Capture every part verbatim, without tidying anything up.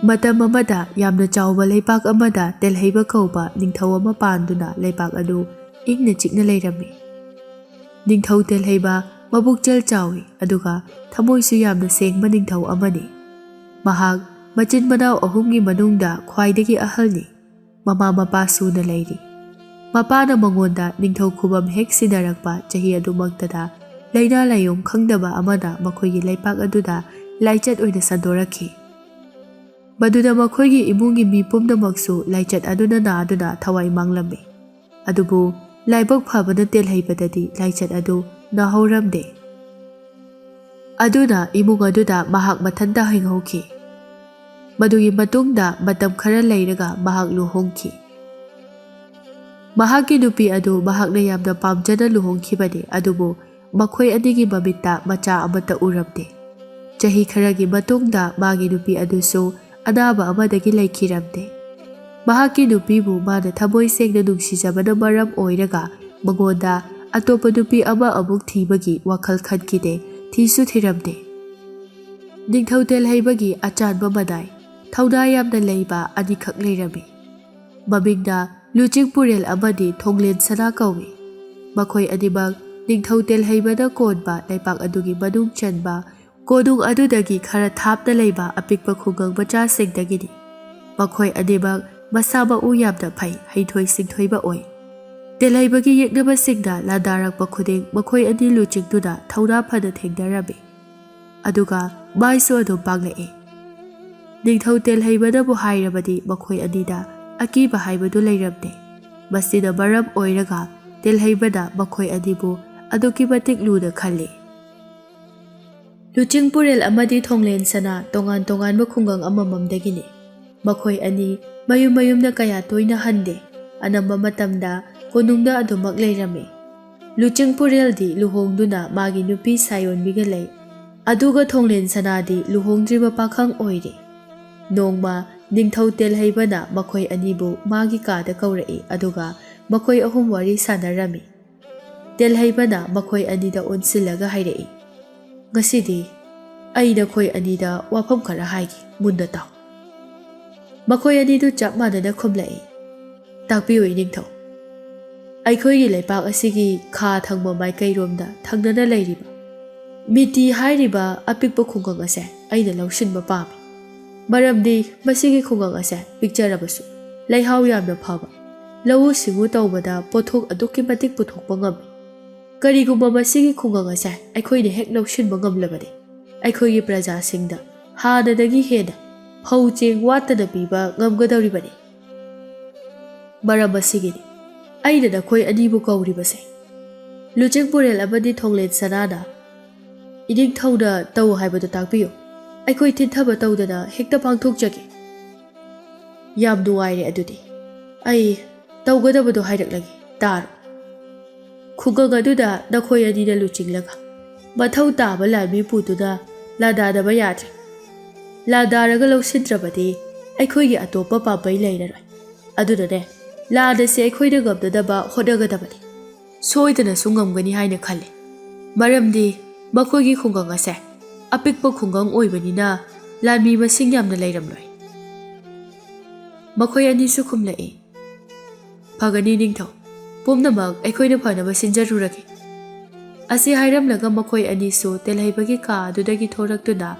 ꯃꯇꯝ ꯑꯃꯗ ꯌꯥꯝꯅ ꯆꯥꯎꯕ ꯂꯩꯄꯥꯛ ꯑꯃꯗ ꯇꯦꯜꯍꯩꯕ ꯀꯧꯕ ꯅꯤꯡꯊꯧ ꯑꯃ ꯄꯥꯟꯗꯨꯅ ꯂꯩꯄꯥꯛ ꯑꯗꯨ ꯏꯪꯅ ꯆꯤꯛꯅ ꯂꯩꯔꯝꯃꯤ꯫ ꯅꯤꯡꯊꯧ ꯇꯦꯜꯍꯩꯕ ꯃꯕꯨꯛꯆꯦꯜ ꯆꯥꯎꯏ, ꯑꯗꯨꯒ ꯊꯃꯣꯏꯁꯨ ꯌꯥꯝꯅ ꯁꯦꯡꯕ ꯅꯤꯡꯊꯧ ꯑꯃꯅꯤ꯫ ꯃꯍꯥꯛ ꯃꯆꯤꯟ ꯃꯅꯥꯎ ꯑꯍꯨꯝꯒꯤ ꯃꯅꯨꯡꯗ ꯈ꯭ꯋꯥꯏꯗꯒꯤ ꯑꯍꯜꯅꯤ꯫ ꯃꯃꯥ ꯃꯄꯥ ꯁꯨꯅ ꯂꯩꯔꯤ꯫ ꯃꯄꯥꯅ ꯃꯉꯣꯟꯗ ꯅꯤꯡꯊꯧ ꯈꯨꯕꯝ ꯍꯦꯛ ꯁꯤꯟꯅꯔꯛꯄ ꯆꯍꯤ ꯑꯗꯨꯃꯛꯇꯗ ꯂꯥꯏꯅꯥ ꯂꯥꯏꯌꯣꯡ ꯈꯪꯗꯕ ꯑꯃꯅ ꯃꯈꯣꯏꯒꯤ ꯂꯩꯄꯥꯛ ꯑꯗꯨꯗ ꯂꯥꯏꯆꯠ ꯑꯣꯏꯅ ꯁꯟꯗꯣꯔꯛꯈꯤ꯫ ꯃꯗꯨꯗ ꯃꯈꯣꯏꯒꯤ ꯏꯃꯨꯡꯒꯤ ꯃꯤ ꯄꯨꯝꯅꯃꯛꯁꯨ ꯂꯥꯏꯆꯠ ꯑꯗꯨꯅ ꯅꯥꯗꯨꯅ ꯊꯋꯥꯏ ꯃꯥꯡꯂꯝꯃꯤ꯫ ꯑꯗꯨꯕꯨ ꯂꯥꯏꯕꯛ ꯐꯕꯅ ꯇꯦꯜꯍꯩꯕꯗꯗꯤ ꯂꯥꯏꯆꯠ ꯑꯗꯨ ꯅꯥꯍꯧꯔꯝꯗꯦ꯫ ꯑꯗꯨꯅ ꯏꯃꯨꯡ ꯑꯗꯨꯗ ꯃꯍꯥꯛ ꯃꯊꯟꯇ ꯍꯤꯡꯍꯧꯈꯤ꯫ ꯃꯗꯨꯒꯤ ꯃꯇꯨꯡꯗ ꯃꯇꯝ ꯈꯔ ꯂꯩꯔꯒ ꯃꯍꯥꯛ ꯂꯨꯍꯣꯡꯈꯤ꯫ ꯃꯍꯥꯛꯀꯤ ꯅꯨꯄꯤ ꯑꯗꯨ ꯃꯍꯥꯛꯅ ꯌꯥꯝꯅ ꯄꯥꯝꯖꯅ ꯂꯨꯍꯣꯡꯈꯤꯕꯅꯤ, ꯑꯗꯨꯕꯨ ꯃꯈꯣꯏ ꯑꯅꯤꯒꯤ ꯃꯃꯤꯠꯇ ꯃꯆꯥ ꯑꯃꯠꯇ ꯎꯔꯝꯗꯦ꯫ ꯆꯍꯤ ꯈꯔꯒꯤ ꯃꯇꯨꯡꯗ ꯃꯥꯒꯤ ꯅꯨꯄꯤ ꯑꯗꯨꯁꯨ ꯑꯅꯥꯕ ꯑꯃꯗꯒꯤ ꯂꯩꯈꯤꯔꯝꯗꯦ꯫ ꯃꯍꯥꯛꯀꯤ ꯅꯨꯄꯤꯕꯨ ꯃꯥꯅ ꯊꯃꯣꯏ ꯁꯦꯡꯅ ꯅꯨꯡꯁꯤꯖꯕꯅ ꯃꯔꯝ ꯑꯣꯏꯔꯒ ꯃꯉꯣꯟꯗ ꯑꯇꯣꯞꯄ ꯅꯨꯄꯤ ꯑꯃ ꯑꯃꯨꯛ ꯊꯤꯕꯒꯤ ꯋꯥꯈꯜ ꯈꯟꯈꯤꯗꯦ, ꯊꯤꯁꯨ ꯊꯤꯔꯝꯗꯦ꯫ ꯅꯤꯡꯊꯧ ꯇꯦꯜꯍꯩꯕꯒꯤ ꯑꯆꯥꯟꯕ ꯃꯅꯥꯏ, ꯊꯧꯅꯥ ꯌꯥꯝꯅ ꯂꯩꯕ ꯑꯅꯤꯈꯛ ꯂꯩꯔꯝꯃꯤ꯫ ꯃꯃꯤꯡꯅ ꯂꯨꯆꯤꯡꯄꯨꯔꯦꯜ ꯑꯃꯗꯤ ꯊꯣꯡꯂꯦꯟ ꯁꯅꯥ ꯀꯧꯏ꯫ ꯃꯈꯣꯏ ꯑꯅꯤꯃꯛ ꯅꯤꯡꯊꯧ ꯇꯦꯜꯍꯩꯕꯅ ꯀꯣꯟꯕ ꯂꯩꯄꯥꯛ ꯑꯗꯨꯒꯤ ꯃꯅꯨꯡ ꯆꯟꯕ ꯀꯣꯅꯨꯡ ꯑꯗꯨꯗꯒꯤ ꯈꯔ ꯊꯥꯞꯅ ꯂꯩꯕ ꯑꯄꯤꯛꯄ ꯈꯨꯡꯒꯪ ꯃꯆꯥꯁꯤꯡꯗꯒꯤꯅꯤ꯫ ꯃꯈꯣꯏ ꯑꯅꯤꯃꯛ ꯃꯁꯥ ꯃꯎ ꯌꯥꯝꯅ ꯐꯩ, ꯍꯩꯊꯣꯏ ꯁꯤꯡꯊꯣꯏꯕ ꯑꯣꯏ꯫ ꯇꯦꯜꯍꯩꯕꯒꯤ ꯌꯦꯛꯅꯕꯁꯤꯡꯅ ꯂꯥꯟꯗꯥꯔꯛꯄ ꯈꯨꯗꯤꯡ ꯃꯈꯣꯏ ꯑꯅꯤ ꯂꯨꯆꯤꯡꯗꯨꯅ ꯊꯧꯅꯥ ꯐꯅ ꯊꯦꯡꯅꯔꯝꯃꯤ꯫ ꯑꯗꯨꯒ ꯃꯥꯏꯁꯨ ꯑꯗꯨꯝ ꯄꯥꯛꯂꯛꯏ꯫ ꯅꯤꯡꯊꯧ ꯇꯦꯜꯍꯩꯕꯅꯕꯨ ꯍꯥꯏꯔꯕꯗꯤ ꯃꯈꯣꯏ ꯑꯅꯤꯗ ꯑꯀꯤꯕ ꯍꯥꯏꯕꯗꯨ ꯂꯩꯔꯝꯗꯦ꯫ ꯃꯁꯤꯅ ꯃꯔꯝ ꯑꯣꯏꯔꯒ ꯇꯦꯜꯍꯩꯕꯅ ꯃꯈꯣꯏ ꯑꯅꯤꯕꯨ ꯑꯗꯨꯛꯀꯤ ꯃꯇꯤꯛ ꯂꯨꯅ ꯈꯜꯂꯤ꯫ ꯂꯨꯆꯤꯡꯄꯨꯔꯦꯜ ꯑꯃꯗꯤ ꯊꯣꯡꯂꯦꯟ ꯁꯅꯥ ꯇꯣꯉꯥꯟ ꯇꯣꯉꯥꯟꯕ ꯈꯨꯡꯒꯪ ꯑꯃꯃꯝꯗꯒꯤꯅꯤ꯫ ꯃꯈꯣꯏ ꯑꯅꯤ ꯃꯌꯨꯝ ꯃꯌꯨꯝꯗ ꯀꯌꯥ ꯇꯣꯏꯅ ꯍꯟꯗꯦ꯫ ꯑꯅꯝꯕ ꯃꯇꯝꯗ ꯀꯣꯅꯨꯡꯗ ꯑꯗꯨꯃꯛ ꯂꯩꯔꯝꯃꯤ꯫ ꯂꯨꯆꯤꯡꯄꯨꯔꯦꯜꯗꯤ ꯂꯨꯍꯣꯡꯗꯨꯅ ꯃꯥꯒꯤ ꯅꯨꯄꯤ ꯁꯥꯌꯣꯟꯕꯤꯒ ꯂꯩ꯫ ꯑꯗꯨꯒ ꯊꯣꯡꯂꯦꯟ ꯁꯅꯥꯗꯤ ꯂꯨꯍꯣꯡꯗ꯭ꯔꯤꯕ ꯄꯥꯈꯪ ꯑꯣꯏꯔꯤ꯫ ꯅꯣꯡꯃ ꯅꯤꯡꯊꯧ ꯇꯦꯜꯍꯩꯕꯅ ꯃꯈꯣꯏ ꯑꯅꯤꯕꯨ ꯃꯥꯒꯤ ꯀꯥꯗ ꯀꯧꯔꯛꯏ, ꯑꯗꯨꯒ ꯃꯈꯣꯏ ꯑꯍꯨꯝ ꯋꯥꯔꯤ ꯁꯥꯟꯅꯔꯝꯃꯤ꯫ ꯇꯦꯜꯍꯩꯕꯅ ꯃꯈꯣꯏ ꯑꯅꯤꯗ ꯑꯣꯟꯁꯤꯜꯂꯒ ꯍꯥꯏꯔꯛꯏ, "ꯉꯁꯤꯗꯤ ꯑꯩ ꯅꯈꯣꯏ ꯑꯅꯤꯗ ꯋꯥꯐꯝ ꯈꯔ ꯍꯥꯏꯒꯦ, ꯃꯨꯟꯅ ꯇꯥꯎ꯫ ꯃꯈꯣꯏ ꯑꯅꯤꯗꯨ ꯆꯞ ꯃꯥꯟꯅꯅ ꯈꯨꯝꯂꯛꯏ꯫ "ꯇꯥꯛꯄꯤꯌꯨ ꯏꯅꯤꯡꯊꯧ꯫ ꯑꯩꯈꯣꯏꯒꯤ ꯂꯩꯄꯥꯛ ꯑꯁꯤꯒꯤ ꯈꯥ ꯊꯪꯕ ꯃꯥꯏꯀꯩꯔꯣꯝꯗ ꯊꯪꯅꯅ ꯂꯩꯔꯤꯕ ꯃꯤꯇꯤ ꯍꯥꯏꯔꯤꯕ ꯑꯄꯤꯛꯄ ꯈꯨꯡꯒꯪ ꯑꯁꯦ ꯑꯩꯅ ꯂꯧꯁꯤꯟꯕ ꯄꯥꯝꯃꯤ꯫ ꯃꯔꯝꯗꯤ ꯃꯁꯤꯒꯤ ꯈꯨꯡꯒꯪ ꯑꯁꯦ ꯄꯤꯛꯆꯔꯕꯁꯨ ꯂꯩꯍꯥꯎ ꯌꯥꯝꯅ ꯐꯕ, ꯂꯧꯎ ꯁꯤꯡꯎ ꯇꯧꯕꯗ ꯄꯣꯠꯊꯣꯛ ꯑꯗꯨꯛꯀꯤ ꯃꯇꯤꯛ ꯄꯨꯊꯣꯛꯄ ꯉꯝꯃꯤ꯫ ꯀꯔꯤꯒꯨꯝꯕ ꯃꯁꯤꯒꯤ ꯈꯨꯡꯒꯪ ꯑꯁꯦ ꯑꯩꯈꯣꯏꯅ ꯍꯦꯛ ꯂꯧꯁꯤꯟꯕ ꯉꯝꯂꯕꯗꯤ, ꯑꯩꯈꯣꯏꯒꯤ ꯄ꯭ꯔꯖꯥꯁꯤꯡꯗ ꯍꯥꯟꯅꯗꯒꯤ ꯍꯦꯟꯅ ꯐꯧ ꯆꯦꯡ ꯋꯥꯠꯇꯅ ꯄꯤꯕ ꯉꯝꯒꯗꯧꯔꯤꯕꯅꯤ꯫ ꯃꯔꯝ ꯑꯁꯤꯒꯤꯅꯤ ꯑꯩꯅ ꯅꯈꯣꯏ ꯑꯅꯤꯕꯨ ꯀꯧꯔꯤꯕꯁꯦ꯫" ꯂꯨꯆꯤꯡ ꯄꯨꯔꯦꯜ ꯑꯃꯗꯤ ꯊꯣꯡꯂꯦꯟ ꯁꯅꯥꯅ, "ꯏꯅꯤꯡꯊꯧꯅ ꯇꯧ ꯍꯥꯏꯕꯗꯨ ꯇꯥꯛꯄꯤꯌꯨ꯫ ꯑꯩꯈꯣꯏ ꯊꯤꯟꯊꯕ ꯇꯧꯗꯅ ꯍꯦꯛꯇ ꯄꯥꯡꯊꯣꯛꯆꯒꯦ꯫" "ꯌꯥꯝ ꯅꯨꯡꯉꯥꯏꯔꯦ꯫ ꯑꯗꯨꯗꯤ ꯑꯩ ꯇꯧꯒꯗꯕꯗꯣ ꯍꯥꯏꯔꯛꯂꯒꯦ, ꯇꯥꯔꯣ꯫ ꯈꯨꯡꯒꯪ ꯑꯗꯨꯗ ꯅꯈꯣꯏ ꯑꯅꯤꯅ ꯂꯨꯆꯤꯡꯂꯒ ꯃꯊꯧ ꯇꯥꯕ ꯂꯥꯟꯃꯤ ꯄꯨꯗꯨꯅ ꯂꯥꯟꯗꯥꯗꯕ ꯌꯥꯗ꯭ꯔꯦ꯫ ꯂꯥꯟꯗꯥꯔꯒ ꯂꯧꯁꯤꯟꯗ꯭ꯔꯕꯗꯤ ꯑꯩꯈꯣꯏꯒꯤ ꯑꯇꯣꯞꯄ ꯄꯥꯝꯕꯩ ꯂꯩꯔꯔꯣꯏ꯫ ꯑꯗꯨꯅꯅꯦ, ꯂꯥꯟ ꯑꯁꯤ ꯑꯩꯈꯣꯏꯅ ꯉꯝꯅꯅꯕ ꯍꯣꯠꯅꯒꯗꯕꯅꯤ꯫ ꯁꯣꯏꯗꯅꯁꯨ ꯉꯝꯒꯅꯤ ꯍꯥꯏꯅ ꯈꯜꯂꯤ꯫ ꯃꯔꯝꯗꯤ ꯃꯈꯣꯏꯒꯤ ꯈꯨꯡꯒꯪ ꯑꯁꯦ ꯑꯄꯤꯛꯄ ꯈꯨꯡꯒꯪ ꯑꯣꯏꯕꯅꯤꯅ ꯂꯥꯟꯃꯤ ꯃꯁꯤꯡ ꯌꯥꯝꯅ ꯂꯩꯔꯝꯂꯣꯏ꯫" ꯃꯈꯣꯏ ꯑꯅꯤꯁꯨ ꯈꯨꯝꯂꯛꯏ꯫ "ꯐꯒꯅꯤ ꯅꯤꯡꯊꯧ, ꯄꯨꯝꯅꯃꯛ ꯑꯩꯈꯣꯏꯅ ꯐꯅꯕ ꯁꯤꯟꯖꯔꯨꯔꯒꯦ꯫" ꯑꯁꯤ ꯍꯥꯏꯔꯝꯂꯒ ꯃꯈꯣꯏ ꯑꯅꯤꯁꯨ ꯇꯦꯜꯍꯩꯕꯒꯤ ꯀꯥ ꯑꯗꯨꯗꯒꯤ ꯊꯣꯔꯛꯇꯨꯅ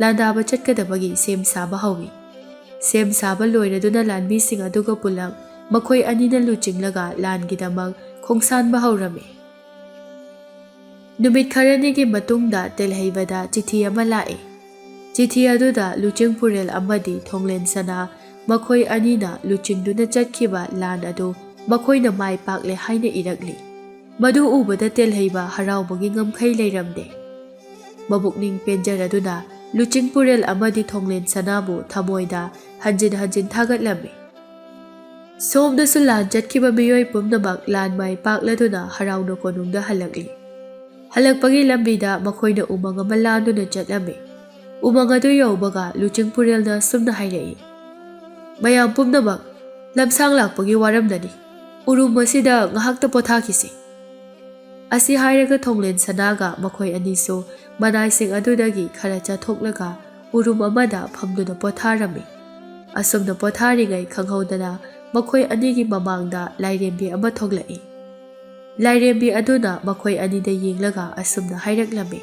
ꯂꯥꯟꯗꯥꯕ ꯆꯠꯀꯗꯕꯒꯤ ꯁꯦꯝ ꯁꯥꯕ ꯍꯧꯏ꯫ ꯁꯦꯝ ꯁꯥꯕ ꯂꯣꯏꯔꯗꯨꯅ ꯂꯥꯟꯃꯤꯁꯤꯡ ꯑꯗꯨꯒ ꯄꯨꯂꯞ ꯃꯈꯣꯏ ꯑꯅꯤꯅ ꯂꯨꯆꯤꯡꯂꯒ ꯂꯥꯟꯒꯤꯗꯃꯛ ꯈꯣꯡꯁꯥꯟꯕ ꯍꯧꯔꯝꯃꯤ꯫ ꯅꯨꯃꯤꯠ ꯈꯔꯅꯤꯒꯤ ꯃꯇꯨꯡꯗ ꯇꯦꯜꯍꯩꯕꯗ ꯆꯤꯊꯤ ꯑꯃ ꯂꯥꯛꯏ꯫ ꯆꯤꯊꯤ ꯑꯗꯨꯗ ꯂꯨꯆꯤꯡ ꯄꯨꯔꯦꯜ ꯑꯃꯗꯤ ꯊꯣꯡꯂꯦꯟ ꯁꯅꯥ ꯃꯈꯣꯏ ꯑꯅꯤꯅ ꯂꯨꯆꯤꯡꯗꯨꯅ ꯆꯠꯈꯤꯕ ꯂꯥꯟ ꯑꯗꯨ ꯃꯈꯣꯏꯅ ꯃꯥꯏ ꯄꯥꯛꯂꯦ ꯍꯥꯏꯅ ꯏꯔꯛꯂꯤ꯫ ꯃꯗꯨ ꯎꯕꯗ ꯇꯦꯜꯍꯩꯕ ꯍꯔꯥꯎꯕꯒꯤ ꯉꯝꯈꯩ ꯂꯩꯔꯝꯗꯦ꯫ ꯃꯕꯨꯛꯅꯤꯡ ꯄꯦꯟꯖꯔꯗꯨꯅ ꯂꯨꯆꯤꯡ ꯄꯨꯔꯦꯜ ꯑꯃꯗꯤ ꯊꯣꯡꯂꯦꯟ ꯁꯅꯥꯕꯨ ꯊꯃꯣꯏꯗ ꯍꯟꯖꯤꯟ ꯍꯟꯖꯤꯟ ꯊꯥꯒꯠꯂꯝꯃꯤ꯫ ꯁꯣꯝꯗꯁꯨ ꯂꯥꯟ ꯆꯠꯈꯤꯕ ꯃꯤꯑꯣꯏ ꯄꯨꯝꯅꯃꯛ ꯂꯥꯟ ꯃꯥꯏ ꯄꯥꯛꯂꯗꯨꯅ ꯍꯔꯥꯎꯅ ꯀꯣꯅꯨꯡꯗ ꯍꯜꯂꯛꯂꯤ꯫ ꯍꯜꯂꯛꯄꯒꯤ ꯂꯝꯕꯤꯗ ꯃꯈꯣꯏꯅ ꯎꯃꯪ ꯑꯃ ꯂꯥꯟꯗꯨꯅ ꯆꯠꯂꯝꯃꯤ꯫ ꯎꯃꯪ ꯑꯗꯨ ꯌꯧꯕꯒ ꯂꯨꯆꯤꯡ ꯄꯨꯔꯦꯜꯅ ꯁꯨꯝꯅ ꯍꯥꯏꯔꯛꯏ, "ꯃꯌꯥꯝ ꯄꯨꯝꯅꯃꯛ ꯂꯝꯁꯥꯡ ꯂꯥꯛꯄꯒꯤ ꯋꯥꯔꯝꯅꯅꯤ꯫ ꯎꯔꯨꯝ ꯑꯁꯤꯗ ꯉꯥꯏꯍꯥꯛꯇ ꯄꯣꯊꯥꯈꯤꯁꯤ꯫" ꯑꯁꯤ ꯍꯥꯏꯔꯒ ꯊꯣꯡꯂꯦꯟ ꯁꯅꯥꯒ ꯃꯈꯣꯏ ꯑꯅꯤꯁꯨ ꯃꯅꯥꯏꯁꯤꯡ ꯑꯗꯨꯗꯒꯤ ꯈꯔ ꯆꯠꯊꯣꯛꯂꯒ ꯎꯔꯨꯝ ꯑꯃꯗ ꯐꯝꯗꯨꯅ ꯄꯣꯊꯥꯔꯝꯃꯤ꯫ ꯑꯁꯨꯝꯅ ꯄꯣꯊꯥꯔꯤꯉꯩ ꯈꯪꯍꯧꯗꯅ ꯃꯈꯣꯏ ꯑꯅꯤꯒꯤ ꯃꯃꯥꯡꯗ ꯂꯥꯏꯔꯦꯝꯕꯤ ꯑꯃ ꯊꯣꯛꯂꯛꯏ꯫ ꯂꯥꯏꯔꯦꯝꯕꯤ ꯑꯗꯨꯅ ꯃꯈꯣꯏ ꯑꯅꯤꯗ ꯌꯦꯡꯂꯒ ꯑꯁꯨꯝꯅ ꯍꯥꯏꯔꯛꯂꯝꯃꯤ,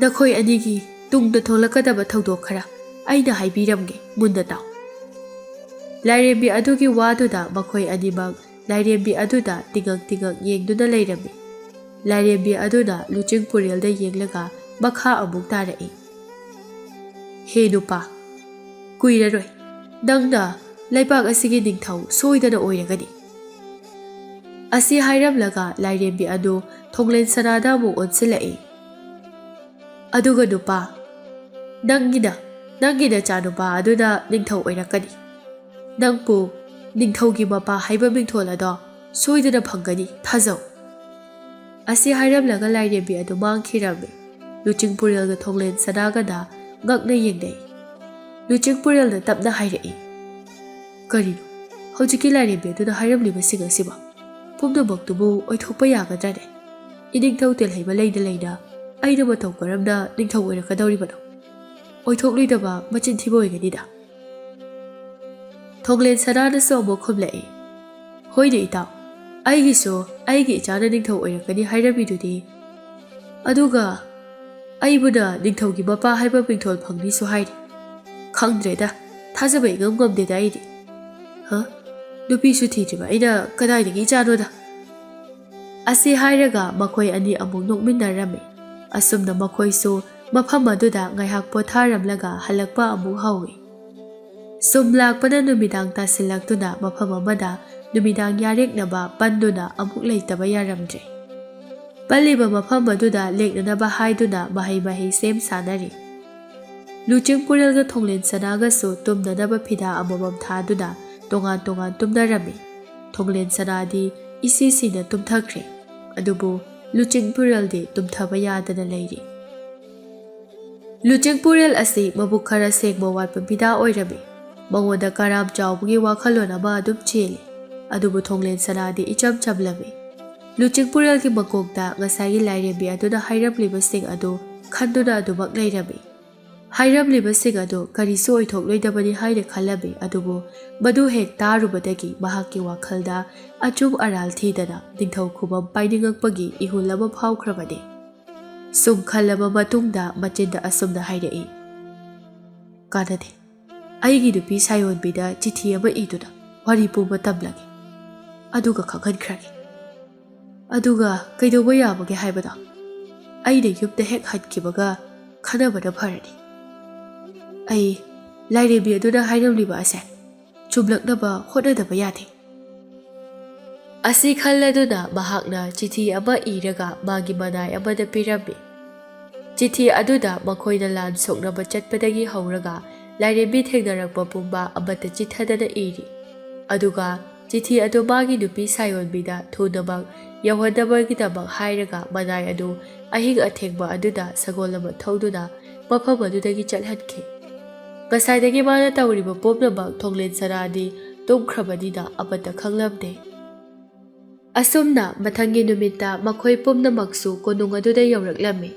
"ꯅꯈꯣꯏ ꯑꯅꯤꯒꯤ ꯇꯨꯡꯗ ꯊꯣꯛꯂꯛꯀꯗꯕ ꯊꯧꯗꯣꯛ ꯈꯔ ꯑꯩꯅ ꯍꯥꯏꯕꯤꯔꯝꯒꯦ, ꯃꯨꯟꯅ ꯇꯥꯎ꯫" ꯂꯥꯏꯔꯦꯝꯕꯤ ꯑꯗꯨꯒꯤ ꯋꯥꯗꯨꯗ ꯃꯈꯣꯏ ꯑꯅꯤꯃꯛ ꯂꯥꯏꯔꯦꯝꯕꯤ ꯑꯗꯨꯗ ꯇꯤꯉꯛ ꯇꯤꯉꯛ ꯌꯦꯡꯗꯨꯅ ꯂꯩꯔꯝꯃꯤ꯫ ꯂꯥꯏꯔꯦꯝꯕꯤ ꯑꯗꯨꯅ ꯂꯨꯆꯤꯡꯄꯨꯔꯦꯜꯗ ꯌꯦꯡꯂꯒ ꯃꯈꯥ ꯑꯃꯨꯛ ꯇꯥꯔꯛꯏ, "ꯍꯦ ꯅꯨꯄꯥ, ꯀꯨꯏꯔꯔꯣꯏ ꯅꯪꯅ ꯂꯩꯕꯥꯛ ꯑꯁꯤꯒꯤ ꯅꯤꯡꯊꯧ ꯁꯣꯏꯗꯅ ꯑꯣꯏꯔꯒꯅꯤ꯫" ꯑꯁꯤ ꯍꯥꯏꯔꯝꯂꯒ ꯂꯥꯏꯔꯦꯝꯕꯤ ꯑꯗꯨ ꯊꯣꯡꯂꯦꯟ ꯁꯅꯥꯗ ꯑꯃꯨꯛ ꯑꯣꯟꯁꯤꯜꯂꯛꯏ꯫ ꯑꯗꯨꯒ ꯅꯨꯄꯥ, ꯅꯪꯒꯤꯅ, ꯅꯪꯒꯤ ꯅꯆꯥꯅꯨꯄꯥ ꯑꯗꯨꯅ ꯅꯤꯡꯊꯧ ꯑꯣꯏꯔꯛꯀꯅꯤ꯫ ꯅꯪꯕꯨ ꯅꯤꯡꯊꯧꯒꯤ ꯃꯄꯥ ꯍꯥꯏꯕ ꯃꯤꯡꯊꯣꯜ ꯑꯗꯣ ꯁꯣꯏꯗꯅ ꯐꯪꯒꯅꯤ, ꯊꯥꯖꯧ꯫ ꯑꯁꯤ ꯍꯥꯏꯔꯝꯂꯒ ꯂꯥꯏꯔꯦꯝꯕꯤ ꯑꯗꯨ ꯃꯥꯡꯈꯤꯔꯝꯃꯤ꯫ ꯂꯨꯆꯤꯡꯄꯨꯔꯦꯜꯒ ꯊꯣꯡꯂꯦꯟ ꯁꯅꯥꯒꯗ ꯉꯛꯅ ꯌꯦꯡꯅꯩ꯫ ꯂꯨꯆꯤꯡꯄꯨꯔꯦꯜꯅ ꯇꯞꯅ ꯍꯥꯏꯔꯛꯏ, "ꯀꯔꯤꯅꯣ ꯍꯧꯖꯤꯛꯀꯤ ꯂꯥꯏꯔꯦꯝꯕꯤ ꯑꯗꯨꯅ ꯍꯥꯏꯔꯝꯂꯤꯕꯁꯤꯡ ꯑꯁꯤꯕꯣ? ꯄꯨꯝꯅꯃꯛꯇꯨꯕꯨ ꯑꯣꯏꯊꯣꯛꯄ ꯌꯥꯒꯗ꯭ꯔꯅꯦ? ꯏꯅꯤꯡꯊꯧ ꯇꯦꯜꯍꯩꯕ ꯂꯩꯅ ꯂꯩꯅ ꯑꯩꯅ ꯃꯇꯧ ꯀꯔꯝꯅ ꯅꯤꯡꯊꯧ ꯑꯣꯏꯔꯛꯀꯗꯧꯔꯤꯕꯅꯣ? ꯑꯣꯏꯊꯣꯛꯂꯣꯏꯗꯕ ꯃꯆꯤꯟ ꯊꯤꯕ ꯑꯣꯏꯒꯅꯤꯗ꯫" ꯊꯣꯡꯂꯦꯟ ꯁꯅꯥꯅꯁꯨ ꯑꯃꯨꯛ ꯈꯨꯝꯂꯛꯏ, "ꯍꯣꯏꯅꯦ ꯏꯇꯥꯎ, ꯑꯩꯒꯤꯁꯨ ꯑꯩꯒꯤ ꯏꯆꯥꯅ ꯅꯤꯡꯊꯧ ꯑꯣꯏꯔꯛꯀꯅꯤ ꯍꯥꯏꯔꯝꯃꯤꯗꯨꯗꯤ꯫ ꯑꯗꯨꯒ ꯑꯩꯕꯨꯅ ꯅꯤꯡꯊꯧꯒꯤ ꯃꯄꯥ ꯍꯥꯏꯕ ꯃꯤꯡꯊꯣꯜ ꯐꯪꯅꯤꯁꯨ ꯍꯥꯏꯔꯤ꯫ ꯈꯪꯗ꯭ꯔꯦꯗ, ꯊꯥꯖꯕ ꯏꯉꯝ ꯉꯝꯗꯦꯗ ꯑꯩꯗꯤ꯫ ꯍ? ꯅꯨꯄꯤꯁꯨ ꯊꯤꯗ꯭ꯔꯤꯕ ꯑꯩꯅ ꯀꯗꯥꯏꯗꯒꯤ ꯏꯆꯥꯅꯣꯗ?" ꯑꯁꯤ ꯍꯥꯏꯔꯒ ꯃꯈꯣꯏ ꯑꯅꯤ ꯑꯃꯨꯛ ꯅꯣꯛꯃꯤꯟꯅꯔꯝꯃꯤ꯫ ꯑꯁꯨꯝꯅ ꯃꯈꯣꯏꯁꯨ ꯃꯐꯝ ꯑꯗꯨꯗ ꯉꯥꯏꯍꯥꯛ ꯄꯣꯊꯥꯔꯝꯂꯒ ꯍꯜꯂꯛꯄ ꯑꯃꯨꯛ ꯍꯧꯏ꯫ ꯁꯨꯝ ꯂꯥꯛꯄꯅ ꯅꯨꯃꯤꯗꯥꯡ ꯇꯥꯁꯤꯜꯂꯛꯇꯨꯅ ꯃꯐꯝ ꯑꯃꯗ ꯅꯨꯃꯤꯗꯥꯡ ꯌꯥꯔꯦꯛꯅꯕ ꯄꯟꯗꯨꯅ ꯑꯃꯨꯛ ꯂꯩꯇꯕ ꯌꯥꯔꯝꯗ꯭ꯔꯦ꯫ ꯄꯜꯂꯤꯕ ꯃꯐꯝ ꯑꯗꯨꯗ ꯂꯦꯛꯅꯅꯕ ꯍꯥꯏꯗꯨꯅ ꯃꯍꯩ ꯃꯍꯩ ꯁꯦꯝ ꯁꯥꯅꯔꯤ꯫ ꯂꯨꯆꯤꯡꯄꯨꯔꯦꯜꯒ ꯊꯣꯡꯂꯦꯟ ꯁꯅꯥꯒꯁꯨ ꯇꯨꯝꯅꯅꯕ ꯐꯤꯗꯥ ꯑꯃꯃꯝ ꯊꯥꯗꯨꯅ ꯇꯣꯉꯥꯟ ꯇꯣꯉꯥꯟ ꯇꯨꯝꯅꯔꯝꯃꯤ꯫ ꯊꯣꯡꯂꯦꯟ ꯁꯅꯥꯗꯤ ꯏꯁꯤ ꯁꯤꯅ ꯇꯨꯝꯊꯈ꯭ꯔꯦ꯫ ꯑꯗꯨꯕꯨ ꯂꯨꯆꯤꯡꯄꯨꯔꯦꯜꯗꯤ ꯇꯨꯝꯊꯕ ꯌꯥꯗꯅ ꯂꯩꯔꯤ꯫ ꯂꯨꯆꯤꯡꯄꯨꯔꯦꯜ ꯑꯁꯤ ꯃꯕꯨꯛ ꯈꯔ ꯁꯦꯡꯕ ꯋꯥꯠꯄ ꯃꯤꯗꯥ ꯑꯣꯏꯔꯝꯃꯤ꯫ ꯃꯉꯣꯟꯗ ꯀꯔꯥꯝ ꯆꯥꯎꯕꯒꯤ ꯋꯥꯈꯜꯂꯣꯟ ꯑꯃ ꯑꯗꯨꯝ ꯆꯦꯜꯂꯤ꯫ ꯑꯗꯨꯕꯨ ꯊꯣꯡꯂꯦꯟ ꯁꯅꯥꯗꯤ ꯏꯆꯝ ꯆꯝꯂꯝꯃꯤ꯫ ꯂꯨꯆꯤꯡꯄꯨꯔꯦꯜꯒꯤ ꯃꯀꯣꯛꯇ ꯉꯁꯥꯏꯒꯤ ꯂꯥꯏꯔꯦꯝꯕꯤ ꯑꯗꯨꯅ ꯍꯥꯏꯔꯝꯂꯤꯕꯁꯤꯡ ꯑꯗꯨ ꯈꯟꯗꯨꯅ ꯑꯗꯨꯃꯛ ꯂꯩꯔꯝꯃꯤ꯫ ꯍꯥꯏꯔꯝꯂꯤꯕꯁꯤꯡ ꯑꯗꯨ ꯀꯔꯤꯁꯨ ꯑꯣꯏꯊꯣꯛꯂꯣꯏꯗꯕꯅꯤ ꯍꯥꯏꯅ ꯈꯜꯂꯝꯃꯤ, ꯑꯗꯨꯕꯨ ꯃꯗꯨ ꯍꯦꯛ ꯇꯥꯔꯨꯕꯗꯒꯤ ꯃꯍꯥꯛꯀꯤ ꯋꯥꯈꯜꯗ ꯑꯆꯨꯝ ꯑꯔꯥꯜ ꯊꯤꯗꯅ ꯅꯤꯡꯊꯧ ꯈꯨꯕꯝ ꯄꯥꯏꯅꯤꯡꯉꯛꯄꯒꯤ ꯏꯍꯨꯜ ꯑꯃ ꯐꯥꯎꯈ꯭ꯔꯕꯅꯤ꯫ ꯁꯨꯝ ꯈꯜꯂꯕ ꯃꯇꯨꯡꯗ ꯃꯆꯤꯟꯗ ꯑꯁꯨꯝꯅ ꯍꯥꯏꯔꯛꯏ, "ꯀꯥꯟꯅꯗꯦ, ꯑꯩꯒꯤ ꯅꯨꯄꯤ ꯁꯥꯌꯣꯟꯕꯤꯗ ꯆꯤꯊꯤ ꯑꯃ ꯏꯗꯨꯅ ꯋꯥꯔꯤ ꯄꯨꯝꯕ ꯇꯝꯂꯒꯦ, ꯑꯗꯨꯒ ꯈꯪꯍꯟꯈ꯭ꯔꯒꯦ꯫ ꯑꯗꯨꯒ ꯀꯩꯗꯧꯕ ꯌꯥꯕꯒꯦ ꯍꯥꯏꯕꯗꯣ ꯑꯩꯅ ꯌꯨꯝꯗ ꯍꯦꯛ ꯍꯟꯈꯤꯕꯒ ꯈꯟꯅꯕꯅ ꯐꯔꯅꯤ꯫ ꯑꯩ ꯂꯥꯏꯔꯦꯝꯕꯤ ꯑꯗꯨꯅ ꯍꯥꯏꯔꯝꯂꯤꯕ ꯑꯁꯦ ꯆꯨꯝꯂꯛꯅꯕ ꯍꯣꯠꯅꯗꯕ ꯌꯥꯗꯦ"꯫ ꯑꯁꯤ ꯈꯜꯂꯗꯨꯅ ꯃꯍꯥꯛꯅ ꯆꯤꯊꯤ ꯑꯃ ꯏꯔꯒ ꯃꯥꯒꯤ ꯃꯅꯥꯏ ꯑꯃꯗ ꯄꯤꯔꯝꯃꯤ꯫ ꯆꯤꯊꯤ ꯑꯗꯨꯗ ꯃꯈꯣꯏꯅ ꯂꯥꯟ ꯁꯣꯛꯅꯕ ꯆꯠꯄꯗꯒꯤ ꯍꯧꯔꯒ ꯂꯥꯏꯔꯦꯝꯕꯤ ꯊꯦꯡꯅꯔꯛꯄ ꯄꯨꯝꯕ ꯑꯃꯠꯇ ꯆꯤꯊꯗꯅ ꯏꯔꯤ꯫ ꯑꯗꯨꯒ ꯆꯤꯊꯤ ꯑꯗꯨ ꯃꯥꯒꯤ ꯅꯨꯄꯤ ꯁꯥꯌꯣꯟꯕꯤꯗ ꯊꯨꯅꯃꯛ ꯌꯧꯍꯟꯅꯕꯒꯤꯗꯃꯛ ꯍꯥꯏꯔꯒ ꯃꯅꯥꯏ ꯑꯗꯨ ꯑꯍꯤꯡ ꯑꯊꯦꯡꯕ ꯑꯗꯨꯗ ꯁꯒꯣꯜ ꯑꯃ ꯊꯧꯗꯨꯅ ꯃꯐꯝ ꯑꯗꯨꯗꯒꯤ ꯆꯠꯍꯟꯈꯤ꯫ ꯉꯁꯥꯏꯗꯒꯤ ꯃꯥꯅ ꯇꯧꯔꯤꯕ ꯄꯨꯝꯅꯃꯛ ꯊꯣꯡꯂꯦꯟ ꯁꯅꯥꯗꯤ ꯇꯨꯝꯈ꯭ꯔꯕꯅꯤꯅ ꯑꯃꯠꯇ ꯈꯪꯂꯝꯗꯦ꯫ ꯑꯁꯨꯝꯅ ꯃꯊꯪꯒꯤ ꯅꯨꯃꯤꯠꯇ ꯃꯈꯣꯏ ꯄꯨꯝꯅꯃꯛꯁꯨ ꯀꯣꯅꯨꯡ ꯑꯗꯨꯗ ꯌꯧꯔꯛꯂꯝꯃꯤ꯫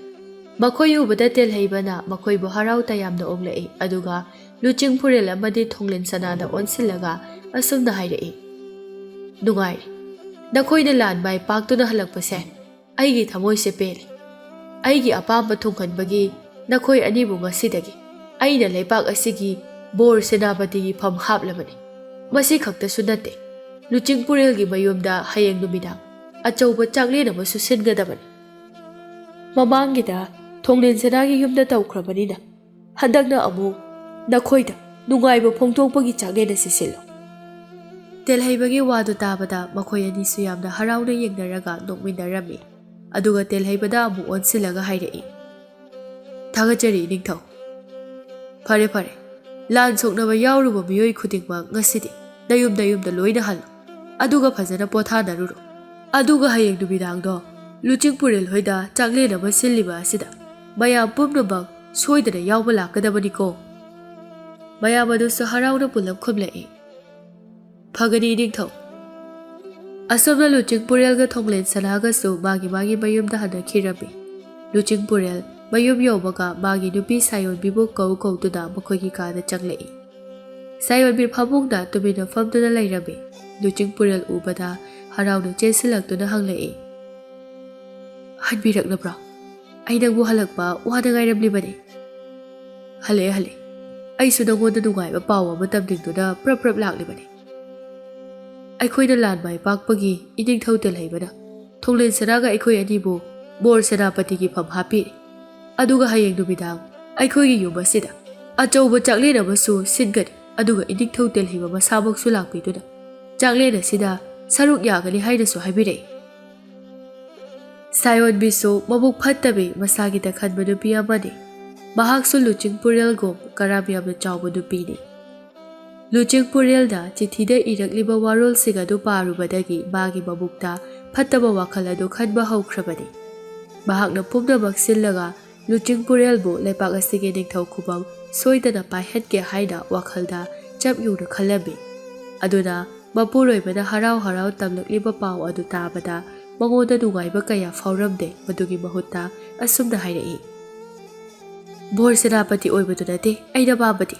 ꯃꯈꯣꯏ ꯎꯕꯗ ꯇꯦꯜꯍꯩꯕꯅ ꯃꯈꯣꯏꯕꯨ ꯍꯔꯥꯎ ꯇꯌꯥꯝꯅ ꯑꯣꯛꯂꯛꯏ, ꯑꯗꯨꯒ ꯂꯨꯆꯤꯡ ꯄꯨꯔꯦꯜ ꯑꯃꯗꯤ ꯊꯣꯡꯂꯦꯟ ꯁꯅꯥꯗ ꯑꯣꯟꯁꯤꯜꯂꯒ ꯑꯁꯨꯝꯅ ꯍꯥꯏꯔꯛꯏ, "ꯅꯨꯡꯉꯥꯏꯔꯦ, ꯅꯈꯣꯏꯅ ꯂꯥꯟ ꯃꯥꯏ ꯄꯥꯛꯇꯨꯅ ꯍꯜꯂꯛꯄꯁꯦ ꯑꯩꯒꯤ ꯊꯃꯣꯏꯁꯦ ꯄꯦꯜꯂꯦ꯫ ꯑꯩꯒꯤ ꯑꯄꯥꯝꯕ ꯊꯨꯡꯍꯟꯕꯒꯤ ꯅꯈꯣꯏ ꯑꯅꯤꯕꯨ ꯉꯁꯤꯗꯒꯤ ꯑꯩꯅ ꯂꯩꯕꯥꯛ ꯑꯁꯤꯒꯤ ꯕꯣꯔ ꯁꯦꯅꯥꯄꯇꯤꯒꯤ ꯐꯝ ꯍꯥꯞꯂꯕꯅꯤ꯫ ꯃꯁꯤ ꯈꯛꯇꯁꯨ ꯅꯠꯇꯦ, ꯂꯨꯆꯤꯡ ꯄꯨꯔꯦꯜꯒꯤ ꯃꯌꯨꯝꯗ ꯍꯌꯦꯡ ꯅꯨꯃꯤꯗꯥꯡ ꯑꯆꯧꯕ ꯆꯥꯛꯂꯦꯟ ꯑꯃꯁꯨ ꯁꯤꯟꯒꯗꯕꯅꯤ꯫ ꯃꯃꯥꯡꯒꯤꯗ ꯊꯣꯡꯂꯦꯟ ꯁꯅꯥꯒꯤ ꯌꯨꯝꯗ ꯇꯧꯈ꯭ꯔꯕꯅꯤꯅ ꯍꯟꯗꯛꯅ ꯑꯃꯨꯛ ꯅꯈꯣꯏꯗ ꯅꯨꯡꯉꯥꯏꯕ ꯐꯣꯡꯗꯣꯛꯄꯒꯤ ꯆꯥꯛꯂꯦꯟ ꯑꯁꯤ ꯁꯤꯜꯂꯨ"꯫ ꯇꯦꯜꯍꯩꯕꯒꯤ ꯋꯥꯗꯨ ꯇꯥꯕꯗ ꯃꯈꯣꯏ ꯑꯅꯤꯁꯨ ꯌꯥꯝꯅ ꯍꯔꯥꯎꯅ ꯌꯦꯡꯅꯔꯒ ꯅꯣꯛꯃꯤꯟꯅꯔꯝꯃꯤ꯫ ꯑꯗꯨꯒ ꯇꯦꯜꯍꯩꯕꯗ ꯑꯃꯨꯛ ꯑꯣꯟꯁꯤꯜꯂꯒ ꯍꯥꯏꯔꯛꯏ, "ꯊꯥꯒꯠꯆꯔꯤ ꯏꯅꯤꯡꯊꯧ꯫ ꯐꯔꯦ ꯐꯔꯦ, ꯂꯥꯟ ꯁꯣꯛꯅꯕ ꯌꯥꯎꯔꯨꯕ ꯃꯤꯑꯣꯏ ꯈꯨꯗꯤꯡꯃꯛ ꯉꯁꯤꯗꯤ ꯅꯌꯨꯝ ꯅꯌꯨꯝꯗ ꯂꯣꯏꯅ ꯍꯜꯂꯨ, ꯑꯗꯨꯒ ꯐꯖꯅ ꯄꯣꯊꯥꯅꯔꯨꯔꯣ꯫ ꯑꯗꯨꯒ ꯍꯌꯦꯡ ꯅꯨꯃꯤꯗꯥꯡꯗꯣ ꯂꯨꯆꯤꯡ ꯄꯨꯔꯦꯜ ꯍꯣꯏꯗ ꯆꯥꯛꯂꯦꯟ ꯑꯃ ꯁꯤꯜꯂꯤꯕ ꯑꯁꯤꯗ ꯃꯌꯥꯝ ꯄꯨꯝꯅꯃꯛ ꯁꯣꯏꯗꯅ ꯌꯥꯎꯕ ꯂꯥꯛꯀꯗꯕꯅꯤꯀꯣ"꯫ ꯃꯌꯥꯝ ꯑꯗꯨꯁꯨ ꯍꯔꯥꯎꯅ ꯄꯨꯂꯞ ꯈꯨꯝꯂꯛꯏ, "ꯐꯒꯅꯤ ꯏꯅꯤꯡꯊꯧ"꯫ ꯑꯁꯨꯝꯅ ꯂꯨꯆꯤꯡ ꯄꯨꯔꯦꯜꯒ ꯊꯣꯡꯂꯦꯟ ꯁꯅꯥꯒꯁꯨ ꯃꯥꯒꯤ ꯃꯥꯒꯤ ꯃꯌꯨꯝꯗ ꯍꯟꯅꯈꯤꯔꯝꯃꯤ꯫ ꯂꯨꯆꯤꯡ ꯄꯨꯔꯦꯜ ꯃꯌꯨꯝ ꯌꯧꯕꯒ ꯃꯥꯒꯤ ꯅꯨꯄꯤ ꯁꯥꯌꯣꯟꯕꯤꯕꯨ ꯀꯧ ꯀꯧꯗꯨꯅ ꯃꯈꯣꯏꯒꯤ ꯀꯥꯗ ꯆꯪꯂꯛꯏ꯫ ꯁꯥꯌꯣꯟꯕꯤ ꯐꯃꯨꯡꯗ ꯇꯨꯃꯤꯟꯅ ꯐꯝꯗꯨꯅ ꯂꯩꯔꯝꯃꯤ꯫ ꯂꯨꯆꯤꯡꯄꯨꯔꯦꯜ ꯎꯕꯗ ꯍꯔꯥꯎꯅ ꯆꯦꯟꯁꯤꯜꯂꯛꯇꯨꯅ ꯍꯪꯂꯛꯏ, "ꯍꯟꯕꯤꯔꯛꯂꯕ꯭ꯔꯣ? ꯑꯩ ꯅꯪꯕꯨ ꯍꯜꯂꯛꯄ ꯋꯥꯗ ꯉꯥꯏꯔꯝꯂꯤꯕꯅꯤ꯫" "ꯍꯜꯂꯛꯑꯦ, ꯍꯜꯂꯛꯑꯦ꯫ ꯑꯩꯁꯨ ꯅꯪꯉꯣꯟꯗ ꯅꯨꯡꯉꯥꯏꯕ ꯄꯥꯎ ꯑꯃ ꯇꯝꯅꯤꯡꯗꯨꯅ ꯄ꯭ꯔꯞ ꯄ꯭ꯔꯞ ꯂꯥꯛꯂꯤꯕꯅꯤ꯫ ꯑꯩꯈꯣꯏꯅ ꯂꯥꯟ ꯃꯥꯏ ꯄꯥꯛꯄꯒꯤ ꯏꯅꯤꯡꯊꯧ ꯇꯦꯜꯍꯩꯕꯅ ꯊꯣꯡꯂꯦꯟ ꯁꯅꯥꯒ ꯑꯩꯈꯣꯏ ꯑꯅꯤꯕꯨ ꯕꯣꯔ ꯁꯦꯅꯥꯄꯇꯤꯒꯤ ꯐꯝ ꯍꯥꯞꯄꯤꯔꯦ꯫ ꯑꯗꯨꯒ ꯍꯌꯦꯡ ꯅꯨꯃꯤꯗꯥꯡ ꯑꯩꯈꯣꯏꯒꯤ ꯌꯨꯝ ꯑꯁꯤꯗ ꯑꯆꯧꯕ ꯆꯥꯛꯂꯦꯟ ꯑꯃꯁꯨ ꯁꯤꯟꯒꯅꯤ꯫ ꯑꯗꯨꯒ ꯏꯅꯤꯡꯊꯧ ꯇꯦꯜꯍꯩꯕ ꯃꯁꯥꯃꯛꯁꯨ ꯂꯥꯛꯄꯤꯗꯨꯅ ꯆꯥꯛꯂꯦꯟ ꯑꯁꯤꯗ ꯁꯔꯨꯛ ꯌꯥꯒꯅꯤ ꯍꯥꯏꯅꯁꯨ ꯍꯥꯏꯕꯤꯔꯛꯏ꯫" ꯁꯥꯌꯣꯟꯕꯤꯁꯨ ꯃꯕꯨꯛ ꯐꯠꯇꯕꯤ ꯃꯁꯥꯒꯤꯗ ꯈꯟꯕ ꯅꯨꯄꯤ ꯑꯃꯅꯤ꯫ ꯃꯍꯥꯛꯁꯨ ꯂꯨꯆꯤꯡꯄꯨꯔꯦꯜꯒꯨꯝ ꯀꯔꯥꯝ ꯌꯥꯝꯅ ꯆꯥꯎꯕ ꯅꯨꯄꯤꯅꯤ꯫ ꯂꯨꯆꯤꯡꯄꯨꯔꯦꯜꯅ ꯆꯤꯊꯤꯗ ꯏꯔꯛꯂꯤꯕ ꯋꯥꯔꯣꯜꯁꯤꯡ ꯑꯗꯨ ꯄꯥꯔꯨꯕꯗꯒꯤ ꯃꯥꯒꯤ ꯃꯕꯨꯛꯇ ꯐꯠꯇꯕ ꯋꯥꯈꯜ ꯑꯗꯨ ꯈꯟꯕ ꯍꯧꯈ꯭ꯔꯕꯅꯤ꯫ ꯃꯍꯥꯛꯅ ꯄꯨꯝꯅꯃꯛ ꯁꯤꯜꯂꯒ ꯂꯨꯆꯤꯡꯄꯨꯔꯦꯜꯕꯨ ꯂꯩꯄꯥꯛ ꯑꯁꯤꯒꯤ ꯅꯤꯡꯊꯧ ꯈꯨꯕꯝ ꯁꯣꯏꯗꯅ ꯄꯥꯏꯍꯟꯒꯦ ꯍꯥꯏꯅ ꯋꯥꯈꯜꯗ ꯆꯞ ꯌꯨꯡꯅ ꯈꯜꯂꯝꯃꯤ꯫ ꯑꯗꯨꯅ ꯃꯄꯨꯔꯣꯏꯕꯅ ꯍꯔꯥꯎ ꯍꯔꯥꯎ ꯇꯝꯂꯛꯂꯤꯕ ꯄꯥꯎ ꯑꯗꯨ ꯇꯥꯕꯗ ꯃꯉꯣꯟꯗ ꯅꯨꯡꯉꯥꯏꯕ ꯀꯌꯥ ꯐꯥꯎꯔꯝꯗꯦ꯫ ꯃꯗꯨꯒꯤ ꯃꯍꯨꯠꯇ ꯑꯁꯨꯝꯅ ꯍꯥꯏꯔꯛꯏ, "ꯕꯣꯔ ꯁꯦꯅꯥꯄꯇꯤ ꯑꯣꯏꯕꯗꯨ ꯅꯠꯇꯦ ꯑꯩꯅ ꯄꯥꯝꯕꯗꯤ꯫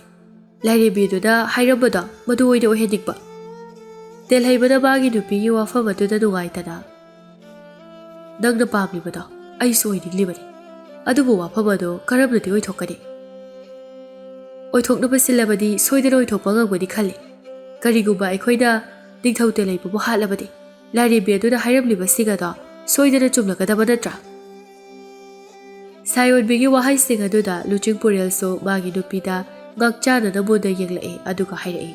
ꯂꯥꯏꯔꯦꯝꯕꯤꯗꯨꯅ ꯍꯥꯏꯔꯝꯕꯗꯣ ꯃꯗꯨ ꯑꯣꯏꯅ ꯑꯣꯏꯍꯟꯅꯤꯡꯕ꯫" ꯇꯦꯜꯍꯩꯕꯅ ꯃꯥꯒꯤ ꯅꯨꯄꯤꯒꯤ ꯋꯥꯐꯝ ꯑꯗꯨꯗ ꯅꯨꯡꯉꯥꯏꯇꯅ, "ꯅꯪꯅ ꯄꯥꯝꯂꯤꯕꯗꯣ ꯑꯩꯁꯨ ꯑꯣꯏꯅꯤꯡꯂꯤꯕꯅꯤ꯫ ꯑꯗꯨꯕꯨ ꯋꯥꯐꯝ ꯑꯗꯨ ꯀꯔꯝꯅꯗꯤ ꯑꯣꯏꯊꯣꯛꯀꯅꯤ? ꯑꯣꯏꯊꯣꯛꯅꯕ ꯁꯤꯜꯂꯕꯗꯤ ꯁꯣꯏꯗꯅ ꯑꯣꯏꯊꯣꯛꯄ ꯉꯝꯒꯅꯤ ꯈꯜꯂꯤ꯫ ꯀꯔꯤꯒꯨꯝꯕ ꯑꯩꯈꯣꯏꯅ ꯅꯤꯡꯊꯧ ꯇꯦꯜꯍꯩꯕꯕꯨ ꯍꯥꯠꯂꯕꯗꯤ ꯂꯥꯏꯔꯦꯝꯕꯤ ꯑꯗꯨꯅ ꯍꯥꯏꯔꯝꯂꯤꯕꯁꯤꯡ ꯑꯗꯣ ꯁꯣꯏꯗꯅ ꯆꯨꯝꯂꯛꯀꯗꯕ ꯅꯠꯇ꯭ꯔꯥ?" ꯁꯥꯌꯣꯟꯕꯤꯒꯤ ꯋꯥꯍꯩꯁꯤꯡ ꯑꯗꯨꯗ ꯂꯨꯆꯤꯡꯄꯨꯔꯦꯜꯁꯨ ꯃꯥꯒꯤ ꯅꯨꯄꯤꯗ ꯉꯛꯆꯥꯅꯅ ꯃꯨꯟꯅ ꯌꯦꯡꯂꯛꯏ꯫ ꯑꯗꯨꯒ ꯍꯥꯏꯔꯛꯏ,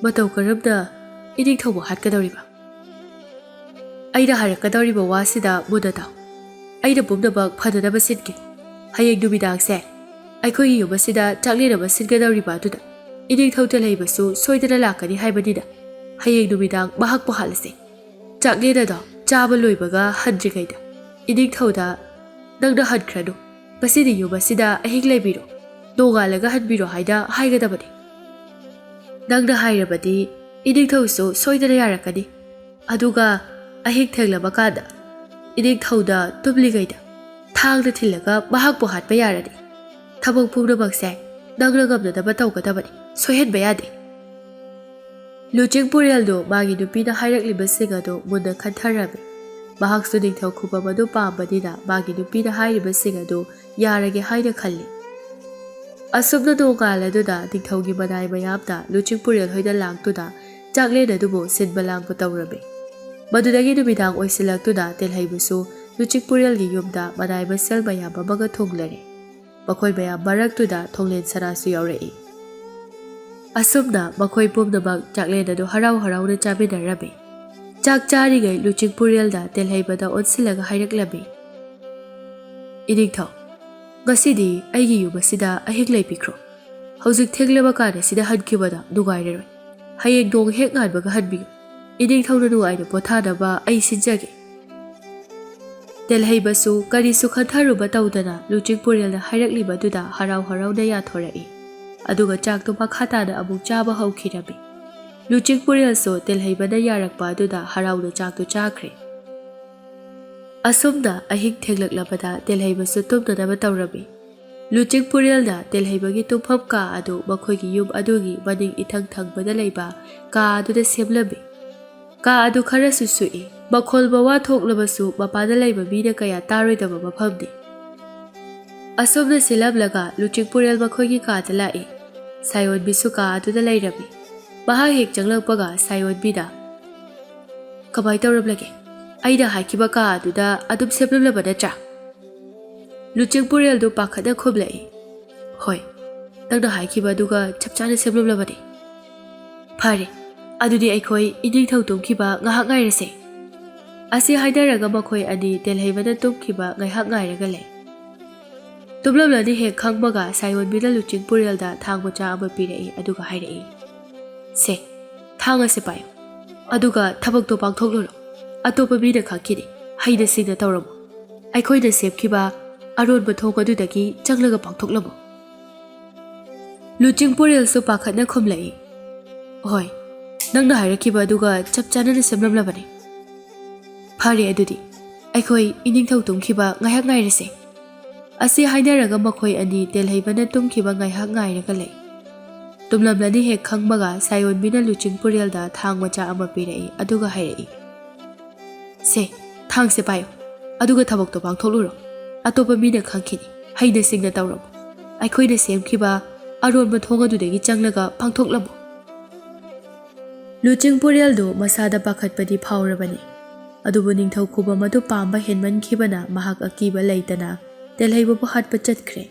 "ꯃꯇꯧ ꯀꯔꯝꯅ ꯏꯅꯤꯡꯊꯧꯕꯨ ꯍꯥꯠꯀꯗꯧꯔꯤꯕ? ꯑꯩꯅ ꯍꯥꯏꯔꯛꯀꯗꯧꯔꯤꯕ ꯋꯥꯁꯤꯗ ꯃꯨꯟꯅ ꯇꯥꯎ꯫ ꯑꯩꯅ ꯄꯨꯝꯅꯃꯛ ꯐꯅꯅꯕ ꯁꯤꯟꯒꯦ꯫ ꯍꯌꯦꯡ ꯅꯨꯃꯤꯗꯥꯡꯁꯦ ꯑꯩꯈꯣꯏꯒꯤ ꯌꯨꯝ ꯑꯁꯤꯗ ꯆꯥꯛꯂꯦꯟ ꯑꯃ ꯁꯤꯟꯒꯗꯧꯔꯤꯕ ꯑꯗꯨꯗ ꯏꯅꯤꯡꯊꯧ ꯇꯦꯜꯍꯩꯕꯁꯨ ꯁꯣꯏꯗꯅ ꯂꯥꯛꯀꯅꯤ ꯍꯥꯏꯕꯅꯤꯅ ꯍꯌꯦꯡ ꯅꯨꯃꯤꯗꯥꯡ ꯃꯍꯥꯛꯄꯨ ꯍꯥꯠꯂꯁꯦ꯫ ꯆꯥꯛꯂꯦꯟ ꯑꯗꯣ ꯆꯥꯕ ꯂꯣꯏꯕꯒ ꯍꯟꯗ꯭ꯔꯤꯉꯩꯗ ꯏꯅꯤꯡꯊꯧꯗ, 'ꯅꯪꯅ ꯍꯟꯈ꯭ꯔꯅꯨ, ꯉꯁꯤꯗꯤ ꯌꯨꯝ ꯑꯁꯤꯗ ꯑꯍꯤꯡ ꯂꯩꯕꯤꯔꯣ, ꯅꯣꯡꯉꯥꯜꯂꯒ ꯍꯟꯕꯤꯔꯣ' ꯍꯥꯏꯅ ꯍꯥꯏꯒꯗꯕꯅꯤ꯫ ꯅꯪꯅ ꯍꯥꯏꯔꯕꯗꯤ ꯏꯅꯤꯡꯊꯧꯁꯨ ꯁꯣꯏꯗꯅ ꯌꯥꯔꯛꯀꯅꯤ꯫ ꯑꯗꯨꯒ ꯑꯍꯤꯡ ꯊꯦꯡꯂꯕ ꯀꯥꯟꯗ ꯏꯅꯤꯡꯊꯧꯗ ꯇꯨꯝꯂꯤꯉꯩꯗ ꯊꯥꯡꯅ ꯊꯤꯜꯂꯒ ꯃꯍꯥꯛꯄꯨ ꯍꯥꯠꯄ ꯌꯥꯔꯅꯤ꯫ ꯊꯕꯛ ꯄꯨꯝꯅꯃꯛꯁꯦ ꯅꯪꯅ ꯉꯝꯅꯅꯕ ꯇꯧꯒꯗꯕꯅꯤ, ꯁꯣꯏꯍꯟꯕ ꯌꯥꯗꯦ꯫ ꯂꯨꯆꯤꯡ ꯄꯨꯔꯦꯜꯗꯨ ꯃꯥꯒꯤ ꯅꯨꯄꯤꯅ ꯍꯥꯏꯔꯛꯂꯤꯕꯁꯤꯡ ꯑꯗꯨ ꯃꯨꯟꯅ ꯈꯟꯊꯔꯝꯃꯤ꯫ ꯃꯍꯥꯛꯁꯨ ꯅꯤꯡꯊꯧ ꯈꯨꯕꯝ ꯑꯗꯨ ꯄꯥꯝꯕꯅꯤꯅ ꯃꯥꯒꯤ ꯅꯨꯄꯤꯅ ꯍꯥꯏꯔꯤꯕꯁꯤꯡ ꯑꯗꯨ ꯌꯥꯔꯒꯦ ꯍꯥꯏꯅ ꯈꯜꯂꯤ꯫ ꯑꯁꯨꯝꯅ ꯅꯣꯡꯉꯥꯜꯂꯗꯨꯅ ꯅꯤꯡꯊꯧꯒꯤ ꯃꯅꯥꯏ ꯃꯌꯥꯝꯅ ꯂꯨꯆꯤꯡ ꯄꯨꯔꯦꯜ ꯍꯣꯏꯗ ꯂꯥꯛꯇꯨꯅ ꯆꯥꯛꯂꯦꯟ ꯑꯗꯨꯕꯨ ꯁꯤꯟꯕ ꯂꯥꯡꯕ ꯇꯧꯔꯝꯃꯤ꯫ ꯃꯗꯨꯗꯒꯤ ꯅꯨꯃꯤꯗꯥꯡ ꯑꯣꯏꯁꯤꯜꯂꯛꯇꯨꯅ ꯇꯦꯜꯍꯩꯕꯁꯨ ꯂꯨꯆꯤꯡ ꯄꯨꯔꯦꯜꯒꯤ ꯌꯨꯝꯗ ꯃꯅꯥꯏ ꯃꯁꯦꯜ ꯃꯌꯥꯝ ꯑꯃꯒ ꯊꯨꯡꯂꯔꯦ꯫ ꯃꯈꯣꯏ ꯃꯌꯥꯝ ꯃꯔꯛꯇꯨꯗ ꯊꯣꯡꯂꯦꯟ ꯁꯅꯥꯁꯨ ꯌꯥꯎꯔꯛꯏ꯫ ꯑꯁꯨꯝꯅ ꯃꯈꯣꯏ ꯄꯨꯝꯅꯃꯛ ꯆꯥꯛꯂꯦꯟ ꯑꯗꯨ ꯍꯔꯥꯎ ꯍꯔꯥꯎꯅ ꯆꯥꯃꯤꯟꯅꯔꯝꯃꯤ꯫ ꯆꯥꯛ ꯆꯥꯔꯤꯉꯩ ꯂꯨꯆꯤꯡ ꯄꯨꯔꯦꯜꯅ ꯇꯦꯜꯍꯩꯕꯗ ꯑꯣꯟꯁꯤꯜꯂꯒ ꯍꯥꯏꯔꯛꯂꯝꯃꯤ, "ꯏꯅꯤꯡꯊꯧ, ꯉꯁꯤꯗꯤ ꯑꯩꯒꯤ ꯌꯨꯝ ꯑꯁꯤꯗ ꯑꯍꯤꯡ ꯂꯩꯕꯤꯈ꯭ꯔꯣ꯫ ꯍꯧꯖꯤꯛ ꯊꯦꯡꯂꯕ ꯀꯥꯟ ꯑꯁꯤꯗ ꯍꯟꯈꯤꯕꯗ ꯅꯨꯡꯉꯥꯏꯔꯔꯣꯏ꯫ ꯍꯌꯦꯡ ꯅꯣꯡ ꯍꯦꯛ ꯉꯥꯟꯕꯒ ꯍꯟꯕꯤꯌꯨ꯫ ꯏꯅꯤꯡꯊꯧꯅ ꯅꯨꯡꯉꯥꯏꯅ ꯄꯣꯊꯥꯅꯕ ꯑꯩ ꯁꯤꯟꯖꯒꯦ"꯫ ꯇꯦꯜꯍꯩꯕꯁꯨ ꯀꯔꯤꯁꯨ ꯈꯟꯊꯔꯨꯕ ꯇꯧꯗꯅ ꯂꯨꯆꯤꯡ ꯄꯨꯔꯦꯜꯅ ꯍꯥꯏꯔꯛꯂꯤꯕꯗꯨꯗ ꯍꯔꯥꯎ ꯍꯔꯥꯎꯅ ꯌꯥꯊꯣꯔꯛꯏ꯫ ꯑꯗꯨꯒ ꯆꯥꯛꯇꯨ ꯃꯈꯥ ꯇꯥꯅ ꯑꯃꯨꯛ ꯆꯥꯕ ꯍꯧꯈꯤꯔꯝꯃꯤ꯫ ꯂꯨꯆꯤꯡ ꯄꯨꯔꯦꯜꯁꯨ ꯇꯦꯜꯍꯩꯕꯅ ꯌꯥꯔꯛꯄ ꯑꯗꯨꯗ ꯍꯔꯥꯎꯅ ꯆꯥꯛꯇꯨ ꯆꯥꯈ꯭ꯔꯦ꯫ ꯑꯁꯨꯝꯅ ꯑꯍꯤꯡ ꯊꯦꯡꯂꯛꯂꯕꯗ ꯇꯦꯜꯍꯩꯕꯁꯨ ꯇꯨꯝꯅꯅꯕ ꯇꯧꯔꯝꯃꯤ꯫ ꯂꯨꯆꯤꯡ ꯄꯨꯔꯦꯜꯅ ꯇꯦꯜꯍꯩꯕꯒꯤ ꯇꯨꯝꯐꯝ ꯀꯥ ꯑꯗꯨ ꯃꯈꯣꯏꯒꯤ ꯌꯨꯝ ꯑꯗꯨꯒꯤ ꯃꯅꯤꯡ ꯏꯊꯪ ꯊꯪꯕꯗ ꯂꯩꯕ ꯀꯥ ꯑꯗꯨꯗ ꯁꯦꯝꯂꯝꯃꯤ꯫ ꯀꯥ ꯑꯗꯨ ꯈꯔꯁꯨ ꯁꯨꯛꯏ꯫ ꯃꯈꯣꯜ ꯃꯋꯥ ꯊꯣꯛꯂꯕꯁꯨ ꯃꯄꯥꯟꯗ ꯂꯩꯕ ꯃꯤꯅ ꯀꯌꯥ ꯇꯥꯔꯣꯏꯗꯕ ꯃꯐꯝꯅꯤ꯫ ꯑꯁꯨꯝꯅ ꯁꯤꯜꯂꯝꯂꯒ ꯂꯨꯆꯤꯡ ꯄꯨꯔꯦꯜ ꯃꯈꯣꯏꯒꯤ ꯀꯥꯗ ꯂꯥꯛꯏ꯫ ꯁꯥꯌꯣꯟꯕꯤꯁꯨ ꯀꯥ ꯑꯗꯨꯗ ꯂꯩꯔꯝꯃꯤ꯫ ꯃꯍꯥꯛ ꯍꯦꯛ ꯆꯪꯂꯛꯄꯒ ꯁꯥꯌꯣꯟꯕꯤꯅ, "ꯀꯃꯥꯏ ꯇꯧꯔꯝꯂꯒꯦ? ꯑꯩꯅ ꯍꯥꯏꯈꯤꯕ ꯀꯥ ꯑꯗꯨꯗ ꯑꯗꯨꯝ ꯁꯦꯝꯂꯝꯂꯕ ꯅꯠꯇ꯭ꯔꯥ?" ꯂꯨꯆꯤꯡ ꯄꯨꯔꯦꯜꯗꯨ ꯄꯥꯈꯠꯅ ꯈꯨꯝꯂꯛꯏ, "ꯍꯣꯏ, ꯅꯪꯅ ꯍꯥꯏꯈꯤꯕ ꯑꯗꯨꯒ ꯆꯞ ꯆꯥꯅ ꯁꯦꯝꯂꯝꯂꯕꯅꯤ"꯫ "ꯐꯔꯦ, ꯑꯗꯨꯗꯤ ꯑꯩꯈꯣꯏ ꯏꯅꯤꯡꯊꯧ ꯇꯨꯝꯈꯤꯕ ꯉꯥꯏꯍꯥꯛ ꯉꯥꯏꯔꯁꯦ"꯫ ꯑꯁꯤ ꯍꯥꯏꯅꯔꯒ ꯃꯈꯣꯏ ꯑꯅꯤ ꯇꯦꯜꯍꯩꯕꯅ ꯇꯨꯝꯈꯤꯕ ꯉꯥꯏꯍꯥꯛ ꯉꯥꯏꯔꯒ ꯂꯩ꯫ ꯇꯨꯝꯂꯝꯂꯅꯤ ꯍꯦꯛ ꯈꯪꯕꯒ ꯁꯥꯌꯣꯟꯕꯤꯅ ꯂꯨꯆꯤꯡ ꯄꯨꯔꯦꯜꯗ ꯊꯥꯡ ꯃꯆꯥ ꯑꯃ ꯄꯤꯔꯛꯏ, ꯑꯗꯨꯒ ꯍꯥꯏꯔꯛꯏ, "ꯁꯦ, ꯊꯥꯡ ꯑꯁꯦ ꯄꯥꯏꯌꯨ, ꯑꯗꯨꯒ ꯊꯕꯛꯇꯣ ꯄꯥꯡꯊꯣꯛꯂꯨꯔꯣ꯫ ꯑꯇꯣꯞꯄ ꯃꯤꯅ ꯈꯪꯈꯤꯅꯤ, ꯍꯩꯅ ꯁꯤꯡꯅ ꯇꯧꯔꯝꯃꯨ꯫ ꯑꯩꯈꯣꯏꯅ ꯁꯦꯝꯈꯤꯕ ꯑꯔꯣꯟꯕ ꯊꯣꯡ ꯑꯗꯨꯗꯒꯤ ꯆꯪꯂꯒ ꯄꯥꯡꯊꯣꯛꯂꯝꯃꯨ"꯫ ꯂꯨꯆꯤꯡ ꯄꯨꯔꯦꯜꯁꯨ ꯄꯥꯈꯠꯅ ꯈꯨꯝꯂꯛꯏ, "ꯍꯣꯏ, ꯅꯪꯅ ꯍꯥꯏꯔꯛꯈꯤꯕ ꯑꯗꯨꯒ ꯆꯞ ꯆꯥꯅꯅ ꯁꯦꯝꯂꯝꯂꯕꯅꯤ"꯫ "ꯐꯔꯦ ꯑꯗꯨꯗꯤ"꯫ "ꯑꯩꯈꯣꯏ ꯏꯅꯤꯡꯊꯧ ꯇꯨꯝꯈꯤꯕ ꯉꯥꯏꯍꯥꯛ ꯉꯥꯏꯔꯁꯦ꯫" ꯑꯁꯤ ꯍꯥꯏꯅꯔꯒ ꯃꯈꯣꯏ ꯑꯅꯤ ꯇꯦꯜꯍꯩꯕꯅ ꯇꯨꯝꯈꯤꯕ ꯉꯥꯏꯍꯥꯛ ꯉꯥꯏꯔꯒ ꯂꯩ꯫ ꯇꯨꯝꯂꯝꯂꯅꯤ ꯍꯦꯛ ꯈꯪꯕꯒ ꯁꯥꯌꯣꯟꯕꯤꯅ ꯂꯨꯆꯤꯡꯄꯨꯔꯦꯜꯗ ꯊꯥꯡ ꯃꯆꯥ ꯑꯃ ꯄꯤꯔꯛꯏ, ꯑꯗꯨꯒ ꯍꯥꯏꯔꯛꯏ, "ꯁꯦ, ꯊꯥꯡꯁꯦ ꯄꯥꯏꯌꯨ, ꯑꯗꯨꯒ ꯊꯕꯛꯇꯣ ꯄꯥꯡꯊꯣꯛꯂꯨꯔꯣ꯫ ꯑꯇꯣꯞꯄ ꯃꯤꯅ ꯈꯪꯈꯤꯅꯤ꯫ ꯍꯩꯅ ꯁꯤꯡꯅ ꯇꯧꯔꯝꯃꯨ꯫ ꯑꯩꯈꯣꯏꯅ ꯁꯦꯝꯈꯤꯕ ꯑꯔꯣꯟꯕ ꯊꯣꯡ ꯑꯗꯨꯗꯒꯤ ꯆꯪꯂꯒ ꯄꯥꯡꯊꯣꯛꯂꯝꯃꯨ꯫" ꯂꯨꯆꯤꯡꯄꯨꯔꯦꯜꯗꯨ ꯃꯁꯥꯗ ꯄꯥꯈꯠꯄꯗꯤ ꯐꯥꯎꯔꯕꯅꯤ, ꯑꯗꯨꯕꯨ ꯅꯤꯡꯊꯧ ꯈꯨꯕꯝ ꯑꯗꯨ ꯄꯥꯝꯕ ꯍꯦꯟꯃꯟꯈꯤꯕꯅ ꯃꯍꯥꯛ ꯑꯀꯤꯕ ꯂꯩꯇꯅ ꯇꯦꯜꯍꯩꯕꯕꯨ ꯍꯥꯠꯄ ꯆꯠꯈ꯭ꯔꯦ꯫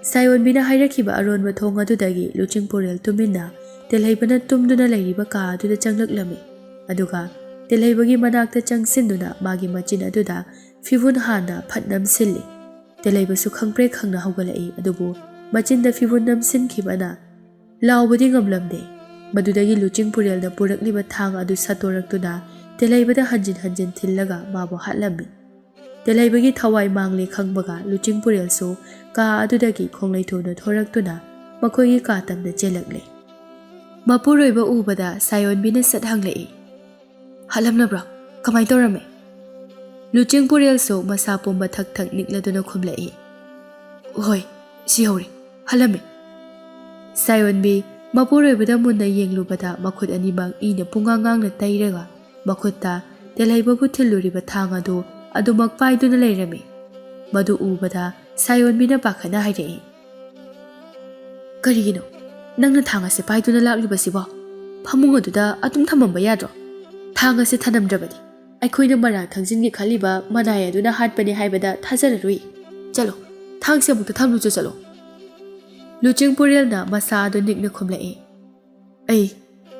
ꯁꯥꯌꯣꯟꯕꯤꯅ ꯍꯥꯏꯔꯛꯈꯤꯕ ꯑꯔꯣꯟꯕ ꯊꯣꯡ ꯑꯗꯨꯗꯒꯤ ꯂꯨꯆꯤꯡꯄꯨꯔꯦꯜ ꯇꯨꯃꯤꯟꯅ ꯇꯦꯜꯍꯩꯕꯅ ꯇꯨꯝꯗꯨꯅ ꯂꯩꯔꯤꯕ ꯀꯥ ꯑꯗꯨꯗ ꯆꯪꯂꯛꯂꯝꯃꯤ, ꯑꯗꯨꯒ ꯇꯦꯜꯍꯩꯕꯒꯤ ꯃꯅꯥꯛꯇ ꯆꯪꯁꯤꯟꯗꯨꯅ ꯃꯥꯒꯤ ꯃꯆꯤꯟ ꯑꯗꯨꯗ ꯐꯤꯕꯨꯟ ꯍꯥꯟꯅ ꯐꯠ ꯅꯝꯁꯤꯜꯂꯤ꯫ ꯇꯦꯜꯍꯩꯕꯁꯨ ꯈꯪꯄ꯭ꯔꯦꯛ ꯈꯪꯅ ꯍꯧꯒꯠꯂꯛꯏ, ꯑꯗꯨꯕꯨ ꯃꯆꯤꯟꯗ ꯐꯤꯕꯨꯟ ꯅꯝꯁꯤꯟꯈꯤꯕꯅ ꯂꯥꯎꯕꯗꯤ ꯉꯝꯂꯝꯗꯦ꯫ ꯃꯗꯨꯗꯒꯤ ꯂꯨꯆꯤꯡꯄꯨꯔꯦꯜꯅ ꯄꯨꯔꯛꯂꯤꯕ ꯊꯥꯡ ꯑꯗꯨ ꯁꯠꯇꯣꯔꯛꯇꯨꯅ ꯇꯦꯜꯍꯩꯕꯗ ꯍꯟꯖꯤꯟ ꯍꯟꯖꯤꯟ ꯊꯤꯜꯂꯒ ꯃꯥꯕꯨ ꯍꯥꯠꯂꯝꯃꯤ꯫ ꯇꯦꯜꯍꯩꯕꯒꯤ ꯊꯋꯥꯏ ꯃꯥꯡꯂꯦ ꯈꯪꯕꯒ ꯂꯨꯆꯤꯡꯄꯨꯔꯦꯜꯁꯨ ꯀꯥ ꯑꯗꯨꯗꯒꯤ ꯈꯣꯡꯂꯩ ꯊꯨꯅ ꯊꯣꯔꯛꯇꯨꯅ ꯃꯈꯣꯏꯒꯤ ꯀꯥ ꯇꯝꯅ ꯆꯦꯜꯂꯛꯂꯦ꯫ ꯃꯄꯨꯔꯣꯏꯕ ꯎꯕꯗ ꯁꯥꯌꯣꯟꯕꯤꯅ ꯁꯠ ꯍꯪꯂꯛꯏ, "ꯍꯥꯠꯂꯝꯂꯕ꯭ꯔꯣ? ꯀꯃꯥꯏ ꯇꯧꯔꯝꯃꯦ?" ꯂꯨꯆꯤꯡꯄꯨꯔꯦꯜꯁꯨ ꯃꯁꯥ ꯄꯨꯝꯕ ꯊꯛ ꯊꯛ ꯅꯤꯛꯂꯗꯨꯅ ꯈꯨꯝꯂꯛꯏ, "ꯍꯣꯏ, ꯁꯤꯍꯧꯔꯦ, ꯍꯥꯠꯂꯝꯃꯦ꯫" ꯁꯥꯌꯣꯟꯕꯤ ꯃꯄꯨꯔꯣꯏꯕꯗ ꯃꯨꯟꯅ ꯌꯦꯡꯂꯨꯕꯗ ꯃꯈꯨꯠ ꯑꯅꯤꯃꯛ ꯏꯅ ꯄꯨꯡꯉꯥꯡ ꯉꯥꯡꯅ ꯇꯩꯔꯒ ꯃꯈꯨꯠꯇ ꯇꯦꯜꯍꯩꯕꯕꯨ ꯊꯤꯜꯂꯨꯔꯤꯕ ꯊꯥꯡ ꯑꯗꯨ ꯑꯗꯨꯃꯛ ꯄꯥꯏꯗꯨꯅ ꯂꯩꯔꯝꯃꯤ꯫ ꯃꯗꯨ ꯎꯕꯗ ꯁꯥꯌꯣꯟꯕꯤꯅ ꯄꯥꯈꯠꯅ ꯍꯥꯏꯔꯛꯏ, "ꯀꯔꯤꯒꯤꯅꯣ ꯅꯪꯅ ꯊꯥꯡ ꯑꯁꯤ ꯄꯥꯏꯗꯨꯅ ꯂꯥꯛꯂꯤꯕꯁꯤꯕꯣ? ꯐꯃꯨꯡ ꯑꯗꯨꯗ ꯑꯗꯨꯝ ꯊꯝꯃꯝꯕ ꯌꯥꯗ꯭ꯔꯣ? ꯊꯥꯡ ꯑꯁꯤ ꯊꯅꯝꯗ꯭ꯔꯕꯗꯤ ꯑꯩꯈꯣꯏꯅ ꯃꯔꯥꯡ ꯊꯥꯡꯖꯤꯟꯒꯦ ꯈꯜꯂꯤꯕ ꯃꯅꯥꯏ ꯑꯗꯨꯅ ꯍꯥꯠꯄꯅꯤ ꯍꯥꯏꯕꯗ ꯊꯥꯖꯔꯔꯣꯏ꯫ ꯆꯠꯂꯣ, ꯊꯥꯡꯁꯦ ꯑꯃꯨꯛꯇ ꯊꯝꯂꯨꯆꯣ ꯆꯠꯂꯣ꯫" ꯂꯨꯆꯤꯡꯄꯨꯔꯦꯜꯅ ꯃꯁꯥ ꯑꯗꯨ ꯅꯤꯛꯅ ꯈꯨꯝꯂꯛꯏ, "ꯑꯩ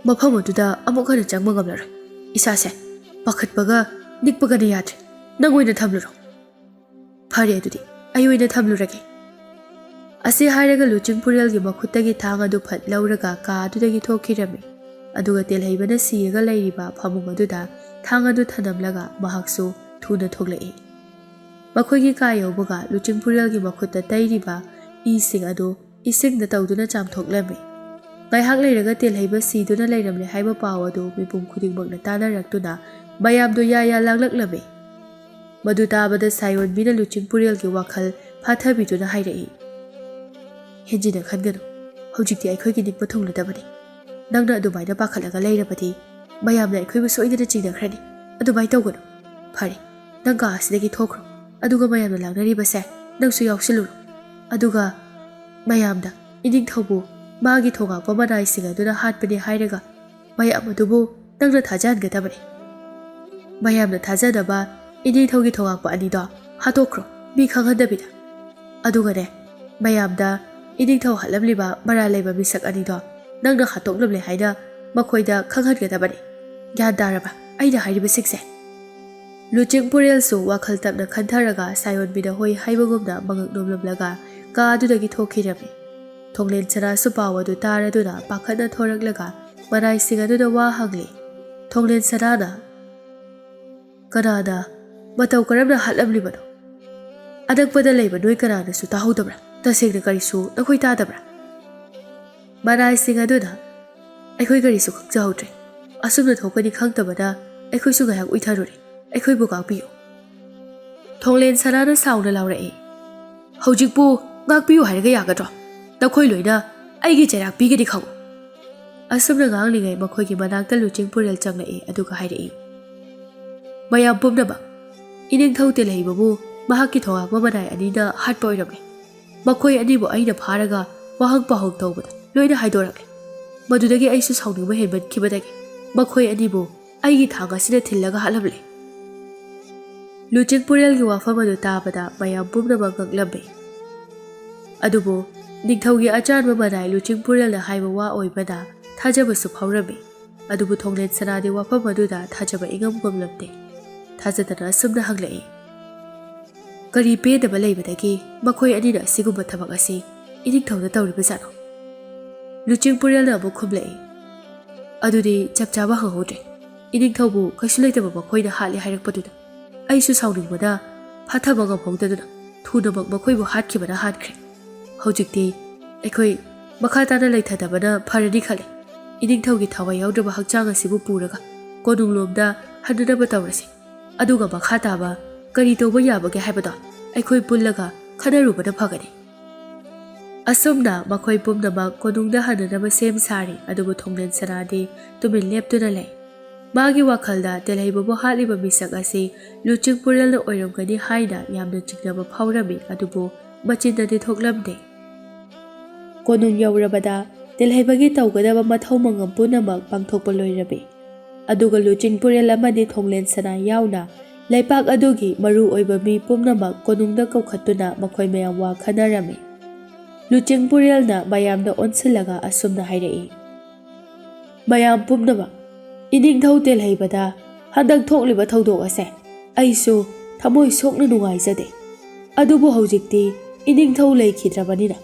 ꯃꯐꯝ ꯑꯗꯨꯗ ꯑꯃꯨꯛ ꯍꯟꯅ ꯆꯪꯕ ꯉꯝꯂꯔꯣꯏ꯫ ꯏꯁꯥꯁꯦ ꯄꯥꯈꯠꯄꯒ ꯅꯤꯛꯄꯒꯅ ꯌꯥꯗ꯭ꯔꯦ꯫ ꯅꯪ ꯑꯣꯏꯅ ꯊꯝꯂꯨꯔꯣ꯫" "ꯐꯔꯦ, ꯑꯗꯨꯗꯤ ꯑꯩ ꯑꯣꯏꯅ ꯊꯝꯂꯨꯔꯒꯦ꯫" ꯑꯁꯤ ꯍꯥꯏꯔꯒ ꯂꯨꯆꯤꯡꯄꯨꯔꯦꯜꯒꯤ ꯃꯈꯨꯠꯇꯒꯤ ꯊꯥꯡ ꯑꯗꯨ ꯐꯠ ꯂꯧꯔꯒ ꯀꯥ ꯑꯗꯨꯗꯒꯤ ꯊꯣꯛꯈꯤꯔꯝꯃꯤ꯫ ꯑꯗꯨꯒ ꯇꯦꯜꯍꯩꯕꯅ ꯁꯤꯔꯒ ꯂꯩꯔꯤꯕ ꯐꯃꯨꯡ ꯑꯗꯨꯗ ꯊꯥꯡ ꯑꯗꯨ ꯊꯅꯝꯂꯒ ꯃꯍꯥꯛꯁꯨ ꯊꯨꯅ ꯊꯣꯛꯂꯛꯏ꯫ ꯃꯈꯣꯏꯒꯤ ꯀꯥ ꯌꯧꯕꯒ ꯂꯨꯆꯤꯡꯄꯨꯔꯦꯜꯒꯤ ꯃꯈꯨꯠꯇ ꯇꯩꯔꯤꯕ ꯏꯁꯤꯡ ꯑꯗꯨ ꯏꯁꯤꯡꯗ ꯇꯧꯗꯨꯅ ꯆꯥꯝꯊꯣꯛꯂꯝꯃꯤ꯫ ꯉꯥꯏꯍꯥꯛ ꯂꯩꯔꯒ ꯇꯦꯜꯍꯩꯕ ꯁꯤꯗꯨꯅ ꯂꯩꯔꯝꯂꯦ ꯍꯥꯏꯕ ꯄꯥꯎ ꯑꯗꯨ ꯃꯤꯄꯨꯝ ꯈꯨꯗꯤꯡꯃꯛꯅ ꯇꯥꯅꯔꯛꯇꯨꯅ ꯃꯌꯥꯝꯗꯨ ꯌꯥ ꯌꯥ ꯂꯥꯡꯂꯛꯂꯝꯃꯤ꯫ ꯃꯗꯨ ꯇꯥꯕꯗ ꯁꯥꯌꯣꯟꯕꯤꯅ ꯂꯨꯆꯤꯡꯄꯨꯔꯦꯜꯒꯤ ꯋꯥꯈꯜ ꯐꯥꯊꯕꯤꯗꯨꯅ ꯍꯥꯏꯔꯛꯏ, "ꯍꯦꯟꯖꯤꯟꯅ ꯈꯟꯒꯅꯨ, ꯍꯧꯖꯤꯛꯇꯤ ꯑꯩꯈꯣꯏꯒꯤ ꯅꯤꯛꯄ ꯊꯨꯡꯂꯗꯕꯅꯤ꯫ ꯅꯪꯅ ꯑꯗꯨꯃꯥꯏꯅ ꯄꯥꯈꯠꯂꯒ ꯂꯩꯔꯕꯗꯤ ꯃꯌꯥꯝꯅ ꯑꯩꯈꯣꯏꯕꯨ ꯁꯣꯏꯗꯅ ꯆꯤꯡꯅꯈ꯭ꯔꯅꯤ꯫ ꯑꯗꯨꯃꯥꯏꯅ ꯇꯧꯒꯅꯨ꯫ ꯐꯔꯦ, ꯅꯪ ꯀꯥ ꯑꯁꯤꯗꯒꯤ ꯊꯣꯛꯈ꯭ꯔꯣ, ꯑꯗꯨꯒ ꯃꯌꯥꯝꯅ ꯂꯥꯡꯅꯔꯤꯕꯁꯦ ꯅꯪꯁꯨ ꯌꯥꯎꯁꯤꯜꯂꯨꯔꯣ꯫ ꯑꯗꯨꯒ ꯃꯌꯥꯝꯗ ꯏꯅꯤꯡꯊꯧꯕꯨ ꯃꯥꯒꯤ ꯊꯣꯉꯥꯛꯄ ꯃꯅꯥꯏꯁꯤꯡ ꯑꯗꯨꯅ ꯍꯥꯠꯄꯅꯤ ꯍꯥꯏꯔꯒ ꯃꯌꯥꯝ ꯑꯗꯨꯕꯨ ꯅꯪꯅ ꯊꯥꯖꯍꯟꯒꯗꯕꯅꯤ꯫ ꯃꯌꯥꯝꯅ ꯊꯥꯖꯅꯕ ꯏꯅꯤꯡꯊꯧꯒꯤ ꯊꯣꯉꯥꯛꯄ ꯑꯅꯤꯗꯣ ꯍꯥꯠꯇꯣꯛꯈ꯭ꯔꯣ, ꯃꯤ ꯈꯪꯍꯟꯗꯕꯤꯗ꯫ ꯑꯗꯨꯒꯅꯦ, ꯃꯌꯥꯝꯗ ꯏꯅꯤꯡꯊꯧ ꯍꯥꯠꯂꯝꯂꯤꯕ ꯃꯔꯥꯜ ꯂꯩꯕ ꯃꯤꯁꯛ ꯑꯅꯤꯗꯣ ꯅꯪꯅ ꯍꯥꯠꯇꯣꯛꯂꯝꯂꯦ ꯍꯥꯏꯅ ꯃꯈꯣꯏꯗ ꯈꯪꯍꯟꯒꯗꯕꯅꯤ꯫ ꯒ꯭ꯌꯥꯟ ꯇꯥꯔꯕ ꯑꯩꯅ ꯍꯥꯏꯔꯤꯕꯁꯤꯡꯁꯦ?" ꯂꯨꯆꯤꯡꯄꯨꯔꯦꯜꯁꯨ ꯋꯥꯈꯜ ꯇꯞꯅ ꯈꯟꯊꯔꯒ ꯁꯥꯌꯣꯟꯕꯤꯅ ꯍꯣꯏ ꯍꯥꯏꯕꯒꯨꯝꯅ ꯃꯉꯛ ꯅꯣꯝꯂꯝꯂꯒ ꯀꯥ ꯑꯗꯨꯗꯒꯤ ꯊꯣꯛꯈꯤꯔꯝꯃꯤ꯫ ꯊꯣꯡꯂꯦꯟ ꯁꯅꯥꯁꯨ ꯄꯥꯎ ꯑꯗꯨ ꯇꯥꯔꯗꯨꯅ ꯄꯥꯈꯠꯅ ꯊꯣꯔꯛꯂꯒ ꯃꯅꯥꯏꯁꯤꯡ ꯑꯗꯨꯗ ꯋꯥ ꯍꯪꯂꯤ꯫ ꯊꯣꯡꯂꯦꯟ ꯁꯅꯥꯅ, "ꯀꯅꯥꯅ? ꯃꯇꯧ ꯀꯔꯝꯅ ꯍꯥꯠꯂꯝꯂꯤꯕꯅꯣ? ꯑꯅꯛꯄꯗ ꯂꯩꯕ ꯅꯣꯏ ꯀꯅꯥꯅꯁꯨ ꯇꯥꯍꯧꯗꯕ꯭ꯔꯥ? ꯇꯁꯦꯡꯅ ꯀꯔꯤꯁꯨ ꯅꯈꯣꯏ ꯇꯥꯗꯕ꯭ꯔꯥ?" ꯃꯅꯥꯏꯁꯤꯡ ꯑꯗꯨꯅ, "ꯑꯩꯈꯣꯏ ꯀꯔꯤꯁꯨ ꯈꯪꯖꯍꯧꯗ꯭ꯔꯦ꯫ ꯑꯁꯨꯝꯅ ꯊꯣꯛꯀꯅꯤ ꯈꯪꯗꯕꯅ ꯑꯩꯈꯣꯏꯁꯨ ꯉꯥꯏꯍꯥꯛ ꯎꯏꯊꯔꯨꯔꯦ꯫ ꯑꯩꯈꯣꯏꯕꯨ ꯉꯥꯛꯄꯤꯌꯨ꯫" ꯊꯣꯡꯂꯦꯟ ꯁꯅꯥꯅ ꯁꯥꯎꯅ ꯂꯥꯎꯔꯛꯏ, "ꯍꯧꯖꯤꯛꯄꯨ ꯉꯥꯛꯄꯤꯌꯨ ꯍꯥꯏꯔꯒ ꯌꯥꯒꯗ꯭ꯔꯣ? ꯅꯈꯣꯏ ꯂꯣꯏꯅ ꯑꯩꯒꯤ ꯆꯩꯔꯥꯛ ꯄꯤꯒꯅꯤ ꯈꯪꯉꯨ꯫" ꯑꯁꯨꯝꯅ ꯉꯥꯡꯂꯤꯉꯩ ꯃꯈꯣꯏꯒꯤ ꯃꯅꯥꯛꯇ ꯂꯨꯆꯤꯡꯄꯨꯔꯦꯜ ꯆꯪꯂꯛꯏ, ꯑꯗꯨꯒ ꯍꯥꯏꯔꯛꯏ, "ꯃꯌꯥꯝ ꯄꯨꯝꯅꯃꯛ, ꯏꯅꯤꯡꯊꯧ ꯇꯦꯜꯍꯩꯕꯕꯨ ꯃꯍꯥꯛꯀꯤ ꯊꯣꯉꯥꯛꯄ ꯃꯅꯥꯏ ꯑꯅꯤꯅ ꯍꯥꯠꯄ ꯑꯣꯏꯔꯝꯂꯦ꯫ ꯃꯈꯣꯏ ꯑꯅꯤꯕꯨ ꯑꯩꯅ ꯐꯥꯔꯒ ꯋꯥꯍꯪ ꯄꯥꯎꯍꯪ ꯇꯧꯕꯗ ꯂꯣꯏꯅ ꯍꯥꯏꯗꯣꯔꯛꯂꯦ꯫ ꯃꯗꯨꯗꯒꯤ ꯑꯩꯁꯨ ꯁꯥꯎꯅꯤꯡꯕ ꯍꯦꯟꯃꯟꯈꯤꯕꯗꯒꯤ ꯃꯈꯣꯏ ꯑꯅꯤꯕꯨ ꯑꯩꯒꯤ ꯊꯥꯡ ꯑꯁꯤꯅ ꯊꯤꯜꯂꯒ ꯍꯥꯠꯂꯝꯂꯦ꯫" ꯂꯨꯆꯤꯡꯄꯨꯔꯦꯜꯒꯤ ꯋꯥꯐꯝ ꯑꯗꯨ ꯇꯥꯕꯗ ꯃꯌꯥꯝ ꯄꯨꯝꯅꯃꯛ ꯉꯛꯂꯝꯃꯤ꯫ ꯑꯗꯨꯕꯨ ꯅꯤꯡꯊꯧꯒꯤ ꯑꯆꯥꯟꯕ ꯃꯅꯥꯏ ꯂꯨꯆꯤꯡꯄꯨꯔꯦꯜꯅ ꯍꯥꯏꯕ ꯋꯥ ꯑꯣꯏꯕꯅ ꯊꯥꯖꯕꯁꯨ ꯐꯥꯎꯔꯝꯃꯤ꯫ ꯑꯗꯨꯕꯨ ꯊꯣꯡꯂꯦꯟ ꯁꯅꯥꯗꯤ ꯋꯥꯐꯝ ꯑꯗꯨꯗ ꯊꯥꯖꯕ ꯏꯉꯝ ꯉꯝꯂꯝꯗꯦ꯫ ꯊꯥꯖꯗꯅ ꯑꯁꯨꯝꯅ ꯍꯪꯂꯛꯏ, "ꯀꯔꯤ ꯄꯦꯟꯗꯕ ꯂꯩꯕꯗꯒꯤ ꯃꯈꯣꯏ ꯑꯅꯤꯅ ꯑꯁꯤꯒꯨꯝꯕ ꯊꯕꯛ ꯑꯁꯤ ꯏꯅꯤꯡꯊꯧꯗ ꯇꯧꯔꯤꯕꯖꯥꯠꯅꯣ?" ꯂꯨꯆꯤꯡꯄꯨꯔꯦꯜꯅ ꯑꯃꯨꯛ ꯈꯨꯝꯂꯛꯏ, "ꯑꯗꯨꯗꯤ ꯆꯞ ꯆꯥꯕ ꯍꯪꯍꯧꯗ꯭ꯔꯦ꯫ ꯏꯅꯤꯡꯊꯧꯕꯨ ꯀꯩꯁꯨ ꯂꯩꯇꯕ ꯃꯈꯣꯏꯅ ꯍꯥꯠꯂꯦ ꯍꯥꯏꯔꯛꯄꯗꯨꯗ ꯑꯩꯁꯨ ꯁꯥꯎꯅꯤꯡꯕꯅ ꯐꯥꯊꯕ ꯉꯝꯍꯧꯗꯗꯨꯅ ꯊꯨꯅꯃꯛ ꯃꯈꯣꯏꯕꯨ ꯍꯥꯠꯈꯤꯕꯅ ꯍꯥꯟꯈ꯭ꯔꯦ꯫ ꯍꯧꯖꯤꯛꯇꯤ ꯑꯩꯈꯣꯏ ꯃꯈꯥ ꯇꯥꯅ ꯂꯩꯊꯗꯕꯅ ꯐꯔꯅꯤ ꯈꯜꯂꯤ꯫ ꯏꯅꯤꯡꯊꯧꯒꯤ ꯊꯋꯥꯏ ꯌꯥꯎꯗ꯭ꯔꯕ ꯍꯛꯆꯥꯡ ꯑꯁꯤꯕꯨ ꯄꯨꯔꯒ ꯀꯣꯅꯨꯡꯂꯣꯝꯗ ꯍꯟꯅꯅꯕ ꯇꯧꯔꯁꯤ꯫ ꯑꯗꯨꯒ ꯃꯈꯥ ꯇꯥꯕ ꯀꯔꯤ ꯇꯧꯕ ꯌꯥꯕꯒꯦ ꯍꯥꯏꯕꯗꯣ ꯑꯩꯈꯣꯏ ꯄꯨꯜꯂꯒ ꯈꯟꯅꯔꯨꯕꯅ ꯐꯒꯅꯤ꯫ ꯑꯁꯨꯝꯅ ꯃꯈꯣꯏ ꯄꯨꯝꯅꯃꯛ ꯀꯣꯅꯨꯡꯗ ꯍꯟꯅꯅꯕ ꯁꯦꯝ ꯁꯥꯔꯤ, ꯑꯗꯨꯕꯨ ꯊꯣꯡꯂꯦꯟ ꯁꯅꯥꯗꯤ ꯇꯨꯃꯤꯟ ꯂꯦꯞꯇꯨꯅ ꯂꯩ꯫ ꯃꯥꯒꯤ ꯋꯥꯈꯜꯗ ꯇꯦꯜꯍꯩꯕꯕꯨ ꯍꯥꯠꯂꯤꯕ ꯃꯤꯁꯛ ꯑꯁꯤ ꯂꯨꯆꯤꯡ ꯄꯨꯔꯦꯜꯅ ꯑꯣꯏꯔꯝꯒꯅꯤ ꯍꯥꯏꯅ ꯌꯥꯝꯅ ꯆꯤꯡꯅꯕ ꯐꯥꯎꯔꯝꯃꯤ, ꯑꯗꯨꯕꯨ ꯃꯆꯤꯟꯗꯗꯤ ꯊꯣꯛꯂꯝꯗꯦ꯫ ꯀꯣꯅꯨꯡ ꯌꯧꯔꯕꯗ ꯇꯦꯜꯍꯩꯕꯒꯤ ꯇꯧꯒꯗꯕ ꯃꯊꯧ ꯃꯉꯝ ꯄꯨꯝꯅꯃꯛ ꯄꯥꯡꯊꯣꯛꯄ ꯂꯣꯏꯔꯝꯃꯤ꯫ ꯑꯗꯨꯒ ꯂꯨꯆꯤꯡ ꯄꯨꯔꯦꯜ ꯑꯃꯗꯤ ꯊꯣꯡꯂꯦꯟ ꯁꯅꯥ ꯌꯥꯎꯅ ꯂꯩꯄꯥꯛ ꯑꯗꯨꯒꯤ ꯃꯔꯨ ꯑꯣꯏꯕ ꯃꯤ ꯄꯨꯝꯅꯃꯛ ꯀꯣꯅꯨꯡꯗ ꯀꯧꯈꯠꯇꯨꯅ ꯃꯈꯣꯏ ꯃꯌꯥꯝ ꯋꯥ ꯈꯟꯅꯔꯝꯃꯤ꯫ ꯂꯨꯆꯤꯡ ꯄꯨꯔꯦꯜꯅ ꯃꯌꯥꯝꯗ ꯑꯣꯟꯁꯤꯜꯂꯒ ꯑꯁꯨꯝꯅ ꯍꯥꯏꯔꯛꯏ, "ꯃꯌꯥꯝ ꯄꯨꯝꯅꯃꯛ, ꯏꯅꯤꯡꯊꯧ ꯇꯦꯜꯍꯩꯕꯗ ꯍꯟꯗꯛ ꯊꯣꯛꯂꯤꯕ ꯊꯧꯗꯣꯛ ꯑꯁꯦ ꯑꯩꯁꯨ ꯊꯃꯣꯏ ꯁꯣꯛꯅ ꯅꯨꯡꯉꯥꯏꯖꯗꯦ꯫ ꯑꯗꯨꯕꯨ ꯍꯧꯖꯤꯛꯇꯤ ꯏꯅꯤꯡꯊꯧ ꯂꯩꯈꯤꯗ꯭ꯔꯕꯅꯤꯅ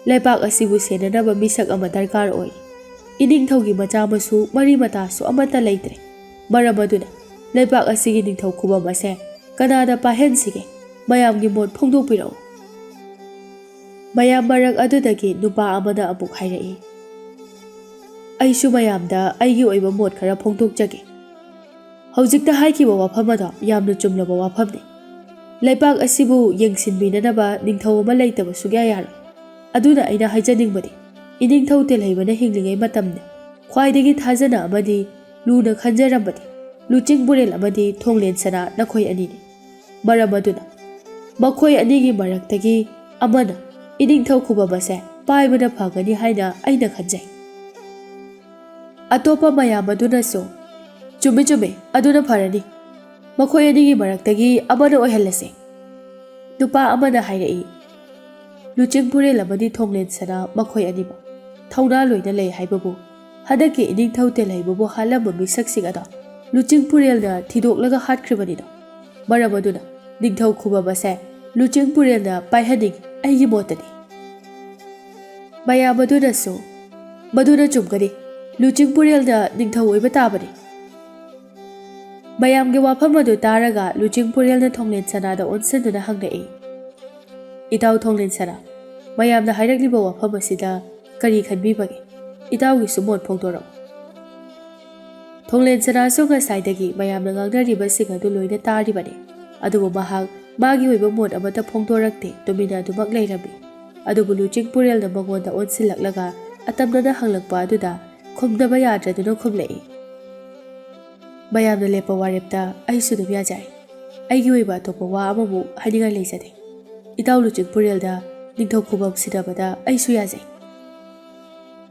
ꯂꯩꯕꯥꯛ ꯑꯁꯤꯕꯨ ꯁꯦꯟꯅꯅꯕ ꯃꯤꯁꯛ ꯑꯃ ꯗꯔꯀꯥꯔ ꯑꯣꯏ꯫ ꯏꯅꯤꯡꯊꯧꯒꯤ ꯃꯆꯥ ꯃꯁꯨ ꯃꯔꯤ ꯃꯇꯥꯁꯨ ꯑꯃꯠꯇ ꯂꯩꯇ꯭ꯔꯦ꯫ ꯃꯔꯝ ꯑꯗꯨꯅ ꯂꯩꯕꯥꯛ ꯑꯁꯤꯒꯤ ꯅꯤꯡꯊꯧ ꯈꯨꯕꯝ ꯑꯁꯦ ꯀꯅꯥꯗ ꯄꯥꯏꯍꯟꯁꯤꯒꯦ? ꯃꯌꯥꯝꯒꯤ ꯃꯣꯠ ꯐꯣꯡꯗꯣꯛꯄꯤꯔꯛꯎ꯫" ꯃꯌꯥꯝ ꯃꯔꯛ ꯑꯗꯨꯗꯒꯤ ꯅꯨꯄꯥ ꯑꯃꯅ ꯑꯃꯨꯛ ꯍꯥꯏꯔꯛꯏ, "ꯑꯩꯁꯨ ꯃꯌꯥꯝꯗ ꯑꯩꯒꯤ ꯑꯣꯏꯕ ꯃꯣꯠ ꯈꯔ ꯐꯣꯡꯗꯣꯛꯆꯒꯦ꯫ ꯍꯧꯖꯤꯛꯇ ꯍꯥꯏꯈꯤꯕ ꯋꯥꯐꯝ ꯑꯗꯣ ꯌꯥꯝꯅ ꯆꯨꯝꯂꯕ ꯋꯥꯐꯝꯅꯤ꯫ ꯂꯩꯕꯥꯛ ꯑꯁꯤꯕꯨ ꯌꯦꯡꯁꯤꯟꯕꯤꯅꯅꯕ ꯅꯤꯡꯊꯧ ꯑꯃ ꯂꯩꯇꯕ ꯁꯨꯛꯌꯥ ꯌꯥꯔꯣꯏ꯫ ꯑꯗꯨꯅ ꯑꯩꯅ ꯍꯥꯏꯖꯅꯤꯡꯕꯗꯤ, ꯏꯅꯤꯡꯊꯧ ꯇꯦꯜꯍꯩꯕꯅ ꯍꯤꯡꯂꯤꯉꯩ ꯃꯇꯝꯗ ꯈ꯭ꯋꯥꯏꯗꯒꯤ ꯊꯥꯖꯅ ꯑꯃꯗꯤ ꯂꯨꯅ ꯈꯟꯖꯔꯝꯕꯗꯤ ꯂꯨꯆꯤꯡ ꯄꯨꯔꯦꯜ ꯑꯃꯗꯤ ꯊꯣꯡꯂꯦꯟ ꯁꯅꯥ ꯅꯈꯣꯏ ꯑꯅꯤꯅꯤ꯫ ꯃꯔꯝ ꯑꯗꯨꯅ ꯃꯈꯣꯏ ꯑꯅꯤꯒꯤ ꯃꯔꯛꯇꯒꯤ ꯑꯃꯅ ꯏꯅꯤꯡꯊꯧ ꯈꯨꯕꯝ ꯑꯁꯦ ꯄꯥꯏꯕꯅ ꯐꯒꯅꯤ ꯍꯥꯏꯅ ꯑꯩꯅ ꯈꯟꯖꯩ꯫" ꯑꯇꯣꯞꯄ ꯃꯌꯥꯝ ꯑꯗꯨꯅꯁꯨ, "ꯆꯨꯝꯃꯤ, ꯆꯨꯝꯃꯤ, ꯑꯗꯨꯅ ꯐꯔꯅꯤ꯫ ꯃꯈꯣꯏ ꯑꯅꯤꯒꯤ ꯃꯔꯛꯇꯒꯤ ꯑꯃꯅ ꯑꯣꯏꯍꯜꯂꯁꯤ꯫" ꯅꯨꯄꯥ ꯑꯃꯅ ꯍꯥꯏꯔꯛꯏ, "ꯂꯨꯆꯤꯡ ꯄꯨꯔꯦꯜ ꯑꯃꯗꯤ ꯊꯣꯡꯂꯦꯟ ꯁꯅꯥ ꯃꯈꯣꯏ ꯑꯅꯤꯃꯛ ꯊꯧꯅꯥ ꯂꯣꯏꯅ ꯂꯩ ꯍꯥꯏꯕꯕꯨ ꯍꯟꯗꯛꯀꯤ ꯏꯅꯤꯡꯊꯧ ꯇꯦꯜꯍꯩꯕꯕꯨ ꯍꯥꯠꯂꯝꯕ ꯃꯤꯁꯛꯁꯤꯡ ꯑꯗꯣ ꯂꯨꯆꯤꯡ ꯄꯨꯔꯦꯜꯅ ꯊꯤꯗꯣꯛꯂꯒ ꯍꯥꯠꯈ꯭ꯔꯤꯕꯅꯤꯗꯣ꯫ ꯃꯔꯝ ꯑꯗꯨꯅ ꯅꯤꯡꯊꯧ ꯈꯨꯕꯝ ꯑꯁꯦ ꯂꯨꯆꯤꯡ ꯄꯨꯔꯦꯜꯅ ꯄꯥꯏꯍꯟꯅꯤꯡꯉꯤ, ꯑꯩꯒꯤ ꯃꯣꯠꯇꯗꯤ꯫" ꯃꯌꯥꯝ ꯑꯗꯨꯅꯁꯨ, "ꯃꯗꯨꯅ ꯆꯨꯝꯒꯅꯤ, ꯂꯨꯆꯤꯡ ꯄꯨꯔꯦꯜꯅ ꯅꯤꯡꯊꯧ ꯑꯣꯏꯕ ꯇꯥꯕꯅꯤ꯫" ꯃꯌꯥꯝꯒꯤ ꯋꯥꯐꯝ ꯑꯗꯨ ꯇꯥꯔꯒ ꯂꯨꯆꯤꯡ ꯄꯨꯔꯦꯜꯅ ꯊꯣꯡꯂꯦꯟ ꯁꯅꯥꯗ ꯑꯣꯟꯁꯤꯟꯗꯨꯅ ꯍꯪꯂꯛꯏ, "ꯏꯇꯥꯎ ꯊꯣꯡꯂꯦꯟ ꯁꯅꯥ, ꯃꯌꯥꯝꯅ ꯍꯥꯏꯔꯛꯂꯤꯕ ꯋꯥꯐꯝ ꯑꯁꯤꯗ ꯀꯔꯤ ꯈꯟꯕꯤꯕꯒꯦ? ꯏꯇꯥꯎꯒꯤꯁꯨ ꯃꯣꯠ ꯐꯣꯡꯗꯣꯔꯛꯎ꯫" ꯊꯣꯡꯂꯦꯟ ꯁꯅꯥꯁꯨ ꯉꯁꯥꯏꯗꯒꯤ ꯃꯌꯥꯝꯅ ꯉꯥꯡꯅꯔꯤꯕꯁꯤꯡ ꯑꯗꯨ ꯂꯣꯏꯅ ꯇꯥꯔꯤꯕꯅꯤ꯫ ꯑꯗꯨꯕꯨ ꯃꯍꯥꯛ ꯃꯥꯒꯤ ꯑꯣꯏꯕ ꯃꯣꯠ ꯑꯃꯠꯇ ꯐꯣꯡꯗꯣꯔꯛꯇꯦ, ꯇꯨꯃꯤꯟꯅ ꯑꯗꯨꯃꯛ ꯂꯩꯔꯝꯃꯤ꯫ ꯑꯗꯨꯕꯨ ꯂꯨꯆꯤꯡ ꯄꯨꯔꯦꯜꯅ ꯃꯉꯣꯟꯗ ꯑꯣꯟꯁꯤꯜꯂꯛꯂꯒ ꯑꯇꯝꯅꯅ ꯍꯪꯂꯛꯄ ꯑꯗꯨꯗ ꯈꯨꯝꯗꯕ ꯌꯥꯗ꯭ꯔꯗꯨꯅ ꯈꯨꯝꯂꯛꯏ꯫ "ꯃꯌꯥꯝꯅ ꯂꯦꯞꯄ ꯋꯥꯔꯦꯞꯇ ꯑꯩꯁꯨ ꯑꯗꯨꯝ ꯌꯥꯖꯔꯦ꯫ ꯑꯩꯒꯤ ꯑꯣꯏꯕ ꯑꯇꯣꯞꯄ ꯋꯥ ꯑꯃꯕꯨ ꯍꯥꯏꯅꯤꯡꯉꯥꯏ ꯂꯩꯖꯗꯦ꯫ ꯏꯇꯥꯎ ꯂꯨꯆꯤꯡ ꯄꯨꯔꯦꯜꯗ ꯅꯤꯡꯊꯧ ꯈꯨꯕꯝ ꯁꯤꯟꯅꯕꯗ ꯑꯩꯁꯨ ꯌꯥꯖꯩ"꯫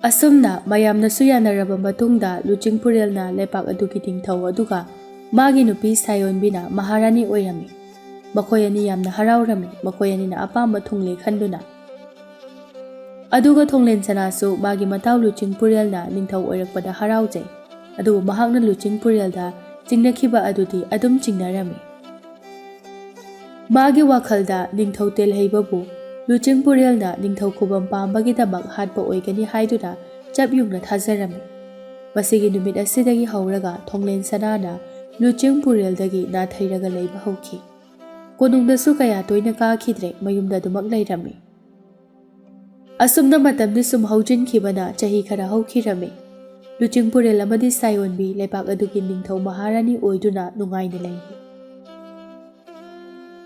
ꯑꯁꯨꯝꯅ ꯃꯌꯥꯝꯅꯁꯨ ꯌꯥꯅꯔꯕ ꯃꯇꯨꯡꯗ ꯂꯨꯆꯤꯡ ꯄꯨꯔꯦꯜꯅ ꯂꯩꯄꯥꯛ ꯑꯗꯨꯒꯤ ꯅꯤꯡꯊꯧ ꯑꯗꯨꯒ ꯃꯥꯒꯤ ꯅꯨꯄꯤ ꯁꯥꯏꯑꯣꯟꯕꯤꯅ ꯃꯍꯥꯔꯥꯅꯤ ꯑꯣꯏꯔꯝꯃꯤ꯫ ꯃꯈꯣꯏ ꯑꯅꯤ ꯌꯥꯝꯅ ꯍꯔꯥꯎꯔꯝꯃꯤ꯫ ꯃꯈꯣꯏ ꯑꯅꯤꯅ ꯑꯄꯥꯝꯕ ꯊꯨꯡꯂꯦ ꯈꯟꯗꯨꯅ꯫ ꯑꯗꯨꯒ ꯊꯣꯡꯂꯦꯟ ꯁꯅꯥꯁꯨ ꯃꯥꯒꯤ ꯃꯇꯥꯎ ꯂꯨꯆꯤꯡ ꯄꯨꯔꯦꯜꯅ ꯅꯤꯡꯊꯧ ꯑꯣꯏꯔꯛꯄꯗ ꯍꯔꯥꯎꯖꯩ꯫ ꯑꯗꯨꯕꯨ ꯃꯍꯥꯛꯅ ꯂꯨꯆꯤꯡ ꯄꯨꯔꯦꯜꯗ ꯆꯤꯡꯅꯈꯤꯕ ꯑꯗꯨꯗꯤ ꯑꯗꯨꯝ ꯆꯤꯡꯅꯔꯝꯃꯤ꯫ ꯃꯥꯒꯤ ꯋꯥꯈꯜꯗ ꯅꯤꯡꯊꯧ ꯇꯦꯜꯍꯩꯕꯕꯨ ꯂꯨꯆꯤꯡ ꯄꯨꯔꯦꯜꯅ ꯅꯤꯡꯊꯧ ꯈꯨꯕꯝ ꯄꯥꯝꯕꯒꯤꯗꯃꯛ ꯍꯥꯠꯄ ꯑꯣꯏꯒꯅꯤ ꯍꯥꯏꯗꯨꯅ ꯆꯞ ꯌꯨꯡꯅ ꯊꯥꯖꯔꯝꯃꯤ꯫ ꯃꯁꯤꯒꯤ ꯅꯨꯃꯤꯠ ꯑꯁꯤꯗꯒꯤ ꯍꯧꯔꯒ ꯊꯣꯡꯂꯦꯟ ꯁꯅꯥꯅ ꯂꯨꯆꯤꯡ ꯄꯨꯔꯦꯜꯗꯒꯤ ꯅꯥꯊꯩꯔꯒ ꯂꯩꯕ ꯍꯧꯈꯤ꯫ ꯀꯣꯅꯨꯡꯗꯁꯨ ꯀꯌꯥ ꯇꯣꯏꯅ ꯀꯥꯈꯤꯗ꯭ꯔꯦ, ꯃꯌꯨꯝꯗ ꯑꯗꯨꯃꯛ ꯂꯩꯔꯝꯃꯤ꯫ ꯑꯁꯨꯝꯅ ꯃꯇꯝꯗꯤ ꯁꯨꯝ ꯍꯧꯖꯤꯟꯈꯤꯕꯅ ꯆꯍꯤ ꯈꯔ ꯍꯧꯈꯤꯔꯝꯃꯤ꯫ ꯂꯨꯆꯤꯡ ꯄꯨꯔꯦꯜ ꯑꯃꯗꯤ ꯁꯥꯏꯑꯣꯟꯕꯤ ꯂꯩꯄꯥꯛ ꯑꯗꯨꯒꯤ ꯅꯤꯡꯊꯧ ꯃꯍꯥꯔꯥꯅꯤ ꯑꯣꯏꯗꯨꯅ ꯅꯨꯡꯉꯥꯏꯅ ꯂꯩꯔꯤ꯫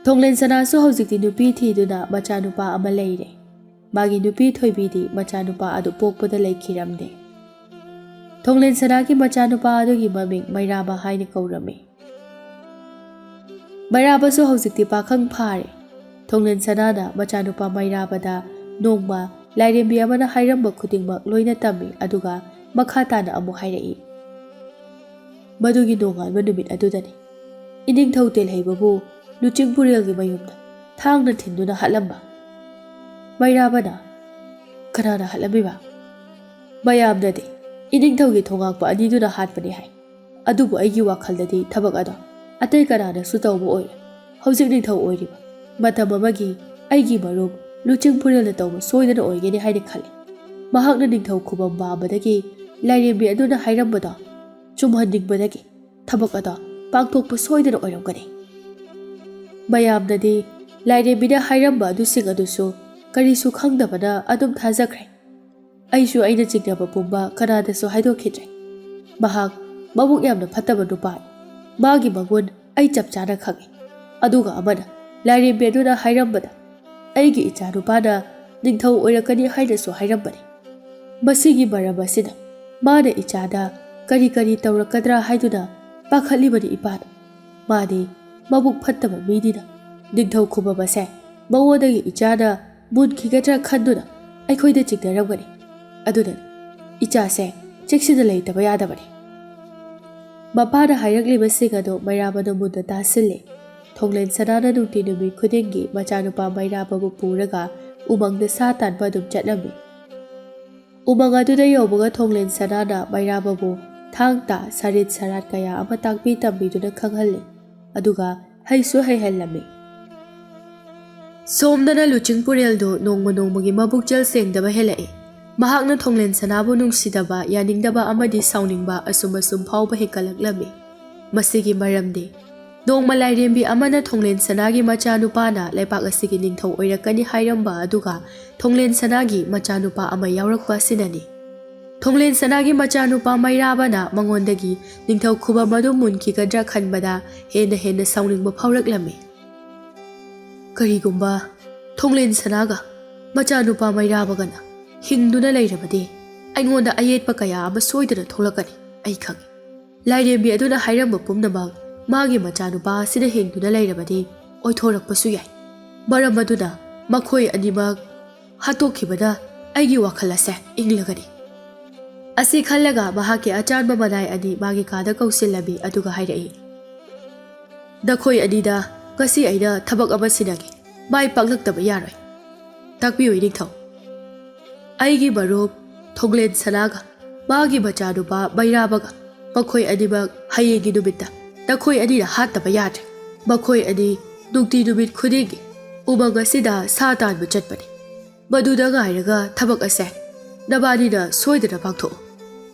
ꯊꯣꯡꯂꯦꯟ ꯁꯅꯥꯁꯨ ꯍꯧꯖꯤꯛꯇꯤ ꯅꯨꯄꯤ ꯊꯤꯗꯨꯅ ꯃꯆꯥꯅꯨꯄꯥ ꯑꯃ ꯂꯩꯔꯦ꯫ ꯃꯥꯒꯤ ꯅꯨꯄꯤ ꯊꯣꯏꯕꯤꯗꯤ ꯃꯆꯥꯅꯨꯄꯥ ꯑꯗꯨ ꯄꯣꯛꯄꯗ ꯂꯩꯈꯤꯔꯝꯗꯦ꯫ ꯊꯣꯡꯂꯦꯟ ꯁꯅꯥꯒꯤ ꯃꯆꯥꯅꯨꯄꯥ ꯑꯗꯨꯒꯤ ꯃꯃꯤꯡ ꯃꯩꯔꯥꯕ ꯍꯥꯏꯅ ꯀꯧꯔꯝꯃꯤ꯫ ꯃꯩꯔꯥꯕꯁꯨ ꯍꯧꯖꯤꯛꯇꯤ ꯄꯥꯈꯪ ꯐꯥꯔꯦ꯫ ꯊꯣꯡꯂꯦꯟ ꯁꯅꯥꯅ ꯃꯆꯥꯅꯨꯄꯥ ꯃꯩꯔꯥꯕꯗ ꯅꯣꯡꯃ ꯂꯥꯏꯔꯦꯝꯕꯤ ꯑꯃꯅ ꯍꯥꯏꯔꯝꯕ ꯈꯨꯗꯤꯡꯃꯛ ꯂꯣꯏꯅ ꯇꯝꯃꯤ, ꯑꯗꯨꯒ ꯃꯈꯥ ꯇꯥꯅ ꯑꯃꯨꯛ ꯍꯥꯏꯔꯛꯏ꯫ ꯃꯗꯨꯒꯤ ꯅꯣꯡꯉꯥꯟꯕ ꯅꯨꯃꯤꯠ ꯑꯗꯨꯗꯅꯤ ꯏꯅꯤꯡꯊꯧ ꯇꯦꯜꯍꯩꯕꯕꯨ ꯂꯨꯆꯤꯡ ꯄꯨꯔꯦꯜꯒꯤ ꯃꯌꯨꯝꯗ ꯊꯥꯡꯅ ꯊꯤꯟꯗꯨꯅ ꯍꯥꯠꯂꯝꯕ꯫ ꯃꯩꯔꯥꯕꯅ, "ꯀꯅꯥꯅ ꯍꯥꯠꯂꯝꯃꯤꯕ?" "ꯃꯌꯥꯝꯅꯗꯤ ꯏꯅꯤꯡꯊꯧꯒꯤ ꯊꯣꯉꯥꯛꯄ ꯑꯅꯤꯗꯨꯅ ꯍꯥꯠꯄꯅꯤ ꯍꯥꯏ꯫ ꯑꯗꯨꯕꯨ ꯑꯩꯒꯤ ꯋꯥꯈꯜꯗꯗꯤ ꯊꯕꯛ ꯑꯗꯣ ꯑꯇꯩ ꯀꯅꯥꯅꯁꯨ ꯇꯧꯕ ꯑꯣꯏꯔꯣꯏ꯫ ꯍꯧꯖꯤꯛ ꯅꯤꯡꯊꯧ ꯑꯣꯏꯔꯤꯕ ꯃꯇꯝ ꯑꯃꯒꯤ ꯑꯩꯒꯤ ꯃꯔꯨꯞ ꯂꯨꯆꯤꯡ ꯄꯨꯔꯦꯜꯅ ꯇꯧꯕ ꯁꯣꯏꯗꯅ ꯑꯣꯏꯒꯅꯤ ꯍꯥꯏꯅ ꯈꯜꯂꯤ꯫ ꯃꯍꯥꯛꯅ ꯅꯤꯡꯊꯧ ꯈꯨꯕꯝ ꯄꯥꯝꯕꯗꯒꯤ ꯂꯥꯏꯔꯦꯝꯕꯤ ꯑꯗꯨꯅ ꯍꯥꯏꯔꯝꯕꯗꯣ ꯆꯨꯝꯍꯟꯅꯤꯡꯕꯗꯒꯤ ꯊꯕꯛ ꯑꯗꯣ ꯄꯥꯡꯊꯣꯛꯄ ꯁꯣꯏꯗꯅ ꯑꯣꯏꯔꯝꯒꯅꯤ"꯫ ꯃꯌꯥꯝꯅꯗꯤ ꯂꯥꯏꯔꯦꯝꯕꯤꯅ ꯍꯥꯏꯔꯝꯕ ꯑꯗꯨꯁꯤꯡ ꯑꯗꯨꯁꯨ ꯀꯔꯤꯁꯨ ꯈꯪꯗꯕꯅ ꯑꯗꯨꯝ ꯊꯥꯖꯈ꯭ꯔꯦ꯫ ꯑꯩꯁꯨ ꯑꯩꯅ ꯆꯤꯡꯅꯕ ꯄꯨꯝꯕ ꯀꯅꯥꯗꯁꯨ ꯍꯥꯏꯗꯣꯛꯈꯤꯗ꯭ꯔꯦ꯫ ꯃꯍꯥꯛ ꯃꯕꯨꯛ ꯌꯥꯝꯅ ꯐꯠꯇꯕ ꯅꯨꯄꯥꯅꯤ꯫ ꯃꯥꯒꯤ ꯃꯒꯨꯟ ꯑꯩ ꯆꯞ ꯆꯥꯅ ꯈꯪꯏ꯫ ꯑꯗꯨꯒ ꯑꯃꯅ ꯂꯥꯏꯔꯦꯝꯕꯤ ꯑꯗꯨꯅ ꯍꯥꯏꯔꯝꯕꯗ, "ꯑꯩꯒꯤ ꯏꯆꯥꯅꯨꯄꯥꯅ ꯅꯤꯡꯊꯧ ꯑꯣꯏꯔꯛꯀꯅꯤ" ꯍꯥꯏꯅꯁꯨ ꯍꯥꯏꯔꯝꯕꯅꯤ꯫ ꯃꯁꯤꯒꯤ ꯃꯔꯝ ꯑꯁꯤꯅ ꯃꯥꯅ ꯏꯆꯥꯗ ꯀꯔꯤ ꯀꯔꯤ ꯇꯧꯔꯛꯀꯗ꯭ꯔꯥ ꯍꯥꯏꯗꯨꯅ ꯄꯥꯈꯠꯂꯤꯕꯅꯤ ꯏꯄꯥꯅ꯫ ꯃꯥꯗꯤ ꯃꯕꯨꯛ ꯐꯠꯇꯕ ꯃꯤꯅꯤꯅ ꯅꯤꯡꯊꯧ ꯈꯨꯕꯝ ꯑꯁꯦ ꯃꯉꯣꯟꯗꯒꯤ ꯏꯆꯥꯅ ꯃꯨꯟꯈꯤꯒꯗ꯭ꯔꯥ ꯈꯟꯗꯨꯅ ꯑꯩꯈꯣꯏꯗ ꯆꯤꯡꯅꯔꯝꯒꯅꯤ꯫ ꯑꯗꯨꯅ ꯏꯆꯥꯁꯦ ꯆꯦꯛꯁꯤꯟꯅ ꯂꯩꯇꯕ ꯌꯥꯗꯕꯅꯤ꯫ ꯃꯄꯥꯅ ꯍꯥꯏꯔꯛꯂꯤꯕꯁꯤꯡ ꯑꯗꯨ ꯃꯩꯔꯥꯕꯅ ꯃꯨꯟꯅ ꯇꯥꯁꯤꯜꯂꯤ꯫ ꯊꯣꯡꯂꯦꯟ ꯁꯅꯥꯅ ꯅꯨꯡꯇꯤ ꯅꯨꯃꯤꯠ ꯈꯨꯗꯤꯡꯒꯤ ꯃꯆꯥꯅꯨꯄꯥ ꯃꯩꯔꯥꯕꯕꯨ ꯄꯨꯔꯒ ꯎꯃꯪꯗ ꯁꯥ ꯇꯥꯟꯕ ꯑꯗꯨꯝ ꯆꯠꯂꯝꯃꯤ꯫ ꯎꯃꯪ ꯑꯗꯨꯗ ꯌꯧꯕꯒ ꯊꯣꯡꯂꯦꯟ ꯁꯅꯥꯅ ꯃꯩꯔꯥꯕꯕꯨ ꯊꯥꯡ ꯇꯥ ꯁꯔꯤꯠ ꯁꯔꯥꯠ ꯀꯌꯥ ꯑꯃ ꯇꯥꯛꯄꯤ ꯇꯝꯕꯤꯗꯨꯅ ꯈꯪꯍꯜꯂꯤ, ꯑꯗꯨꯒ ꯍꯩꯁꯨ ꯍꯩꯍꯜꯂꯝꯃꯤ꯫ ꯁꯣꯝꯗꯅ ꯂꯨꯆꯤꯡ ꯄꯨꯔꯦꯜꯗꯨ ꯅꯣꯡꯃ ꯅꯣꯡꯃꯒꯤ ꯃꯕꯨꯛꯆꯦꯜ ꯁꯦꯡꯗꯕ ꯍꯦꯜꯂꯛꯏ꯫ ꯃꯍꯥꯛꯅ ꯊꯣꯡꯂꯦꯟ ꯁꯅꯥꯕꯨ ꯅꯨꯡꯁꯤꯗꯕ, ꯌꯥꯅꯤꯡꯗꯕ ꯑꯃꯗꯤ ꯁꯥꯎꯅꯤꯡꯕ ꯑꯁꯨꯝ ꯑꯁꯨꯝ ꯐꯥꯎꯕ ꯍꯦꯟꯒꯠꯂꯛꯂꯝꯃꯤ꯫ ꯃꯁꯤꯒꯤ ꯃꯔꯝꯗꯤ ꯅꯣꯡꯃ ꯂꯥꯏꯔꯦꯝꯕꯤ ꯑꯃꯅ ꯊꯣꯡꯂꯦꯟ ꯁꯅꯥꯒꯤ ꯃꯆꯥꯅꯨꯄꯥꯅ ꯂꯩꯄꯥꯛ ꯑꯁꯤꯒꯤ ꯅꯤꯡꯊꯧ ꯑꯣꯏꯔꯛꯀꯅꯤ ꯍꯥꯏꯔꯝꯕ ꯑꯗꯨꯒ ꯊꯣꯡꯂꯦꯟ ꯁꯅꯥꯒꯤ ꯃꯆꯥꯅꯨꯄꯥ ꯑꯃ ꯌꯥꯎꯔꯛꯄ ꯑꯁꯤꯅꯅꯤ꯫ ꯊꯣꯡꯂꯦꯟ ꯁꯅꯥꯒꯤ ꯃꯆꯥꯅꯨꯄꯥ ꯃꯩꯔꯥꯕꯅ ꯃꯉꯣꯟꯗꯒꯤ ꯅꯤꯡꯊꯧ ꯈꯨꯕꯝ ꯑꯗꯨ ꯃꯨꯟꯈꯤꯒꯗ꯭ꯔꯥ ꯈꯟꯕꯗ ꯍꯦꯟꯅ ꯍꯦꯟꯅ ꯁꯥꯎꯅꯤꯡꯕ ꯐꯥꯎꯔꯛꯂꯝꯃꯤ꯫ "ꯀꯔꯤꯒꯨꯝꯕ ꯊꯣꯡꯂꯦꯟ ꯁꯅꯥꯒ ꯃꯆꯥꯅꯨꯄꯥ ꯃꯩꯔꯥꯕꯒꯅ ꯍꯤꯡꯗꯨꯅ ꯂꯩꯔꯕꯗꯤ, ꯑꯩꯉꯣꯟꯗ ꯑꯌꯦꯠꯄ ꯀꯌꯥ ꯑꯃ ꯁꯣꯏꯗꯅ ꯊꯣꯛꯂꯛꯀꯅꯤ, ꯑꯩ ꯈꯪꯏ꯫ ꯂꯥꯏꯔꯦꯝꯕꯤ ꯑꯗꯨꯅ ꯍꯥꯏꯔꯝꯕ ꯄꯨꯝꯅꯃꯛ ꯃꯥꯒꯤ ꯃꯆꯥꯅꯨꯄꯥ ꯑꯁꯤꯅ ꯍꯤꯡꯗꯨꯅ ꯂꯩꯔꯕꯗꯤ ꯑꯣꯏꯊꯣꯔꯛꯄꯁꯨ ꯌꯥꯏ꯫ ꯃꯔꯝ ꯑꯗꯨꯅ ꯃꯈꯣꯏ ꯑꯅꯤꯃꯛ ꯍꯥꯠꯇꯣꯛꯈꯤꯕꯅ ꯑꯩꯒꯤ ꯋꯥꯈꯜ ꯑꯁꯦ ꯏꯪꯂꯒꯅꯤ꯫" ꯑꯁꯤ ꯈꯜꯂꯒ ꯃꯍꯥꯛꯀꯤ ꯑꯆꯥꯟꯕ ꯃꯅꯥꯏ ꯑꯅꯤ ꯃꯥꯒꯤ ꯀꯥꯗ ꯀꯧꯁꯤꯜꯂꯝꯃꯤ, ꯑꯗꯨꯒ ꯍꯥꯏꯔꯛꯏ, "ꯅꯈꯣꯏ ꯑꯅꯤꯗ ꯉꯁꯤ ꯑꯩꯅ ꯊꯕꯛ ꯑꯃ ꯁꯤꯟꯅꯒꯦ꯫ ꯃꯥꯏ ꯄꯥꯛꯂꯛꯇꯕ ꯌꯥꯔꯣꯏ꯫ ꯇꯥꯛꯄꯤꯌꯨ ꯏꯅꯤꯡꯊꯧ꯫" "ꯑꯩꯒꯤ ꯃꯔꯨꯞ ꯊꯣꯡꯂꯦꯟ ꯁꯅꯥꯒ ꯃꯥꯒꯤ ꯃꯆꯥꯅꯨꯄꯥ ꯃꯩꯔꯥꯕꯒ, ꯃꯈꯣꯏ ꯑꯅꯤꯃꯛ ꯍꯌꯦꯡꯒꯤ ꯅꯨꯃꯤꯠꯇ ꯅꯈꯣꯏ ꯑꯅꯤꯅ ꯍꯥꯠꯇꯕ ꯌꯥꯗ꯭ꯔꯦ꯫ ꯃꯈꯣꯏ ꯑꯅꯤ ꯅꯨꯡꯇꯤ ꯅꯨꯃꯤꯠ ꯈꯨꯗꯤꯡꯒꯤ ꯎꯃꯪ ꯑꯁꯤꯗ ꯁꯥ ꯇꯥꯟꯕ ꯆꯠꯄꯅꯤ꯫ ꯃꯗꯨꯗ ꯉꯥꯏꯔꯒ ꯊꯕꯛ ꯑꯁꯦ ꯅꯕꯥꯅꯤꯅ ꯁꯣꯏꯗꯅ ꯄꯥꯡꯊꯣꯛꯎ꯫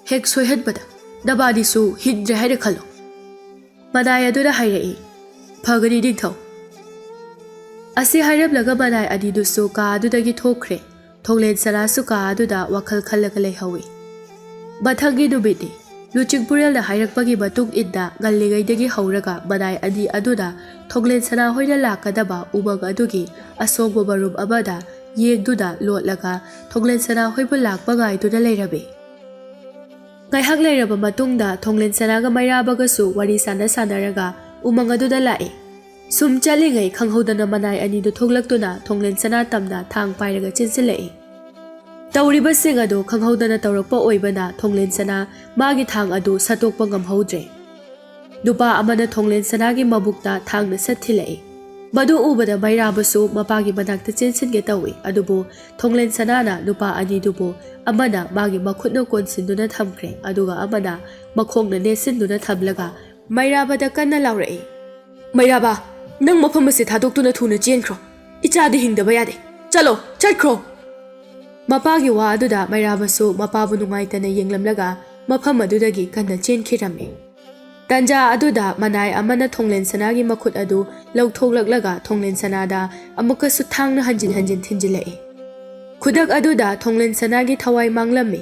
ꯍꯦꯛ ꯁꯣꯏꯍꯟꯕꯗ ꯅꯕꯥꯅꯤꯁꯨ ꯍꯤꯡꯗ꯭ꯔꯦ ꯍꯥꯏꯅ ꯈꯜꯂꯨ꯫" ꯃꯅꯥꯏ ꯑꯗꯨꯅ ꯍꯥꯏꯔꯛꯏ, "ꯐꯒꯅꯤ ꯅꯤꯡꯊꯧ꯫" ꯑꯁꯤ ꯍꯥꯏꯔꯝꯂꯒ ꯃꯅꯥꯏ ꯑꯅꯤꯗꯨꯁꯨ ꯀꯥ ꯑꯗꯨꯗꯒꯤ ꯊꯣꯛꯈ꯭ꯔꯦ꯫ ꯊꯣꯡꯂꯦꯟ ꯁꯅꯥꯁꯨ ꯀꯥ ꯑꯗꯨꯗ ꯋꯥꯈꯜ ꯈꯜꯂꯒ ꯂꯩꯍꯧꯏ꯫ ꯃꯊꯪꯒꯤ ꯅꯨꯃꯤꯠꯅꯤ꯫ ꯂꯨꯆꯤꯡꯄꯨꯔꯦꯜꯅ ꯍꯥꯏꯔꯛꯄꯒꯤ ꯃꯇꯨꯡ ꯏꯟꯅ ꯉꯜꯂꯤꯉꯩꯗꯒꯤ ꯍꯧꯔꯒ ꯃꯅꯥꯏ ꯑꯅꯤ ꯑꯗꯨꯅ ꯊꯣꯡꯂꯦꯟ ꯁꯅꯥ ꯍꯣꯏꯅ ꯂꯥꯛꯀꯗꯕ ꯎꯃꯪ ꯑꯗꯨꯒꯤ ꯑꯁꯣꯡꯕ ꯃꯔꯨꯝ ꯑꯃꯗ ꯌꯦꯡꯗꯨꯅ ꯂꯣꯠꯂꯒ ꯊꯣꯡꯂꯦꯟ ꯁꯅꯥ ꯍꯣꯏꯕꯨ ꯂꯥꯛꯄ ꯉꯥꯏꯗꯨꯅ ꯂꯩꯔꯝꯃꯤ꯫ ꯉꯥꯏꯍꯥꯛ ꯂꯩꯔꯕ ꯃꯇꯨꯡꯗ ꯊꯣꯡꯂꯦꯟ ꯁꯅꯥꯒ ꯃꯩꯔꯥꯕꯒꯁꯨ ꯋꯥꯔꯤ ꯁꯥꯟꯅ ꯁꯥꯟꯅꯔꯒ ꯎꯃꯪ ꯑꯗꯨꯗ ꯂꯥꯛꯏ꯫ ꯁꯨꯝ ꯆꯠꯂꯤꯉꯩ ꯈꯪꯍꯧꯗꯅ ꯃꯅꯥꯏ ꯑꯅꯤꯗꯨ ꯊꯣꯛꯂꯛꯇꯨꯅ ꯊꯣꯡꯂꯦꯟ ꯁꯅꯥ ꯇꯝꯅ ꯊꯥꯡ ꯄꯥꯏꯔꯒ ꯆꯦꯟꯁꯤꯜꯂꯛꯏ꯫ ꯇꯧꯔꯤꯕꯁꯤꯡ ꯑꯗꯨ ꯈꯪꯍꯧꯗꯅ ꯇꯧꯔꯛꯄ ꯑꯣꯏꯕꯅ ꯊꯣꯡꯂꯦꯟ ꯁꯅꯥ ꯃꯥꯒꯤ ꯊꯥꯡ ꯑꯗꯨ ꯁꯠꯇꯣꯛꯄ ꯉꯝꯍꯧꯗ꯭ꯔꯦ꯫ ꯅꯨꯄꯥ ꯑꯃꯅ ꯊꯣꯡꯂꯦꯟ ꯁꯅꯥꯒꯤ ꯃꯕꯨꯛꯇ ꯊꯥꯡꯅ ꯁꯠ ꯊꯤꯜꯂꯛꯏ꯫ ꯃꯗꯨ ꯎꯕꯗ ꯃꯩꯔꯥꯕꯁꯨ ꯃꯄꯥꯒꯤ ꯃꯅꯥꯛꯇ ꯆꯦꯟꯁꯤꯟꯒꯦ ꯇꯧꯏ, ꯑꯗꯨꯕꯨ ꯊꯣꯡꯂꯦꯟ ꯁꯅꯥꯅ ꯅꯨꯄꯥ ꯑꯅꯤꯗꯨꯕꯨ ꯑꯃꯅ ꯃꯥꯒꯤ ꯃꯈꯨꯠꯅ ꯀꯣꯟꯁꯤꯟꯗꯨꯅ ꯊꯝꯈ꯭ꯔꯦ, ꯑꯗꯨꯒ ꯑꯃꯅ ꯃꯈꯣꯡꯅ ꯅꯦꯠꯁꯤꯟꯗꯨꯅ ꯊꯝꯂꯒ ꯃꯩꯔꯥꯕꯗ ꯀꯟꯅ ꯂꯥꯎꯔꯛꯏ, "ꯃꯩꯔꯥꯕ, ꯅꯪ ꯃꯐꯝ ꯑꯁꯤ ꯊꯥꯗꯣꯛꯇꯨꯅ ꯊꯨꯅ ꯆꯦꯟꯈ꯭ꯔꯣ꯫ ꯏꯆꯥꯗꯤ ꯍꯤꯡꯗꯕ ꯌꯥꯗꯦ꯫ ꯆꯠꯂꯣ, ꯆꯠꯈ꯭ꯔꯣ!" ꯃꯄꯥꯒꯤ ꯋꯥ ꯑꯗꯨꯗ ꯃꯩꯔꯥꯕꯁꯨ ꯃꯄꯥꯕꯨ ꯅꯨꯡꯉꯥꯏꯇꯅ ꯌꯦꯡꯂꯝꯂꯒ ꯃꯐꯝ ꯑꯗꯨꯗꯒꯤ ꯀꯟꯅ ꯆꯦꯟꯈꯤꯔꯝꯃꯤ꯫ ꯇꯟꯖꯥ ꯑꯗꯨꯗ ꯃꯅꯥꯏ ꯑꯃꯅ ꯊꯣꯡꯂꯦꯟ ꯁꯅꯥꯒꯤ ꯃꯈꯨꯠ ꯑꯗꯨ ꯂꯧꯊꯣꯛꯂꯛꯂꯒ ꯊꯣꯡꯂꯦꯟ ꯁꯅꯥꯗ ꯑꯃꯨꯛꯀꯁꯨ ꯊꯥꯡꯅ ꯍꯟꯖꯤꯟ ꯍꯟꯖꯤꯟ ꯊꯤꯟꯖꯤꯜꯂꯛꯏ꯫ ꯈꯨꯗꯛ ꯑꯗꯨꯗ ꯊꯣꯡꯂꯦꯟ ꯁꯅꯥꯒꯤ ꯊꯋꯥꯏ ꯃꯥꯡꯂꯝꯃꯤ꯫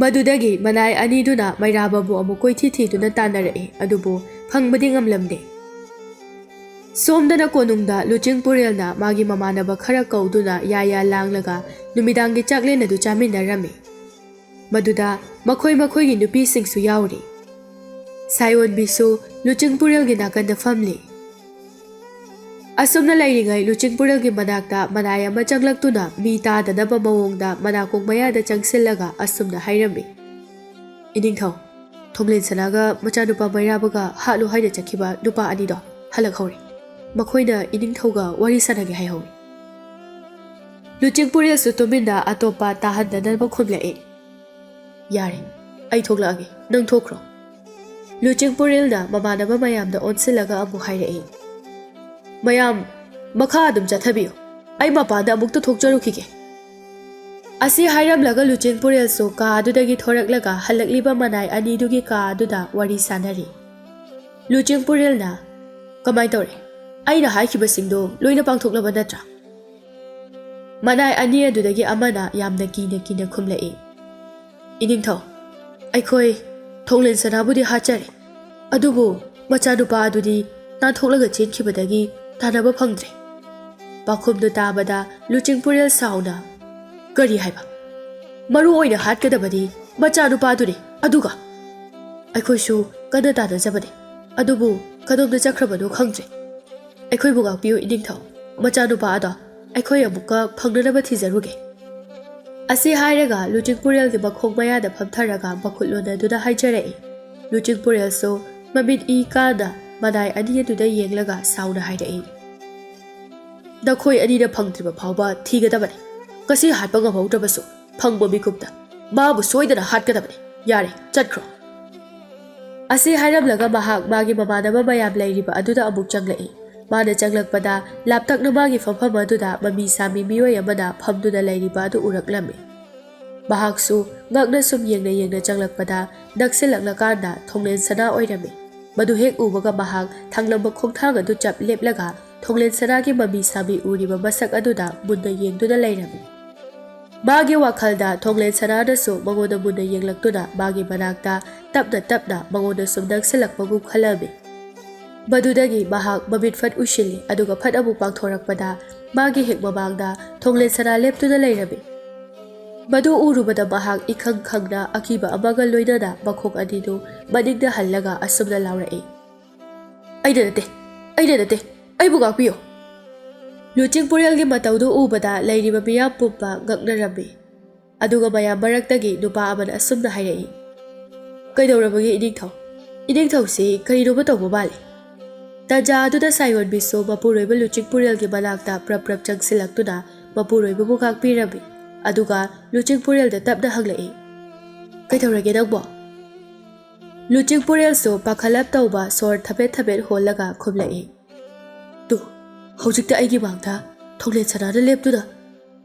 ꯃꯗꯨꯗꯒꯤ ꯃꯅꯥꯏ ꯑꯅꯤꯗꯨꯅ ꯃꯩꯔꯥꯕꯕꯨ ꯑꯃꯨꯛ ꯀꯣꯏꯊꯤ ꯊꯤꯗꯨꯅ ꯇꯥꯟꯅꯔꯛꯏ, ꯑꯗꯨꯕꯨ ꯐꯪꯕꯗꯤ ꯉꯝꯂꯝꯗꯦ꯫ ꯁꯣꯝꯗꯅ ꯀꯣꯅꯨꯡꯗ ꯂꯨꯆꯤꯡ ꯄꯨꯔꯦꯜꯅ ꯃꯥꯒꯤ ꯃꯃꯥꯟꯅꯕ ꯈꯔ ꯀꯧꯗꯨꯅ ꯌꯥ ꯌꯥ ꯂꯥꯡꯂꯒ ꯅꯨꯃꯤꯗꯥꯡꯒꯤ ꯆꯥꯛꯂꯦꯟ ꯑꯗꯨ ꯆꯥꯃꯤꯟꯅꯔꯝꯃꯤ꯫ ꯃꯗꯨꯗ ꯃꯈꯣꯏ ꯃꯈꯣꯏꯒꯤ ꯅꯨꯄꯤꯁꯤꯡꯁꯨ ꯌꯥꯎꯔꯤ꯫ ꯁꯥꯌꯣꯟꯕꯤꯁꯨ ꯂꯨꯆꯤꯡ ꯄꯨꯔꯦꯜꯒꯤ ꯅꯥꯀꯟꯗ ꯐꯝꯂꯤ꯫ ꯑꯁꯨꯝꯅ ꯂꯩꯔꯤꯉꯩ ꯂꯨꯆꯤꯡ ꯄꯨꯔꯦꯜꯒꯤ ꯃꯅꯥꯛꯇ ꯃꯅꯥꯏ ꯑꯃ ꯆꯪꯂꯛꯇꯨꯅ ꯃꯤ ꯇꯥꯗꯅꯕ ꯃꯑꯣꯡꯗ ꯃꯅꯥꯀꯣꯡ ꯃꯌꯥꯗ ꯆꯪꯁꯤꯜꯂꯒ ꯑꯁꯨꯝꯅ ꯍꯥꯏꯔꯝꯃꯤ, "ꯏꯅꯤꯡꯊꯧ, ꯊꯣꯡꯂꯦꯟ ꯁꯅꯥꯒ ꯃꯆꯥꯅꯨꯄꯥ ꯃꯩꯔꯥꯕꯒ ꯍꯥꯠꯂꯨ ꯍꯥꯏꯅ ꯆꯠꯈꯤꯕ ꯅꯨꯄꯥ ꯑꯅꯤꯗꯣ ꯍꯜꯂꯛꯍꯧꯔꯦ꯫ ꯃꯈꯣꯏꯅ ꯏꯅꯤꯡꯊꯧꯒ ꯋꯥꯔꯤ ꯁꯥꯟꯅꯒꯦ ꯍꯥꯏꯍꯧꯔꯦ꯫" ꯂꯨꯆꯤꯡ ꯄꯨꯔꯦꯜꯁꯨ ꯇꯨꯃꯤꯟꯅ ꯑꯇꯣꯞꯄ ꯇꯥꯍꯟꯗꯅꯕ ꯈꯨꯝꯂꯛꯏ, "ꯌꯥꯔꯦ, ꯑꯩ ꯊꯣꯛꯂꯛꯑꯒꯦ, ꯅꯪ ꯊꯣꯛꯈ꯭ꯔꯣ꯫" ꯂꯨꯆꯤꯡ ꯄꯨꯔꯦꯜꯅ ꯃꯃꯥꯟꯅꯕ ꯃꯌꯥꯝꯗ ꯑꯣꯟꯁꯤꯜꯂꯒ ꯑꯃꯨꯛ ꯍꯥꯏꯔꯛꯏ, "ꯃꯌꯥꯝ, ꯃꯈꯥ ꯑꯗꯨꯝ ꯆꯠꯊꯕꯤꯌꯨ, ꯑꯩ ꯃꯄꯥꯟꯗ ꯑꯃꯨꯛꯇ ꯊꯣꯛꯆꯔꯨꯈꯤꯒꯦ꯫" ꯑꯁꯤ ꯍꯥꯏꯔꯝꯂꯒ ꯂꯨꯆꯤꯡ ꯄꯨꯔꯦꯜꯁꯨ ꯀꯥ ꯑꯗꯨꯗꯒꯤ ꯊꯣꯔꯛꯂꯒ ꯍꯜꯂꯛꯂꯤꯕ ꯃꯅꯥꯏ ꯑꯅꯤꯗꯨꯒꯤ ꯀꯥ ꯑꯗꯨꯗ ꯋꯥꯔꯤ ꯁꯥꯟꯅꯔꯤ꯫ ꯂꯨꯆꯤꯡ ꯄꯨꯔꯦꯜꯅ, "ꯀꯃꯥꯏ ꯇꯧꯔꯦ? ꯑꯩꯅ ꯍꯥꯏꯈꯤꯕꯁꯤꯡꯗꯣ ꯂꯣꯏꯅ ꯄꯥꯡꯊꯣꯛꯂꯕ ꯅꯠꯇ꯭ꯔꯥ?" ꯃꯅꯥꯏ ꯑꯅꯤ ꯑꯗꯨꯗꯒꯤ ꯑꯃꯅ ꯌꯥꯝꯅ ꯀꯤꯅ ꯀꯤꯅ ꯈꯨꯝꯂꯛꯏ, "ꯏꯅꯤꯡꯊꯧ, ꯑꯩꯈꯣꯏ ꯊꯣꯡꯂꯦꯟ ꯁꯅꯥꯕꯨꯗꯤ ꯍꯥꯠꯆꯔꯦ, ꯑꯗꯨꯕꯨ ꯃꯆꯥꯅꯨꯄꯥ ꯑꯗꯨꯗꯤ ꯅꯥꯟꯊꯣꯛꯂꯒ ꯆꯦꯟꯈꯤꯕꯗꯒꯤ ꯇꯥꯟꯅꯕ ꯐꯪꯗ꯭ꯔꯦ꯫ ꯄꯥꯎꯈꯨꯝꯗꯨ ꯇꯥꯕꯗ ꯂꯨꯆꯤꯡꯄꯨꯔꯦꯜ ꯁꯥꯎꯅ, "ꯀꯔꯤ ꯍꯥꯏꯕ? ꯃꯔꯨ ꯑꯣꯏꯅ ꯍꯥꯠꯀꯗꯕꯗꯤ ꯃꯆꯥꯅꯨꯄꯥꯗꯨꯅꯤ, ꯑꯗꯨꯒ ꯑꯩꯈꯣꯏꯁꯨ ꯀꯟꯅ ꯇꯥꯟꯅꯖꯕꯅꯤ, ꯑꯗꯨꯕꯨ ꯀꯗꯣꯝꯗ ꯆꯠꯈ꯭ꯔꯕꯅꯣ ꯈꯪꯗ꯭ꯔꯦ꯫ ꯑꯩꯈꯣꯏꯕꯨ ꯉꯥꯛꯄꯤꯌꯨ ꯏꯅꯤꯡꯊꯧ, ꯃꯆꯥꯅꯨꯄꯥ ꯑꯗꯣ ꯑꯩꯈꯣꯏ ꯑꯃꯨꯛꯀ ꯐꯪꯅꯅꯕ ꯊꯤꯖꯔꯨꯒꯦ"꯫ ꯑꯁꯤ ꯍꯥꯏꯔꯒ ꯂꯨꯆꯤꯡꯄꯨꯔꯦꯜꯒꯤ ꯃꯈꯣꯡ ꯃꯌꯥꯗ ꯐꯝꯊꯔꯒ ꯃꯈꯨꯠ ꯂꯣꯟꯅꯗꯨꯅ ꯍꯥꯏꯖꯔꯛꯏ꯫ ꯂꯨꯆꯤꯡꯄꯨꯔꯦꯜꯁꯨ ꯃꯃꯤꯠ ꯏ ꯀꯥꯅ ꯃꯅꯥꯏ ꯑꯅꯤ ꯑꯗꯨꯗ ꯌꯦꯡꯂꯒ ꯁꯥꯎꯅ ꯍꯥꯏꯔꯛꯏ, "ꯅꯈꯣꯏ ꯑꯅꯤꯅ ꯐꯪꯗ꯭ꯔꯤꯕ ꯐꯥꯎꯕ ꯊꯤꯒꯗꯕꯅꯤ꯫ ꯉꯁꯤ ꯍꯥꯠꯄ ꯉꯝꯍꯧꯗ꯭ꯔꯕꯁꯨ ꯐꯪꯕ ꯃꯤꯀꯨꯞꯇ ꯃꯥꯕꯨ ꯁꯣꯏꯗꯅ ꯍꯥꯠꯀꯗꯕꯅꯤ꯫ ꯌꯥꯔꯦ, ꯆꯠꯈ꯭ꯔꯣ"꯫ ꯑꯁꯤ ꯍꯥꯏꯔꯝꯂꯒ ꯃꯍꯥꯛ ꯃꯥꯒꯤ ꯃꯃꯥꯟꯅꯕ ꯃꯌꯥꯝ ꯂꯩꯔꯤꯕ ꯑꯗꯨꯗ ꯑꯃꯨꯛ ꯆꯪꯂꯛꯏ꯫ ꯃꯥꯅ ꯆꯪꯂꯛꯄꯗ ꯂꯥꯞꯇꯛꯅ ꯃꯥꯒꯤ ꯐꯝꯐꯝ ꯑꯗꯨꯗ ꯃꯃꯤ ꯁꯥꯃꯤ ꯃꯤꯑꯣꯏ ꯑꯃꯅ ꯐꯝꯗꯨꯅ ꯂꯩꯔꯤꯕ ꯑꯗꯨ ꯎꯔꯛꯂꯝꯃꯤ꯫ ꯃꯍꯥꯛꯁꯨ ꯉꯛꯅ ꯁꯨꯝ ꯌꯦꯡꯅ ꯌꯦꯡꯅ ꯆꯪꯂꯛꯄꯗ ꯅꯛꯁꯤꯜꯂꯛꯂꯀꯥꯟꯗ ꯊꯣꯡꯂꯦꯟ ꯁꯅꯥ ꯑꯣꯏꯔꯝꯃꯤ꯫ ꯃꯗꯨ ꯍꯦꯛ ꯎꯕꯒ ꯃꯍꯥꯛ ꯊꯥꯡꯂꯝꯕ ꯈꯣꯡꯊꯥꯡ ꯑꯗꯨ ꯆꯞ ꯂꯦꯞꯂꯒ ꯊꯣꯡꯂꯦꯟ ꯁꯅꯥꯒꯤ ꯃꯃꯤ ꯁꯥꯃꯤ ꯎꯔꯤꯕ ꯃꯁꯛ ꯑꯗꯨꯗ ꯃꯨꯟꯅ ꯌꯦꯡꯗꯨꯅ ꯂꯩꯔꯝꯃꯤ꯫ ꯃꯥꯒꯤ ꯋꯥꯈꯜꯗ ꯊꯣꯡꯂꯦꯟ ꯁꯅꯥꯅꯁꯨ ꯃꯉꯣꯟꯗ ꯃꯨꯟꯅ ꯌꯦꯡꯂꯛꯇꯨꯅ ꯃꯥꯒꯤ ꯃꯅꯥꯛꯇ ꯇꯞꯅ ꯇꯞꯅ ꯃꯉꯣꯟꯗ ꯁꯨꯝ ꯅꯛꯁꯤꯜꯂꯛꯄꯒꯨꯝ ꯈꯜꯂꯝꯃꯤ꯫ ꯃꯗꯨꯗꯒꯤ ꯃꯍꯥꯛ ꯃꯃꯤꯠ ꯐꯠ ꯎꯏꯁꯤꯜꯂꯤ, ꯑꯗꯨꯒ ꯐꯠ ꯑꯃꯨꯛ ꯄꯥꯡꯊꯣꯔꯛꯄꯗ ꯃꯥꯒꯤ ꯍꯦꯛ ꯃꯃꯥꯡꯗ ꯊꯣꯡꯂꯦꯟ ꯁꯅꯥ ꯂꯦꯞꯇꯨꯅ ꯂꯩꯔꯝꯃꯤ꯫ ꯃꯗꯨ ꯎꯔꯨꯕꯗ ꯃꯍꯥꯛ ꯏꯈꯪ ꯈꯪꯅ ꯑꯀꯤꯕ ꯑꯃꯒ ꯂꯣꯏꯅꯅ ꯃꯈꯣꯡ ꯑꯅꯤꯗꯨ ꯃꯅꯤꯡꯗ ꯍꯜꯂꯒ ꯑꯁꯨꯝꯅ ꯂꯥꯎꯔꯛꯏ, "ꯑꯩꯅ ꯅꯠꯇꯦ, ꯑꯩꯅ ꯅꯠꯇꯦ, ꯑꯩꯕꯨ ꯉꯥꯛꯄꯤꯌꯨ!" ꯂꯨꯆꯤꯡꯄꯨꯔꯦꯜꯒꯤ ꯃꯇꯧꯗꯨ ꯎꯕꯗ ꯂꯩꯔꯤꯕ ꯃꯤꯌꯥꯝ ꯄꯨꯝꯕ ꯉꯛꯅꯔꯝꯃꯤ꯫ ꯑꯗꯨꯒ ꯃꯌꯥꯝ ꯃꯔꯛꯇꯒꯤ ꯅꯨꯄꯥ ꯑꯃꯅ ꯑꯁꯨꯝꯅ ꯍꯥꯏꯔꯛꯏ, "ꯀꯩꯗꯧꯔꯕꯒꯦ ꯏꯅꯤꯡꯊꯧ? ꯏꯅꯤꯡꯊꯧꯁꯤ ꯀꯔꯤꯅꯣꯃ ꯇꯧꯕ ꯃꯥꯜꯂꯤ"꯫ ꯇꯟꯖꯥ ꯑꯗꯨꯗ ꯁꯥꯌꯣꯟꯕꯤꯁꯨ ꯃꯄꯨꯔꯣꯏꯕ ꯂꯨꯆꯤꯡꯄꯨꯔꯦꯜꯒꯤ ꯃꯅꯥꯛꯇ ꯄ꯭ꯔꯞ ꯄ꯭ꯔꯞ ꯆꯪꯁꯤꯜꯂꯛꯇꯨꯅ ꯃꯄꯨꯔꯣꯏꯕꯕꯨ ꯉꯥꯛꯄꯤꯔꯝꯃꯤ꯫ ꯑꯗꯨꯒ ꯂꯨꯆꯤꯡꯄꯨꯔꯦꯜꯗ ꯇꯞꯅ ꯍꯪꯂꯛꯏ, "ꯀꯩꯗꯧꯔꯒꯦ ꯅꯪꯕꯣ?" ꯂꯨꯆꯤꯡꯄꯨꯔꯦꯜꯁꯨ ꯄꯥꯈꯠꯂꯞ ꯇꯧꯕ ꯁꯣꯔ ꯊꯕꯦꯠ ꯊꯕꯦꯠ ꯍꯣꯜꯂꯒ ꯈꯨꯝꯂꯛꯏ, "ꯇꯨ, ꯍꯧꯖꯤꯛꯇ ꯑꯩꯒꯤ ꯃꯥꯡꯗ ꯊꯣꯡꯂꯦꯟ ꯁꯅꯥꯅ ꯂꯦꯞꯇꯨꯅ"꯫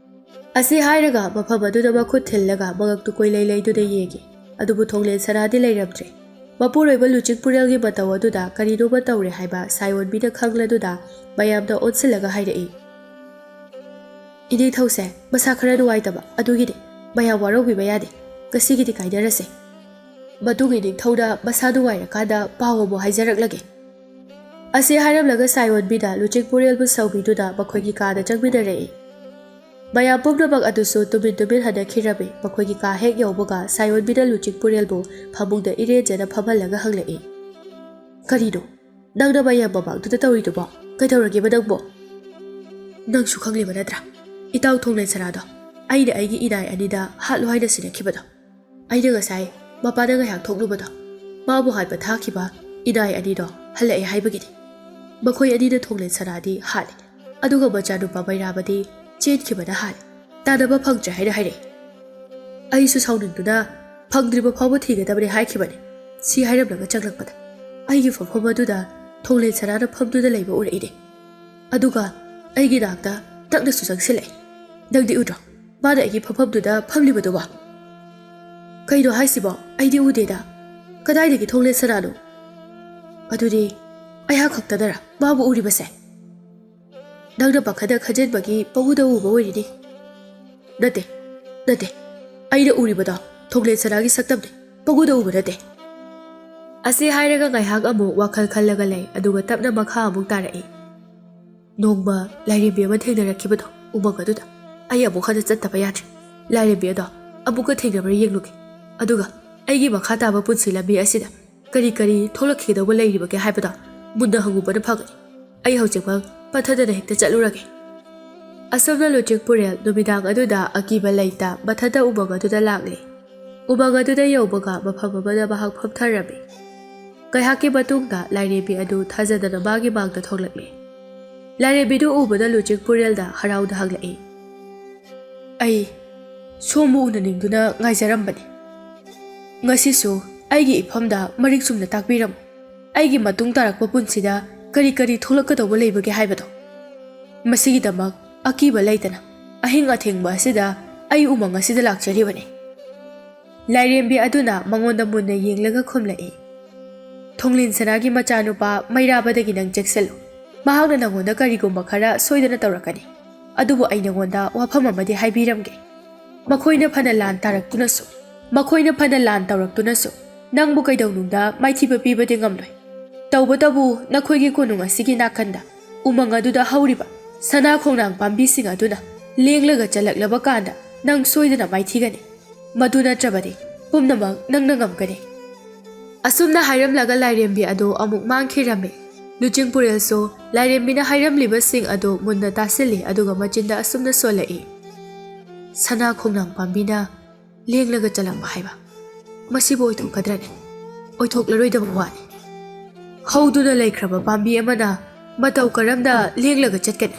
ꯑꯁꯤ ꯍꯥꯏꯔꯒ ꯃꯐꯝ ꯑꯗꯨꯗ ꯃꯈꯨꯠ ꯊꯤꯜꯂꯒ ꯃꯉꯛꯇꯨ ꯀꯣꯏꯂꯩ ꯂꯩꯗꯨꯅ ꯌꯦꯡꯉꯤ꯫ ꯑꯗꯨꯕꯨ ꯊꯣꯡꯂꯦꯟ ꯁꯅꯥꯗꯤ ꯂꯩꯔꯝꯗ꯭ꯔꯦ꯫ ꯃꯄꯨꯔꯣꯏꯕ ꯂꯨꯆꯤꯡꯄꯨꯔꯦꯜꯒꯤ ꯃꯇꯧ ꯑꯗꯨꯗ ꯀꯔꯤꯅꯣꯃ ꯇꯧꯔꯦ ꯍꯥꯏꯕ ꯁꯥꯌꯣꯟꯕꯤꯅ ꯈꯪꯂꯗꯨꯅ ꯃꯌꯥꯝꯗ ꯑꯣꯟꯁꯤꯜꯂꯒ ꯍꯥꯏꯔꯛꯏ, "ꯏꯅꯦꯊꯧꯁꯦ ꯃꯁꯥ ꯈꯔ ꯅꯨꯡꯉꯥꯏꯇꯕ ꯑꯗꯨꯒꯤꯅꯦ꯫ ꯃꯌꯥꯝ ꯋꯥꯔꯧꯕꯤꯕ ꯌꯥꯗꯦ꯫ ꯉꯁꯤꯒꯤꯗꯤ ꯀꯥꯏꯅꯔꯁꯦ"꯫ ꯃꯇꯨꯡꯒꯤ ꯅꯤꯡꯊꯧꯅ ꯃꯁꯥ ꯅꯨꯡꯉꯥꯏꯔꯀꯥꯟꯗ ꯄꯥꯎ ꯑꯃꯨꯛ ꯍꯥꯏꯖꯔꯛꯂꯒꯦ꯫ ꯑꯁꯤ ꯍꯥꯏꯔꯝꯂꯒ ꯁꯥꯏꯑꯣꯟꯕꯤꯅ ꯂꯨꯆꯤꯡꯄꯨꯔꯦꯜꯕꯨ ꯁꯥꯎꯕꯤꯗꯨꯅ ꯃꯈꯣꯏꯒꯤ ꯀꯥꯗ ꯆꯪꯃꯤꯟꯅꯔꯛꯏ꯫ ꯃꯌꯥꯝ ꯄꯨꯝꯅꯃꯛ ꯑꯗꯨꯁꯨ ꯇꯨꯃꯤꯟ ꯇꯨꯃꯤꯟ ꯍꯟꯅꯈꯤꯔꯝꯃꯤ꯫ ꯃꯈꯣꯏꯒꯤ ꯀꯥ ꯍꯦꯛ ꯌꯧꯕꯒ ꯁꯥꯏꯑꯣꯟꯕꯤꯅ ꯂꯨꯆꯤꯡꯄꯨꯔꯦꯜꯕꯨ ꯐꯃꯨꯡꯗ ꯏꯔꯦꯟꯖꯅ ꯐꯝꯍꯜꯂꯒ ꯍꯪꯂꯛꯏ, "ꯀꯔꯤꯅꯣ? ꯅꯪꯅ ꯃꯌꯥꯝ ꯃꯃꯥꯡꯗꯨꯗ ꯇꯧꯔꯤꯗꯨꯕꯣ? ꯀꯩꯗꯧꯔꯒꯦꯕ ꯅꯪꯕꯣ?" "ꯅꯪꯁꯨ ꯈꯪꯂꯤꯕ ꯅꯠꯇ꯭ꯔꯥ? ꯏꯇꯥꯎ ꯊꯣꯡꯂꯦꯟ ꯁꯅꯥꯗꯣ ꯑꯩꯅ ꯑꯩꯒꯤ ꯏꯅꯥꯏ ꯑꯅꯤꯗ ꯍꯥꯠꯂꯣ ꯍꯥꯏꯅ ꯁꯤꯟꯅꯈꯤꯕꯗꯣ꯫ ꯑꯩꯅ ꯉꯁꯥꯏ ꯃꯄꯥꯟꯗ ꯉꯥꯏꯍꯥꯛ ꯊꯣꯛꯂꯨꯕꯗꯣ, ꯃꯥꯕꯨ ꯍꯥꯠꯄ ꯊꯥꯈꯤꯕ ꯏꯅꯥꯏ ꯑꯅꯤꯗꯣ ꯍꯜꯂꯛꯑꯦ ꯍꯥꯏꯕꯒꯤꯅꯤ꯫ ꯃꯈꯣꯏ ꯑꯅꯤꯅ ꯊꯣꯡꯂꯦꯟ ꯁꯅꯥꯗꯤ ꯍꯥꯠꯂꯦ, ꯑꯗꯨꯒ ꯃꯆꯥꯅꯨꯄꯥ ꯃꯩꯔꯥꯕꯗꯤ ꯆꯦꯟꯈꯤꯕꯅ ꯍꯥꯜꯂꯦ꯫ ꯇꯥꯟꯅꯕ ꯐꯪꯗ꯭ꯔꯦ ꯍꯥꯏꯅ ꯍꯥꯏꯔꯛꯏ꯫ ꯑꯩꯁꯨ ꯁꯥꯎꯅꯤꯡꯗꯨꯅ ꯐꯪꯗ꯭ꯔꯤꯕ ꯐꯥꯎꯕ ꯊꯤꯒꯗꯕꯅꯤ ꯍꯥꯏꯈꯤꯕꯅꯤ꯫ ꯁꯤ ꯍꯥꯏꯔꯝꯂꯒ ꯆꯪꯂꯛꯄꯗ ꯑꯩꯒꯤ ꯐꯝꯐꯝ ꯑꯗꯨꯗ ꯊꯣꯡꯂꯦꯟ ꯁꯅꯥꯅ ꯐꯝꯗꯨꯅ ꯂꯩꯕ ꯎꯔꯛꯏꯅꯦ꯫ ꯑꯗꯨꯒ ꯑꯩꯒꯤ ꯅꯥꯛꯇ ꯅꯛꯅꯁꯨ ꯆꯪꯁꯤꯜꯂꯛꯏ꯫ ꯅꯪꯗꯤ ꯎꯗ꯭ꯔꯣ ꯃꯥꯅ ꯑꯩꯒꯤ ꯐꯝꯐꯝꯗꯨꯗ ꯐꯝꯂꯤꯕꯗꯨꯕꯣ?" "ꯀꯩꯅꯣ ꯍꯥꯏꯁꯤꯕꯣ? ꯑꯩꯗꯤ ꯎꯗꯦꯗ꯫ ꯀꯗꯥꯏꯗꯒꯤ ꯊꯣꯡꯂꯦꯟ ꯁꯅꯥꯅꯣ? ꯑꯗꯨꯗꯤ ꯑꯩꯍꯥꯛ ꯈꯛꯇꯗꯔ ꯃꯥꯕꯨ ꯎꯔꯤꯕꯁꯦ? ꯅꯪꯅ ꯄꯥꯈꯠꯅ ꯈꯟꯖꯤꯟꯕꯒꯤ ꯄꯪꯎꯗ ꯎꯕ ꯑꯣꯏꯔꯤꯅꯤ꯫" "ꯅꯠꯇꯦ, ꯅꯠꯇꯦ꯫ ꯑꯩꯅ ꯎꯔꯤꯕꯗꯣ ꯊꯣꯡꯂꯦꯟ ꯁꯅꯥꯒꯤ ꯁꯛꯇꯝꯅꯤ, ꯄꯪꯎꯗ ꯎꯕ ꯅꯠꯇꯦ꯫" ꯑꯁꯤ ꯍꯥꯏꯔꯒ ꯉꯥꯏꯍꯥꯛ ꯑꯃꯨꯛ ꯋꯥꯈꯜ ꯈꯜꯂꯒ ꯂꯩ, ꯑꯗꯨꯒ ꯇꯞꯅ ꯃꯈꯥ ꯑꯃꯨꯛ ꯇꯥꯔꯛꯏ꯫ "ꯅꯣꯡꯃ ꯂꯥꯏꯔꯦꯝꯕꯤ ꯑꯃ ꯊꯦꯡꯅꯔꯛꯈꯤꯕꯗꯣ ꯎꯃꯪ ꯑꯗꯨꯗ, ꯑꯩ ꯑꯃꯨꯛ ꯍꯟꯅ ꯆꯠꯇꯕ ꯌꯥꯗ꯭ꯔꯦ꯫ ꯂꯥꯏꯔꯦꯝꯕꯤ ꯑꯗꯣ ꯑꯃꯨꯛꯀ ꯊꯦꯡꯅꯕ꯭ꯔꯥ ꯌꯦꯡꯂꯨꯒꯦ, ꯑꯗꯨꯒ ꯑꯩꯒꯤ ꯃꯈꯥ ꯇꯥꯕ ꯄꯨꯟꯁꯤ ꯂꯝꯕꯤ ꯑꯁꯤꯗ ꯀꯔꯤ ꯀꯔꯤ ꯊꯣꯛꯂꯛꯈꯤꯒꯗꯧꯕ ꯂꯩꯔꯤꯕꯒꯦ ꯍꯥꯏꯕꯗꯣ ꯃꯨꯟꯅ ꯍꯪꯉꯨꯕꯅ ꯐꯒꯅꯤ꯫ ꯑꯩ ꯍꯧꯖꯤꯛꯃꯛ ꯄꯠꯊꯗꯅ ꯍꯦꯛꯇ ꯆꯠꯂꯨꯔꯒꯦ꯫" ꯑꯁꯨꯝꯅ ꯂꯨꯆꯤꯡꯄꯨꯔꯦꯜ ꯅꯨꯃꯤꯗꯥꯡ ꯑꯗꯨꯗ ꯑꯀꯤꯕ ꯂꯩꯇ ꯃꯊꯟꯇ ꯎꯃꯪ ꯑꯗꯨꯗ ꯂꯥꯛꯂꯦ꯫ ꯎꯃꯪ ꯑꯗꯨꯗ ꯌꯧꯕꯒ ꯃꯐꯝ ꯑꯃꯗ ꯃꯍꯥꯛ ꯐꯝꯊꯔꯝꯃꯤ꯫ ꯉꯥꯏꯍꯥꯛꯀꯤ ꯃꯇꯨꯡꯗ ꯂꯥꯏꯔꯦꯝꯕꯤ ꯑꯗꯨ ꯊꯥꯖꯗꯅ ꯃꯥꯒꯤ ꯃꯥꯡꯗ ꯊꯣꯛꯂꯛꯂꯦ꯫ ꯂꯥꯏꯔꯦꯝꯕꯤꯗꯨ ꯎꯕꯗ ꯂꯨꯆꯤꯡꯄꯨꯔꯦꯜꯗ ꯍꯔꯥꯎꯅ ꯍꯪꯂꯛꯏ, "ꯑꯩ ꯁꯣꯝꯕꯨ ꯎꯅꯅꯤꯡꯗꯨꯅ ꯉꯥꯏꯖꯔꯝꯕꯅꯤ꯫ ꯉꯁꯤꯁꯨ ꯑꯩꯒꯤ ꯏꯐꯝꯗ ꯃꯔꯤꯛ ꯆꯨꯝꯅ ꯇꯥꯛꯄꯤꯔꯝꯃꯨ꯫ ꯑꯩꯒꯤ ꯃꯇꯨꯡ ꯇꯥꯔꯛꯄ ꯄꯨꯟꯁꯤꯗ ꯀꯔꯤ ꯀꯔꯤ ꯊꯣꯛꯂꯛꯀꯗꯧꯕ ꯂꯩꯕꯒꯦ ꯍꯥꯏꯕꯗꯣ꯫ ꯃꯁꯤꯒꯤꯗꯃꯛ ꯑꯀꯤꯕ ꯂꯩꯇꯅ ꯑꯍꯤꯡ ꯑꯊꯦꯡꯕ ꯑꯁꯤꯗ ꯑꯩ ꯎꯃꯪ ꯑꯁꯤꯗ ꯂꯥꯛꯆꯔꯤꯕꯅꯤ꯫" ꯂꯥꯏꯔꯦꯝꯕꯤ ꯑꯗꯨꯅ ꯃꯉꯣꯟꯗ ꯃꯨꯟꯅ ꯌꯦꯡꯂꯒ ꯈꯨꯝꯂꯛꯏ, "ꯊꯣꯡꯂꯦꯟ ꯁꯅꯥꯒꯤ ꯃꯆꯥꯅꯨꯄꯥ ꯃꯩꯔꯥꯕꯗꯒꯤ ꯅꯪ ꯆꯦꯛꯁꯤꯜꯂꯨ꯫ ꯃꯍꯥꯛꯅ ꯅꯪꯉꯣꯟꯗ ꯀꯔꯤꯒꯨꯝꯕ ꯈꯔ ꯁꯣꯏꯗꯅ ꯇꯧꯔꯛꯀꯅꯤ꯫ ꯑꯗꯨꯕꯨ ꯑꯩ ꯅꯪꯉꯣꯟꯗ ꯋꯥꯐꯝ ꯑꯃꯗꯤ ꯍꯥꯏꯕꯤꯔꯝꯒꯦ꯫ ꯃꯈꯣꯏꯅ ꯐꯅ ꯂꯥꯟ ꯇꯥꯔꯛꯇꯨꯅꯁꯨ, ꯃꯈꯣꯏꯅ ꯐꯅ ꯂꯥꯟ ꯇꯧꯔꯛꯇꯨꯅꯁꯨ, ꯅꯪꯕꯨ ꯀꯩꯗꯧꯅꯨꯡꯗ ꯃꯥꯏꯊꯤꯕ ꯄꯤꯕꯗꯤ ꯉꯝꯂꯣꯏ꯫ ꯇꯧꯕꯇꯕꯨ ꯅꯈꯣꯏꯒꯤ ꯀꯣꯅꯨꯡ ꯑꯁꯤꯒꯤ ꯅꯥꯀꯟꯗ ꯎꯃꯪ ꯑꯗꯨꯗ ꯍꯧꯔꯤꯕ ꯁꯅꯥ ꯈꯣꯡꯅꯥꯡ ꯄꯥꯝꯕꯤꯁꯤꯡ ꯑꯗꯨꯅ ꯂꯦꯡꯂꯒ ꯆꯠꯂꯛꯂꯕ ꯀꯥꯟꯗ ꯅꯪ ꯁꯣꯏꯗꯅ ꯃꯥꯏꯊꯤꯒꯅꯤ꯫ ꯃꯗꯨ ꯅꯠꯇ꯭ꯔꯕꯗꯤ ꯄꯨꯝꯅꯃꯛ ꯅꯪꯅ ꯉꯝꯒꯅꯤ꯫ ꯑꯁꯨꯝꯅ ꯍꯥꯏꯔꯝꯂꯒ ꯂꯥꯏꯔꯦꯝꯕꯤ ꯑꯗꯨ ꯑꯃꯨꯛ ꯃꯥꯡꯈꯤꯔꯝꯃꯤ꯫ ꯂꯨꯆꯤꯡꯄꯨꯔꯦꯜꯁꯨ ꯂꯥꯏꯔꯦꯝꯕꯤꯅ ꯍꯥꯏꯔꯝꯂꯤꯕꯁꯤꯡ ꯑꯗꯨ ꯃꯨꯟꯅ ꯇꯥꯁꯤꯜꯂꯤ, ꯑꯗꯨꯒ ꯃꯆꯤꯟꯗ ꯑꯁꯨꯝꯅ ꯁꯣꯜꯂꯛꯏ, "ꯁꯅꯥ ꯈꯣꯡꯅꯥꯡ ꯄꯥꯝꯕꯤꯅ ꯂꯦꯡꯂꯒ ꯆꯠꯂꯛꯄ ꯍꯥꯏꯕ, ꯃꯁꯤꯕꯨ ꯑꯣꯏꯊꯣꯛꯀꯗ꯭ꯔꯅꯤ? ꯑꯣꯏꯊꯣꯛꯂꯔꯣꯏꯗꯕ ꯋꯥꯅꯤ꯫ ꯍꯧꯗꯨꯅ ꯂꯩꯈ꯭ꯔꯕ ꯄꯥꯝꯕꯤ ꯑꯃꯅ ꯃꯇꯧ ꯀꯔꯝꯅ ꯂꯦꯡꯂꯒ ꯆꯠꯀꯅꯤ?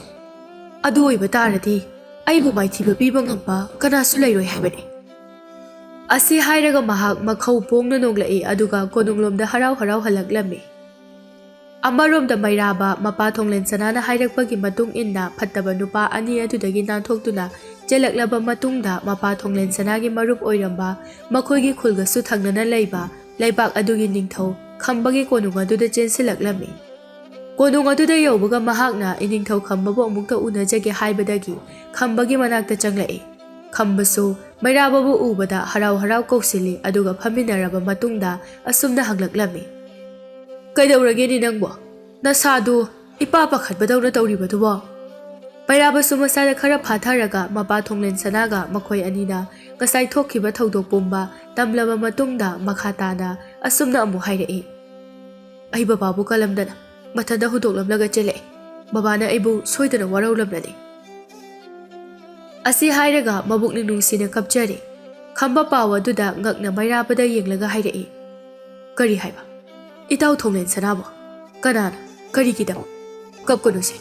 ꯑꯗꯨ ꯑꯣꯏꯕ ꯇꯥꯔꯗꯤ ꯑꯩꯕꯨ ꯃꯥꯏꯊꯤꯕ ꯄꯤꯕ ꯉꯝꯕ ꯀꯅꯥꯁꯨ ꯂꯩꯔꯣꯏ ꯍꯥꯏꯕꯅꯤ"꯫ ꯑꯁꯤ ꯍꯥꯏꯔꯒ ꯃꯍꯥꯛ ꯃꯈꯧ ꯄꯣꯡꯅ ꯅꯣꯡꯂꯛꯏ, ꯑꯗꯨꯒ ꯀꯣꯅꯨꯡꯂꯣꯝꯗ ꯍꯔꯥꯎ ꯍꯔꯥꯎ ꯍꯜꯂꯛꯂꯝꯃꯤ꯫ ꯑꯃꯔꯣꯝꯗ ꯃꯩꯔꯥꯕ ꯃꯄꯥ ꯊꯣꯡꯂꯦꯟ ꯁꯅꯥꯅ ꯍꯥꯏꯔꯛꯄꯒꯤ ꯃꯇꯨꯡ ꯏꯟꯅ ꯐꯠꯇꯕ ꯅꯨꯄꯥ ꯑꯅꯤ ꯑꯗꯨꯗꯒꯤ ꯅꯥꯟꯊꯣꯛꯇꯨꯅ ꯆꯦꯜꯂꯛꯂꯕ ꯃꯇꯨꯡꯗ, ꯃꯄꯥ ꯊꯣꯡꯂꯦꯟ ꯁꯅꯥꯒꯤ ꯃꯔꯨꯞ ꯑꯣꯏꯔꯝꯕ ꯃꯈꯣꯏꯒꯤ ꯈꯨꯜꯒꯁꯨ ꯊꯪꯅꯅ ꯂꯩꯕ ꯂꯩꯕꯥꯛ ꯑꯗꯨꯒꯤ ꯅꯤꯡꯊꯧ ꯈꯝꯕꯒꯤ ꯀꯣꯅꯨꯡ ꯑꯗꯨꯗ ꯆꯦꯟꯁꯤꯜꯂꯛꯂꯝꯃꯤ꯫ ꯀꯣꯅꯨꯡ ꯑꯗꯨꯗ ꯌꯧꯕꯒ ꯃꯍꯥꯛꯅ ꯏꯅꯤꯡꯊꯧ ꯈꯝꯕꯕꯨ ꯑꯃꯨꯛꯇ ꯎꯅꯖꯒꯦ ꯍꯥꯏꯕꯗꯒꯤ ꯈꯝꯕꯒꯤ ꯃꯅꯥꯛꯇ ꯆꯪꯂꯛꯏ꯫ ꯈꯝꯕꯁꯨ ꯃꯩꯔꯥꯕꯕꯨ ꯎꯕꯗ ꯍꯔꯥꯎ ꯍꯔꯥꯎ ꯀꯧꯁꯤꯜꯂꯤ, ꯑꯗꯨꯒ ꯐꯝꯃꯤꯟꯅꯔꯕ ꯃꯇꯨꯡꯗ ꯑꯁꯨꯝꯅ ꯍꯪꯂꯛꯂꯝꯃꯤ, "ꯀꯩꯗꯧꯔꯒꯦꯅꯦ ꯅꯪꯕꯣ? ꯅꯁꯥꯗꯨ ꯏꯄꯥ ꯄꯥꯈꯠꯄꯗꯧꯅ ꯇꯧꯔꯤꯕꯗꯨꯕꯣ?" ꯃꯩꯔꯥꯕꯁꯨ ꯃꯁꯥꯗ ꯈꯔ ꯐꯥꯊꯔꯒ ꯃꯄꯥ ꯊꯣꯡꯂꯦꯟ ꯁꯅꯥꯒ ꯃꯈꯣꯏ ꯑꯅꯤꯅ ꯉꯁꯥꯏ ꯊꯣꯛꯈꯤꯕ ꯊꯧꯗꯣꯛ ꯄꯨꯝꯕ ꯇꯝꯂꯕ ꯃꯇꯨꯡꯗ ꯃꯈꯥ ꯇꯥꯅ ꯑꯁꯨꯝꯅ ꯑꯃꯨꯛ ꯍꯥꯏꯔꯛꯏ, "ꯑꯩ ꯕꯕꯥꯕꯨ ꯀꯜꯂꯝꯗꯅ ꯃꯊꯟꯇ ꯍꯨꯟꯗꯣꯛꯂꯝꯂꯒ ꯆꯦꯜꯂꯛꯑꯦ꯫ ꯕꯕꯥꯅ ꯑꯩꯕꯨ ꯁꯣꯏꯗꯅ ꯋꯥꯔꯧꯂꯝꯂꯅꯤ"꯫ ꯑꯁꯤ ꯍꯥꯏꯔꯒ ꯃꯕꯨꯛꯅꯤꯡ ꯅꯨꯡꯁꯤꯅ ꯀꯞꯆꯔꯦ꯫ ꯈꯝꯕ ꯄꯥꯎ ꯑꯗꯨꯗ ꯉꯛꯅ ꯃꯩꯔꯥꯕꯗ ꯌꯦꯡꯂꯒ ꯍꯥꯏꯔꯛꯏ, "ꯀꯔꯤ ꯍꯥꯏꯕ? ꯏꯇꯥꯎ ꯊꯣꯡꯂꯦꯟ ꯁꯅꯥꯕꯣ? ꯀꯅꯥꯅ? ꯀꯔꯤꯒꯤꯗꯃꯛ? ꯀꯞꯀꯅꯨꯁꯦ꯫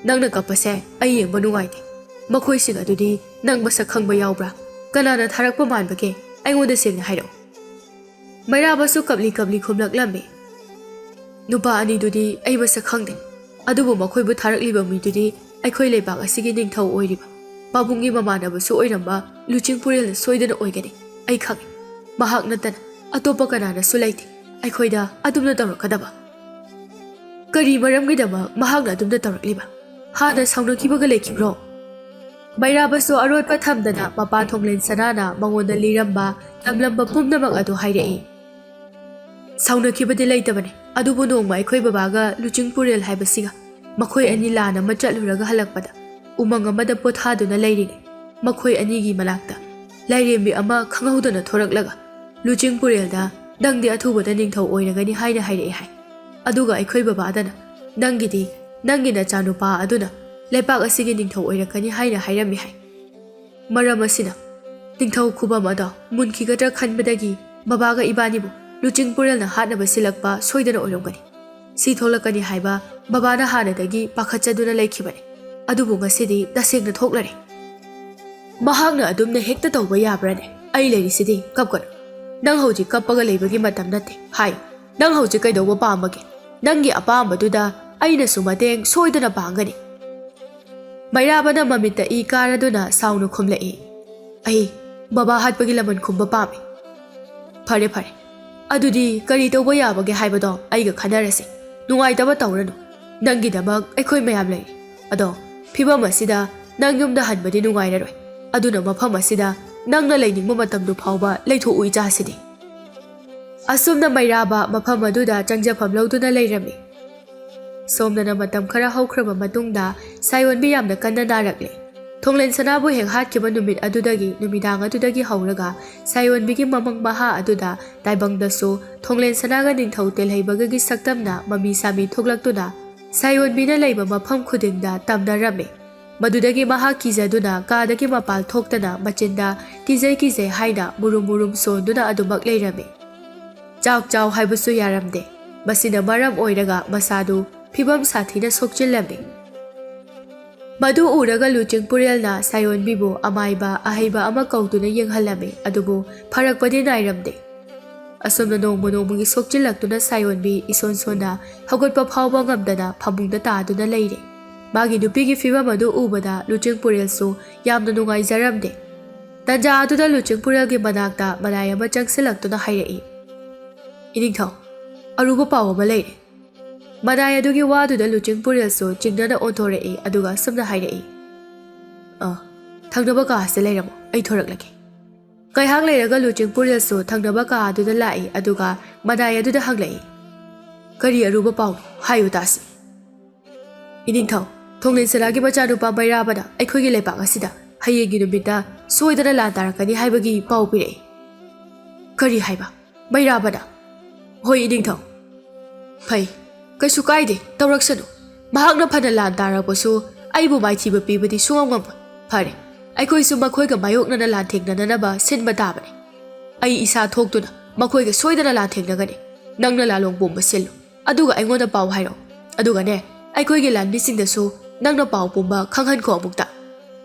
ꯅꯪꯅ ꯀꯞꯄꯁꯦ ꯑꯩ ꯌꯦꯡꯕ ꯅꯨꯡꯉꯥꯏꯇꯦ꯫ ꯃꯈꯣꯏꯁꯤꯡ ꯑꯗꯨꯗꯤ ꯅꯪ ꯃꯁꯛ ꯈꯪꯕ ꯌꯥꯎꯕ꯭ꯔꯥ? ꯀꯅꯥꯅ ꯊꯥꯔꯛꯄ ꯃꯥꯟꯕꯒꯦ? ꯑꯩꯉꯣꯟꯗ ꯁꯦꯡꯅ ꯍꯥꯏꯔꯛꯎ"꯫ ꯃꯩꯔꯥꯕꯁꯨ ꯀꯞꯂꯤ ꯀꯞꯂꯤ ꯈꯨꯝꯂꯛꯂꯝꯃꯤ, "ꯅꯨꯄꯥ ꯑꯅꯤꯗꯨꯗꯤ ꯑꯩ ꯃꯁꯛ ꯈꯪꯗꯦ, ꯑꯗꯨꯕꯨ ꯃꯈꯣꯏꯕꯨ ꯊꯥꯔꯛꯂꯤꯕ ꯃꯤꯗꯨꯗꯤ ꯑꯩꯈꯣꯏ ꯂꯩꯕꯥꯛ ꯑꯁꯤꯒꯤ ꯅꯤꯡꯊꯧ ꯑꯣꯏꯔꯤꯕ ꯄꯥꯕꯨꯡꯒꯤ ꯃꯃꯥꯟꯅꯕꯁꯨ ꯑꯣꯏꯔꯝꯕ ꯂꯨꯆꯤꯡꯄꯨꯔꯦꯜꯅ ꯁꯣꯏꯗꯅ ꯑꯣꯏꯒꯅꯤ꯫ ꯑꯩ ꯈꯪꯏ, ꯃꯍꯥꯛ ꯅꯠꯇꯅ ꯑꯇꯣꯞꯄ ꯀꯅꯥꯅꯁꯨ ꯂꯩꯇꯦ ꯑꯩꯈꯣꯏꯗ ꯑꯗꯨꯝꯅ ꯇꯧꯔꯛꯀꯗꯕ꯫ ꯀꯔꯤ ꯃꯔꯝꯒꯤꯗꯃꯛ ꯃꯍꯥꯛꯅ ꯑꯗꯨꯝꯅ ꯇꯧꯔꯛꯂꯤꯕ? ꯍꯥꯟꯅ ꯁꯥꯎꯅꯈꯤꯕꯒ ꯂꯩꯈꯤꯕ꯭ꯔꯣ?" ꯃꯩꯔꯥꯕꯁꯨ ꯑꯔꯣꯠꯄ ꯊꯝꯗꯅ ꯃꯄꯥ ꯊꯣꯡꯂꯦꯟ ꯁꯅꯥꯅ ꯃꯉꯣꯟꯗ ꯂꯤꯔꯝꯕ ꯇꯝꯂꯝꯕ ꯄꯨꯝꯅꯃꯛ ꯑꯗꯨ ꯍꯥꯏꯔꯛꯏ꯫ ꯁꯥꯎꯅꯈꯤꯕꯗꯤ ꯂꯩꯇꯕꯅꯤ, ꯑꯗꯨꯕꯨ ꯅꯣꯡꯃ ꯑꯩꯈꯣꯏ ꯕꯕꯥꯒ ꯂꯨꯆꯤꯡ ꯄꯨꯔꯦꯜ ꯍꯥꯏꯕꯁꯤꯒ ꯃꯈꯣꯏ ꯑꯅꯤ ꯂꯥꯟ ꯑꯃ ꯆꯠꯂꯨꯔꯒ ꯍꯜꯂꯛꯄꯗ ꯎꯃꯪ ꯑꯃꯗ ꯄꯣꯊꯥꯗꯨꯅ ꯂꯩꯔꯤꯉꯩ ꯃꯈꯣꯏ ꯑꯅꯤꯒꯤ ꯃꯅꯥꯛꯇ ꯂꯥꯏꯔꯦꯝꯕꯤ ꯑꯃ ꯈꯪꯍꯧꯗꯅ ꯊꯣꯔꯛꯂꯒ ꯂꯨꯆꯤꯡ ꯄꯨꯔꯦꯜꯗ "ꯅꯪꯗꯤ ꯑꯊꯨꯕꯗ ꯅꯤꯡꯊꯧ ꯑꯣꯏꯔꯒꯅꯤ" ꯍꯥꯏꯅ ꯍꯥꯏꯔꯛꯑꯦ ꯍꯥꯏ꯫ ꯑꯗꯨꯒ ꯑꯩꯈꯣꯏ ꯕꯕꯥꯗꯅ "ꯅꯪꯒꯤꯗꯤ ꯅꯪꯒꯤ ꯅꯆꯥꯅꯨꯄꯥ ꯑꯗꯨꯅ ꯂꯩꯄꯥꯛ ꯑꯁꯤꯒꯤ ꯅꯤꯡꯊꯧ ꯑꯣꯏꯔꯛꯀꯅꯤ" ꯍꯥꯏꯅ ꯍꯥꯏꯔꯝꯃꯤ ꯍꯥꯏ꯫ ꯃꯔꯝ ꯑꯁꯤꯅ ꯅꯤꯡꯊꯧ ꯈꯨꯕꯝ ꯑꯗꯣ ꯃꯨꯟꯈꯤꯒꯗ꯭ꯔꯥ ꯈꯟꯕꯗꯒꯤ ꯕꯕꯥꯒ ꯏꯕꯥꯅꯤꯕꯨ ꯂꯨꯆꯤꯡ ꯄꯨꯔꯦꯜꯅ ꯍꯥꯠꯅꯕ ꯁꯤꯜꯂꯛꯄ ꯁꯣꯏꯗꯅ ꯑꯣꯏꯔꯝꯒꯅꯤ꯫ ꯁꯤ ꯊꯣꯛꯂꯛꯀꯅꯤ ꯍꯥꯏꯕ ꯕꯕꯥꯅ ꯍꯥꯟꯅꯗꯒꯤ ꯄꯥꯈꯠꯆꯗꯨꯅ ꯂꯩꯈꯤꯕꯅꯤ꯫ ꯑꯗꯨꯕꯨ ꯉꯁꯤꯗꯤ ꯇꯁꯦꯡꯅ ꯊꯣꯛꯂꯔꯦ꯫ ꯃꯍꯥꯛꯅ ꯑꯗꯨꯝꯅ ꯍꯦꯛꯇ ꯇꯧꯕ ꯌꯥꯕ꯭ꯔꯥꯅꯦ? ꯑꯩ ꯂꯩꯔꯤꯁꯤꯗꯤ, ꯀꯞꯀꯅꯨ꯫ ꯅꯪ ꯍꯧꯖꯤꯛ ꯀꯞꯄꯒ ꯂꯩꯕꯒꯤ ꯃꯇꯝ ꯅꯠꯇꯦ꯫ ꯍꯥꯏ, ꯅꯪ ꯍꯧꯖꯤꯛ ꯀꯩꯗꯧꯕ ꯄꯥꯝꯕꯒꯦ? ꯅꯪꯒꯤ ꯑꯄꯥꯝꯕꯗꯨꯗ ꯑꯩꯅꯁꯨ ꯃꯇꯦꯡ ꯁꯣꯏꯗꯅ ꯄꯥꯡꯒꯅꯤ꯫ ꯃꯩꯔꯥꯕꯅ ꯃꯃꯤꯠꯇ ꯏ ꯀꯥꯔꯗꯨꯅ ꯁꯥꯎꯅ ꯈꯨꯝꯂꯛꯏ, "ꯑꯩ ꯕꯕꯥ ꯍꯥꯠꯄꯒꯤ ꯂꯃꯟ ꯈꯨꯝꯕ ꯄꯥꯝꯃꯤ"꯫ "ꯐꯔꯦ, ꯐꯔꯦ꯫ ꯑꯗꯨꯗꯤ ꯀꯔꯤ ꯇꯧꯕ ꯌꯥꯕꯒꯦ ꯍꯥꯏꯕꯗꯣ ꯑꯩꯒ ꯈꯟꯅꯔꯁꯤ꯫ ꯅꯨꯡꯉꯥꯏꯇꯕ ꯇꯧꯔꯅꯨ꯫ ꯅꯪꯒꯤꯗꯃꯛ ꯑꯩꯈꯣꯏ ꯃꯌꯥꯝ ꯂꯩꯔꯤ꯫ ꯑꯗꯣ ꯐꯤꯕꯝ ꯑꯁꯤꯗ ꯅꯪ ꯌꯨꯝꯗ ꯍꯟꯕꯗꯤ ꯅꯨꯡꯉꯥꯏꯔꯔꯣꯏ꯫ ꯑꯗꯨꯅ ꯃꯐꯝ ꯑꯁꯤꯗ ꯅꯪꯅ ꯂꯩꯅꯤꯡꯕ ꯃꯇꯝꯗꯨ ꯐꯥꯎꯕ ꯂꯩꯊꯣꯛꯎ ꯏꯆꯥꯁꯤꯗꯤ"꯫ ꯑꯁꯨꯝꯅ ꯃꯩꯔꯥꯕ ꯃꯐꯝ ꯑꯗꯨꯗ ꯆꯪꯖꯐꯝ ꯂꯧꯗꯨꯅ ꯂꯩꯔꯝꯃꯤ꯫ ꯁꯣꯝꯗꯅ ꯃꯇꯝ ꯈꯔ ꯍꯧꯈ꯭ꯔꯕ ꯃꯇꯨꯡꯗ ꯁꯥꯌꯣꯟꯕꯤ ꯌꯥꯝꯅ ꯀꯟꯅ ꯅꯥꯔꯛꯂꯦ꯫ ꯊꯣꯡꯂꯦꯟ ꯁꯅꯥꯕꯨ ꯍꯦꯛ ꯍꯥꯠꯈꯤꯕ ꯅꯨꯃꯤꯠ ꯑꯗꯨꯗꯒꯤ, ꯅꯨꯃꯤꯗꯥꯡ ꯑꯗꯨꯗꯒꯤ ꯍꯧꯔꯒ ꯁꯥꯌꯣꯟꯕꯤꯒꯤ ꯃꯃꯪ ꯃꯍꯥ ꯑꯗꯨꯗ ꯇꯥꯏꯕꯪꯗꯁꯨ ꯊꯣꯡꯂꯦꯟ ꯁꯅꯥꯒ ꯅꯤꯡꯊꯧ ꯇꯦꯜꯍꯩꯕꯒꯒꯤ ꯁꯛꯇꯝꯅ ꯃꯃꯤ ꯁꯥꯃꯤ ꯊꯣꯛꯂꯛꯇꯨꯅ ꯁꯥꯌꯣꯟꯕꯤꯅ ꯂꯩꯕ ꯃꯐꯝ ꯈꯨꯗꯤꯡꯗ ꯇꯝꯅꯔꯝꯃꯤ꯫ ꯃꯗꯨꯗꯒꯤ ꯃꯍꯥꯛ ꯀꯤꯖꯗꯨꯅ ꯀꯥꯗꯒꯤ ꯃꯄꯥꯜ ꯊꯣꯛꯇꯅ ꯃꯆꯤꯟꯗ "ꯀꯤꯖꯩ, ꯀꯤꯖꯩ" ꯍꯥꯏꯅ ꯃꯨꯔꯨꯝ ꯃꯨꯔꯨꯝ ꯁꯣꯟꯗꯨꯅ ꯑꯗꯨꯃꯛ ꯂꯩꯔꯝꯃꯤ꯫ ꯆꯥꯎ ꯆꯥꯎ ꯍꯥꯏꯕꯁꯨ ꯌꯥꯔꯝꯗꯦ꯫ ꯃꯁꯤꯅ ꯃꯔꯝ ꯑꯣꯏꯔꯒ ꯃꯁꯥꯗꯨ ꯐꯤꯕꯝ ꯁꯥꯊꯤꯅ ꯁꯣꯛꯆꯤꯜꯂꯝꯃꯤ꯫ ꯃꯗꯨ ꯎꯔꯒ ꯂꯨꯆꯤꯡ ꯄꯨꯔꯦꯜꯅ ꯁꯥꯌꯣꯟꯕꯤꯕꯨ ꯑꯃꯥꯏꯕ ꯑꯍꯩꯕ ꯑꯃ ꯀꯧꯗꯨꯅ ꯌꯦꯡꯍꯜꯂꯝꯃꯤ, ꯑꯗꯨꯕꯨ ꯐꯔꯛꯄꯗꯤ ꯅꯥꯏꯔꯝꯗꯦ꯫ ꯑꯁꯨꯝꯅ ꯅꯣꯡꯃ ꯅꯣꯡꯃꯒꯤ ꯁꯣꯛꯆꯤꯜꯂꯛꯇꯨꯅ ꯁꯥꯌꯣꯟꯕꯤ ꯏꯁꯣꯟ ꯁꯣꯟꯅ ꯍꯧꯒꯠꯄ ꯐꯥꯎꯕ ꯉꯝꯗꯅ ꯐꯃꯨꯡꯗ ꯇꯥꯗꯨꯅ ꯂꯩꯔꯦ꯫ ꯃꯥꯒꯤ ꯅꯨꯄꯤꯒꯤ ꯐꯤꯕꯝ ꯑꯗꯨ ꯎꯕꯗ ꯂꯨꯆꯤꯡ ꯄꯨꯔꯦꯜꯁꯨ ꯌꯥꯝꯅ ꯅꯨꯡꯉꯥꯏꯖꯔꯝꯗꯦ꯫ ꯇꯟꯖꯥ ꯑꯗꯨꯗ ꯂꯨꯆꯤꯡ ꯄꯨꯔꯦꯜꯒꯤ ꯃꯅꯥꯛꯇ ꯃꯅꯥꯏ ꯑꯃ ꯆꯪꯁꯤꯜꯂꯛꯇꯨꯅ ꯍꯥꯏꯔꯛꯏ, "ꯏꯅꯤꯡꯊꯧ, ꯑꯔꯨꯕ ꯄꯥꯎ ꯑꯃ ꯂꯩꯔꯦ"꯫ ꯃꯅꯥꯏ ꯑꯗꯨꯒꯤ ꯋꯥꯗꯨꯗ ꯂꯨꯆꯤꯡ ꯄꯨꯔꯦꯜꯁꯨ ꯆꯤꯡꯅꯅ ꯑꯣꯟꯊꯣꯔꯛꯏ, ꯑꯗꯨꯒ ꯑꯁꯨꯝꯅ ꯍꯥꯏꯔꯛꯏ, "ꯑ, ꯊꯪꯅꯕ ꯀꯥ ꯑꯁꯤꯗ ꯂꯩꯔꯝꯃꯣ, ꯑꯩ ꯊꯣꯔꯛꯂꯒꯦ"꯫ ꯉꯥꯏꯍꯥꯛ ꯂꯩꯔꯒ ꯂꯨꯆꯤꯡ ꯄꯨꯔꯦꯜꯁꯨ ꯊꯪꯅꯕ ꯀꯥ ꯑꯗꯨꯗ ꯂꯥꯛꯏ, ꯑꯗꯨꯒ ꯃꯅꯥꯏ ꯑꯗꯨꯗ ꯍꯪꯂꯛꯏ, "ꯀꯔꯤ ꯑꯔꯨꯕ ꯄꯥꯎꯅꯣ? ꯍꯥꯏꯌꯨ ꯇꯥꯁꯤ꯫" "ꯏꯅꯤꯡꯊꯧ, ꯊꯣꯡꯂꯦꯟ ꯁꯅꯥꯒꯤ ꯃꯆꯥꯅꯨꯄꯥ ꯃꯩꯔꯥꯕꯅ ꯑꯩꯈꯣꯏꯒꯤ ꯂꯩꯕꯥꯛ ꯑꯁꯤꯗ ꯍꯌꯦꯡꯒꯤ ꯅꯨꯃꯤꯠꯇ ꯁꯣꯏꯗꯅ ꯂꯥꯟ ꯇꯥꯔꯛꯀꯅꯤ ꯍꯥꯏꯕꯒꯤ ꯄꯥꯎ ꯄꯤꯔꯛꯏ꯫" "ꯀꯔꯤ ꯍꯥꯏꯕ? ꯃꯩꯔꯥꯕꯅ?" "ꯍꯣꯏ, ꯏꯅꯤꯡꯊꯧ꯫" "ꯐꯩ, ꯀꯩꯁꯨ ꯀꯥꯏꯗꯦ, ꯇꯧꯔꯛꯁꯅꯨ꯫ ꯃꯍꯥꯛꯅ ꯐꯅ ꯂꯥꯟ ꯇꯥꯔꯕꯁꯨ ꯑꯩꯕꯨ ꯃꯥꯏꯊꯤꯕ ꯄꯤꯕꯗꯤ ꯁꯨꯡꯉꯝ ꯉꯝꯃꯣꯏ꯫ ꯐꯔꯦ, ꯑꯩꯈꯣꯏꯁꯨ ꯃꯈꯣꯏꯒ ꯃꯥꯌꯣꯛꯅꯅ ꯂꯥꯟꯊꯦꯡꯅꯅꯕ ꯁꯤꯟꯕ ꯇꯥꯕꯅꯤ꯫ ꯑꯩ ꯏꯁꯥ ꯊꯣꯛꯇꯨꯅ ꯃꯈꯣꯏꯒ ꯁꯣꯏꯗꯅ ꯂꯥꯟꯊꯦꯡꯅꯒꯅꯤ꯫ ꯅꯪꯅ ꯂꯥꯂꯣꯡ ꯄꯨꯝꯕ ꯁꯤꯜꯂꯨ, ꯑꯗꯨꯒ ꯑꯩꯉꯣꯟꯗ ꯄꯥꯎ ꯍꯥꯏꯔꯛꯎ꯫ ꯑꯗꯨꯒꯅꯦ, ꯑꯩꯈꯣꯏꯒꯤ ꯂꯥꯟꯃꯤꯁꯤꯡꯗꯁꯨ ꯅꯪꯅ ꯄꯥꯎ ꯄꯨꯝꯕ ꯈꯪꯍꯟꯈꯣ ꯑꯃꯨꯛꯇ꯫"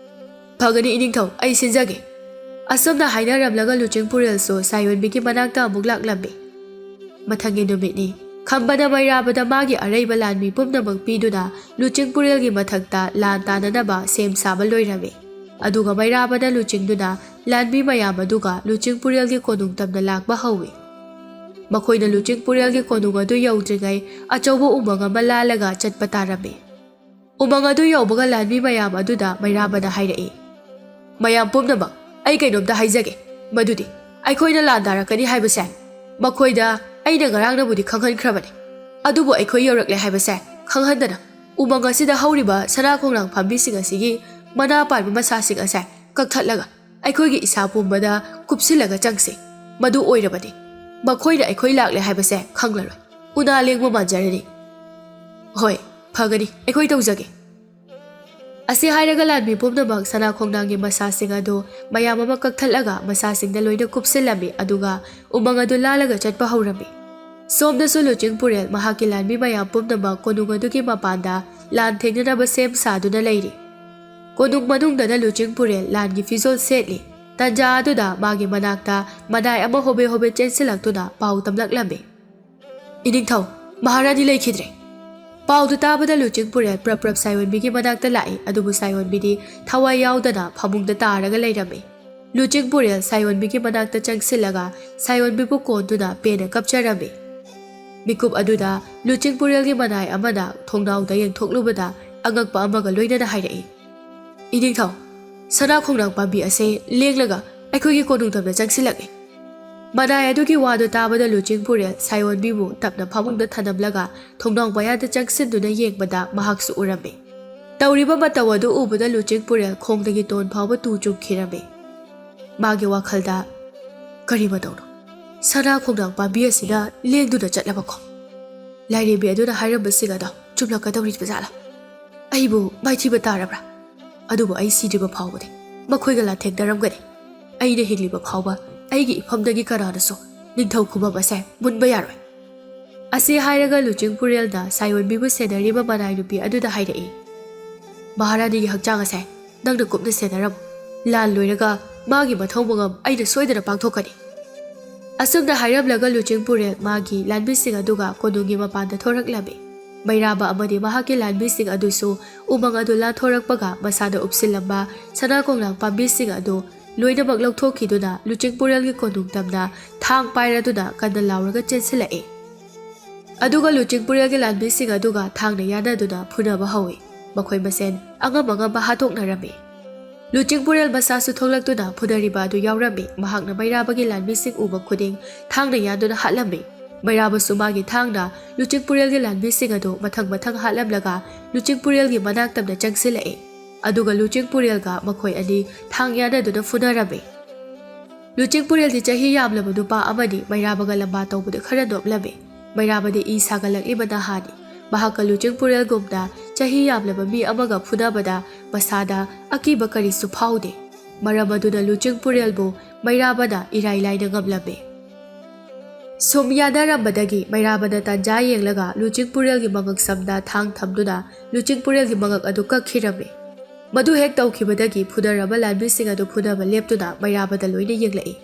"ꯐꯒꯅꯤ ꯏꯅꯤꯡꯊꯧ, ꯑꯩ ꯁꯤꯟꯖꯒꯦ꯫" ꯑꯁꯨꯝꯅ ꯍꯥꯏꯅꯔꯝꯂꯒ ꯂꯨꯆꯤꯡ ꯄꯨꯔꯦꯜꯁꯨ ꯁꯥꯌꯣꯟꯕꯤꯒꯤ ꯃꯅꯥꯛꯇ ꯑꯃꯨꯛ ꯂꯥꯛꯂꯝꯃꯤ꯫ ꯃꯊꯪꯒꯤ ꯅꯨꯃꯤꯠꯅꯤ꯫ ꯈꯝꯕꯅ ꯃꯩꯔꯥꯕꯗ ꯃꯥꯒꯤ ꯑꯔꯩꯕ ꯂꯥꯟꯃꯤ ꯄꯨꯝꯅꯃꯛ ꯄꯤꯗꯨꯅ ꯂꯨꯆꯤꯡ ꯄꯨꯔꯦꯜꯒꯤ ꯃꯊꯛꯇ ꯂꯥꯟ ꯇꯥꯅꯅꯕ ꯁꯦꯝ ꯁꯥꯕ ꯂꯣꯏꯔꯝꯃꯤ꯫ ꯑꯗꯨꯒ ꯃꯩꯔꯥꯕꯅ ꯂꯨꯆꯤꯡꯗꯨꯅ ꯂꯥꯟꯃꯤ ꯃꯌꯥꯝ ꯑꯗꯨꯒ ꯂꯨꯆꯤꯡ ꯄꯨꯔꯦꯜꯒꯤ ꯀꯣꯅꯨꯡ ꯇꯝꯅ ꯂꯥꯛꯄ ꯍꯧꯏ꯫ ꯃꯈꯣꯏꯅ ꯂꯨꯆꯤꯡ ꯄꯨꯔꯦꯜꯒꯤ ꯀꯣꯅꯨꯡ ꯑꯗꯨ ꯌꯧꯗ꯭ꯔꯤꯉꯩ ꯑꯆꯧꯕ ꯎꯃꯪ ꯑꯃ ꯂꯥꯜꯂꯒ ꯆꯠꯄ ꯇꯥꯔꯝꯃꯤ꯫ ꯎꯃꯪ ꯑꯗꯨ ꯌꯧꯕꯒ ꯂꯥꯟꯃꯤ ꯃꯌꯥꯝ ꯑꯗꯨꯗ ꯃꯩꯔꯥꯕꯅ ꯍꯥꯏꯔꯛꯏ, "ꯃꯌꯥꯝ ꯄꯨꯝꯅꯃꯛ, ꯑꯩ ꯀꯩꯅꯣꯝꯇ ꯍꯥꯏꯖꯒꯦ꯫ ꯃꯗꯨꯗꯤ ꯑꯩꯈꯣꯏꯅ ꯂꯥꯟꯗꯥꯔꯛꯀꯅꯤ ꯍꯥꯏꯕꯁꯦ ꯃꯈꯣꯏꯗ ꯑꯩꯅ ꯉꯔꯥꯡꯅꯕꯨꯗꯤ ꯈꯪꯍꯟꯈ꯭ꯔꯕꯅꯤ, ꯑꯗꯨꯕꯨ ꯑꯩꯈꯣꯏ ꯌꯧꯔꯛꯂꯦ ꯍꯥꯏꯕꯁꯦ ꯈꯪꯍꯟꯗꯅ ꯎꯃꯪ ꯑꯁꯤꯗ ꯍꯧꯔꯤꯕ ꯁꯅꯥ ꯈꯣꯡꯅꯥꯡ ꯄꯥꯝꯕꯤꯁꯤꯡ ꯑꯁꯤꯒꯤ ꯃꯅꯥ ꯄꯥꯟꯕ ꯃꯁꯥꯁꯤꯡ ꯑꯁꯦ ꯀꯛꯊꯠꯂꯒ ꯑꯩꯈꯣꯏꯒꯤ ꯏꯁꯥ ꯄꯨꯝꯕꯗ ꯀꯨꯞꯁꯤꯜꯂꯒ ꯆꯪꯁꯤ꯫ ꯃꯗꯨ ꯑꯣꯏꯔꯕꯗꯤ ꯃꯈꯣꯏꯅ ꯑꯩꯈꯣꯏ ꯂꯥꯛꯂꯦ ꯍꯥꯏꯕꯁꯦ ꯈꯪꯂꯔꯣꯏ, ꯎꯅꯥ ꯂꯦꯡꯕ ꯃꯥꯟꯖꯔꯅꯤ꯫" "ꯍꯣꯏ, ꯐꯒꯅꯤ, ꯑꯩꯈꯣꯏ ꯇꯧꯖꯒꯦ꯫" ꯑꯁꯤ ꯍꯥꯏꯔꯒ ꯂꯥꯟꯃꯤ ꯄꯨꯝꯅꯃꯛ ꯁꯅꯥ ꯈꯣꯡꯅꯥꯡꯒꯤ ꯃꯁꯥꯁꯤꯡ ꯑꯗꯨ ꯃꯌꯥꯝ ꯑꯃ ꯀꯛꯊꯠꯂꯒ ꯃꯁꯥꯁꯤꯡꯗ ꯂꯣꯏꯅ ꯀꯨꯞꯁꯤꯜꯂꯝꯃꯤ, ꯑꯗꯨꯒ ꯎꯃꯪ ꯑꯗꯨ ꯂꯥꯜꯂꯒ ꯆꯠꯄ ꯍꯧꯔꯝꯃꯤ꯫ ꯁꯣꯝꯗꯁꯨ ꯂꯨꯆꯤꯡ ꯄꯨꯔꯦꯜ ꯃꯍꯥꯛꯀꯤ ꯂꯥꯟꯃꯤ ꯃꯌꯥꯝ ꯄꯨꯝꯅꯃꯛ ꯀꯣꯅꯨꯡ ꯑꯗꯨꯒꯤ ꯃꯄꯥꯟꯗ ꯂꯥꯟ ꯊꯦꯡꯅꯅꯕ ꯁꯦꯝ ꯁꯥꯗꯨꯅ ꯂꯩꯔꯤ꯫ ꯀꯣꯅꯨꯡ ꯃꯅꯨꯡꯗꯅ ꯂꯨꯆꯤꯡ ꯄꯨꯔꯦꯜ ꯂꯥꯟꯒꯤ ꯐꯤꯖꯣꯜ ꯁꯦꯠꯂꯤ꯫ ꯇꯟꯖꯥ ꯑꯗꯨꯗ ꯃꯥꯒꯤ ꯃꯅꯥꯛꯇ ꯃꯅꯥꯏ ꯑꯃ ꯍꯣꯕꯦ ꯍꯣꯕꯦ ꯆꯦꯟꯁꯤꯜꯂꯛꯇꯨꯅ ꯄꯥꯎ ꯇꯝꯂꯛꯂꯝꯃꯤ꯫ "ꯏꯅꯤꯡꯊꯧ, ꯃꯍꯥꯔꯥꯅꯤ ꯂꯩꯈꯤꯗ꯭ꯔꯦ!" ꯄꯥꯎꯗꯨ ꯇꯥꯕꯗ ꯂꯨꯆꯤꯡ ꯄꯨꯔꯦꯜ ꯄ꯭ꯔꯞ ꯄ꯭ꯔꯞ ꯁꯥꯏꯑꯣꯟꯕꯤꯒꯤ ꯃꯅꯥꯛꯇ ꯂꯥꯛꯏ, ꯑꯗꯨꯕꯨ ꯁꯥꯏꯑꯣꯟꯕꯤꯗꯤ ꯊꯋꯥꯏ ꯌꯥꯎꯗꯅ ꯐꯃꯨꯡꯗ ꯇꯥꯔꯒ ꯂꯩꯔꯝꯃꯤ꯫ ꯂꯨꯆꯤꯡ ꯄꯨꯔꯦꯜ ꯁꯥꯏꯑꯣꯟꯕꯤꯒꯤ ꯃꯅꯥꯛꯇ ꯆꯪꯁꯤꯜꯂꯒ ꯁꯥꯏꯑꯣꯟꯕꯤꯕꯨ ꯀꯣꯟꯗꯨꯅ ꯄꯦꯟꯅ ꯀꯞꯆꯔꯝꯃꯤ꯫ ꯃꯤꯀꯨꯞ ꯑꯗꯨꯗ ꯂꯨꯆꯤꯡ ꯄꯨꯔꯦꯜꯒꯤ ꯃꯅꯥꯏ ꯑꯃꯅ ꯊꯣꯡꯅꯥꯎꯗ ꯌꯦꯡꯊꯣꯛꯂꯨꯕꯗ ꯑꯉꯛꯄ ꯑꯃꯒ ꯂꯣꯏꯅꯅ ꯍꯥꯏꯔꯛꯏ, "ꯏꯅꯤꯡꯊꯧ, ꯁꯅꯥ ꯈꯣꯡꯅꯥꯡ ꯄꯥꯝꯕꯤ ꯑꯁꯦ ꯂꯦꯡꯂꯒ ꯑꯩꯈꯣꯏꯒꯤ ꯀꯣꯅꯨꯡꯗꯝꯗ ꯆꯪꯁꯤꯜꯂꯛꯂꯦ꯫ ꯃꯅꯥꯏ ꯑꯗꯨꯒꯤ ꯋꯥꯗꯨ ꯇꯥꯕꯗ ꯂꯨꯆꯤꯡ ꯄꯨꯔꯦꯜ ꯁꯥꯏꯑꯣꯟꯕꯤꯕꯨ ꯇꯞꯅ ꯐꯃꯨꯡꯗ ꯊꯅꯝꯂꯒ ꯊꯣꯡꯅꯥꯎ ꯃꯌꯥꯗ ꯆꯪꯁꯤꯟꯗꯨꯅ ꯌꯦꯡꯕꯗ ꯃꯍꯥꯛꯁꯨ ꯎꯔꯝꯃꯤ꯫ ꯇꯧꯔꯤꯕ ꯃꯇꯧ ꯑꯗꯨ ꯎꯕꯗ ꯂꯨꯆꯤꯡ ꯄꯨꯔꯦꯜ ꯈꯣꯡꯗꯒꯤ ꯇꯣꯟ ꯐꯥꯎꯕ ꯇꯨ ꯆꯨꯝꯈꯤꯔꯝꯃꯤ꯫ ꯃꯥꯒꯤ ꯋꯥꯈꯜꯗ, "ꯀꯔꯤ ꯃꯇꯧꯅꯣ? ꯁꯅꯥ ꯈꯣꯡꯅꯥꯡ ꯄꯥꯝꯕꯤ ꯑꯁꯤꯅ ꯂꯦꯡꯗꯨꯅ ꯆꯠꯂꯕꯀꯣ? ꯂꯥꯏꯔꯦꯝꯕꯤ ꯑꯗꯨꯅ ꯍꯥꯏꯔꯝꯕꯁꯤꯡ ꯑꯗꯣ ꯆꯨꯝꯂꯛꯀꯗꯧꯔꯤꯕ ꯖꯥꯠꯂꯥ? ꯑꯩꯕꯨ ꯃꯥꯏꯊꯤꯕ ꯇꯥꯔꯕ꯭ꯔꯥ? ꯑꯗꯨꯕꯨ ꯑꯩ ꯁꯤꯗ꯭ꯔꯤꯕ ꯐꯥꯎꯕꯗꯤ ꯃꯈꯣꯏꯒ ꯂꯥꯟꯊꯦꯡꯅꯔꯝꯒꯅꯤ꯫ ꯑꯩꯅ ꯍꯤꯡꯂꯤꯕ ꯐꯥꯎꯕ ꯑꯩꯒꯤ ꯏꯐꯝꯗꯒꯤ ꯀꯅꯥꯅꯁꯨ ꯅꯤꯡꯊꯧ ꯈꯨꯕꯝ ꯑꯁꯦ ꯃꯨꯟꯕ ꯌꯥꯔꯣꯏ"꯫ ꯑꯁꯤ ꯍꯥꯏꯔꯒ ꯂꯨꯆꯤꯡ ꯄꯨꯔꯦꯜꯅ ꯁꯥꯏꯑꯣꯟꯕꯤꯕꯨ ꯁꯦꯟꯅꯔꯤꯕ ꯃꯅꯥꯏ ꯅꯨꯄꯤ ꯑꯗꯨꯗ ꯍꯥꯏꯔꯛꯏ, "ꯃꯍꯥꯔꯥꯅꯤꯒꯤ ꯍꯛꯆꯥꯡ ꯑꯁꯦ ꯅꯪꯅ ꯀꯨꯞꯅ ꯁꯦꯟꯅꯔꯝꯃꯨ꯫ ꯂꯥꯟ ꯂꯣꯏꯔꯒ ꯃꯥꯒꯤ ꯃꯊꯧ ꯃꯉꯝ ꯑꯩꯅ ꯁꯣꯏꯗꯅ ꯄꯥꯡꯊꯣꯛꯀꯅꯤ"꯫ ꯑꯁꯨꯝꯅ ꯍꯥꯏꯔꯝꯂꯒ ꯂꯨꯆꯤꯡ ꯄꯨꯔꯦꯜ ꯃꯥꯒꯤ ꯂꯥꯟꯃꯤꯁꯤꯡ ꯑꯗꯨꯒ ꯀꯣꯅꯨꯡꯒꯤ ꯃꯄꯥꯟꯗ ꯊꯣꯔꯛꯂꯝꯃꯤ꯫ ꯃꯩꯔꯥꯕ ꯑꯃꯗꯤ ꯃꯍꯥꯛꯀꯤ ꯂꯥꯟꯃꯤꯁꯤꯡ ꯑꯗꯨꯁꯨ ꯎꯃꯪ ꯑꯗꯨ ꯂꯥꯟꯊꯣꯔꯛꯄꯒ ꯃꯁꯥꯗ ꯎꯞꯁꯤꯜꯂꯝꯕ ꯁꯅꯥ ꯈꯣꯡꯅꯥꯡ ꯄꯥꯝꯕꯤꯁꯤꯡ ꯑꯗꯨ ꯂꯣꯏꯅꯃꯛ ꯂꯧꯊꯣꯛꯈꯤꯗꯨꯅ ꯂꯨꯆꯤꯡ ꯄꯨꯔꯦꯜꯒꯤ ꯀꯣꯅꯨꯡ ꯇꯝꯅ ꯊꯥꯡ ꯄꯥꯏꯔꯗꯨꯅ ꯀꯟꯅ ꯂꯥꯎꯔꯒ ꯆꯦꯟꯁꯤꯜꯂꯛꯏ꯫ ꯑꯗꯨꯒ ꯂꯨꯆꯤꯡ ꯄꯨꯔꯦꯜꯒꯤ ꯂꯥꯟꯃꯤꯁꯤꯡ ꯑꯗꯨꯒ ꯊꯥꯡꯅ ꯌꯥꯅꯗꯨꯅ ꯐꯨꯅꯕ ꯍꯧꯏ꯫ ꯃꯈꯣꯏ ꯃꯁꯦꯟ ꯑꯉꯝ ꯑꯉꯝꯕ ꯍꯥꯠꯇꯣꯛꯅꯔꯝꯃꯤ꯫ ꯂꯨꯆꯤꯡ ꯄꯨꯔꯦꯜ ꯃꯁꯥꯁꯨ ꯊꯣꯛꯂꯛꯇꯨꯅ ꯐꯨꯅꯔꯤꯕ ꯑꯗꯨ ꯌꯥꯎꯔꯝꯃꯤ꯫ ꯃꯍꯥꯛꯅ ꯃꯩꯔꯥꯕꯒꯤ ꯂꯥꯟꯃꯤꯁꯤꯡ ꯎꯕ ꯈꯨꯗꯤꯡ ꯊꯥꯡꯅ ꯌꯥꯟꯗꯨꯅ ꯍꯥꯠꯂꯝꯃꯤ꯫ ꯃꯩꯔꯥꯕꯁꯨ ꯃꯥꯒꯤ ꯊꯥꯡꯅ ꯂꯨꯆꯤꯡ ꯄꯨꯔꯦꯜꯒꯤ ꯂꯥꯟꯃꯤꯁꯤꯡ ꯑꯗꯨ ꯃꯊꯪ ꯃꯊꯪ ꯍꯥꯠꯂꯝꯂꯒ ꯂꯨꯆꯤꯡ ꯄꯨꯔꯦꯜꯒꯤ ꯃꯅꯥꯛ ꯇꯝꯅ ꯆꯪꯁꯤꯜꯂꯛꯏ꯫ ꯑꯗꯨꯒ ꯂꯨꯆꯤꯡ ꯄꯨꯔꯦꯜꯒ ꯃꯈꯣꯏ ꯑꯅꯤ ꯊꯥꯡ ꯌꯥꯅꯗꯨꯅ ꯐꯨꯅꯔꯝꯃꯤ꯫ ꯂꯨꯆꯤꯡ ꯄꯨꯔꯦꯜꯗꯤ ꯆꯍꯤ ꯌꯥꯝꯂꯕ ꯅꯨꯄꯥ ꯑꯃꯅꯤ꯫ ꯃꯩꯔꯥꯕꯒ ꯂꯝꯕꯥ ꯇꯧꯕꯗ ꯈꯔ ꯅꯣꯞꯂꯝꯃꯤ꯫ ꯃꯩꯔꯥꯕꯗꯤ ꯏ ꯁꯥꯒꯠꯂꯛꯂꯤꯕ ꯅꯍꯥꯅꯤ꯫ ꯃꯍꯥꯛꯀ ꯂꯨꯆꯤꯡ ꯄꯨꯔꯦꯜꯒꯨꯝꯅ ꯆꯍꯤ ꯌꯥꯝꯂꯕ ꯃꯤ ꯑꯃꯒ ꯐꯨꯅꯕꯗ ꯃꯁꯥꯗ ꯑꯀꯤꯕ ꯀꯔꯤꯁꯨ ꯐꯥꯎꯗꯦ꯫ ꯃꯔꯝ ꯑꯗꯨꯅ ꯂꯨꯆꯤꯡ ꯄꯨꯔꯦꯜꯕꯨ ꯃꯩꯔꯥꯕꯅ ꯏꯔꯥꯏ ꯂꯥꯏꯅ ꯉꯝꯂꯝꯃꯤ꯫ ꯁꯨꯝ ꯌꯥꯅꯔꯝꯕꯗꯒꯤ ꯃꯩꯔꯥꯕꯅ ꯇꯥꯟꯖꯥ ꯌꯦꯡꯂꯒ ꯂꯨꯆꯤꯡ ꯄꯨꯔꯦꯜꯒꯤ ꯃꯉꯛ ꯁꯝꯗ ꯊꯥꯡ ꯊꯝꯗꯨꯅ ꯂꯨꯆꯤꯡ ꯄꯨꯔꯦꯜꯒꯤ ꯃꯉꯛ ꯑꯗꯨ ꯀꯛꯈꯤꯔꯝꯃꯤ꯫ ꯃꯗꯨ ꯍꯦꯛ ꯇꯧꯈꯤꯕꯗꯒꯤ ꯐꯨꯅꯔꯕ ꯂꯥꯟꯃꯤꯁꯤꯡ ꯑꯗꯨ ꯐꯨꯅꯕ ꯂꯦꯞꯇꯨꯅ ꯃꯩꯔꯥꯕꯗ ꯂꯣꯏꯅ ꯌꯦꯡꯂꯛꯏ꯫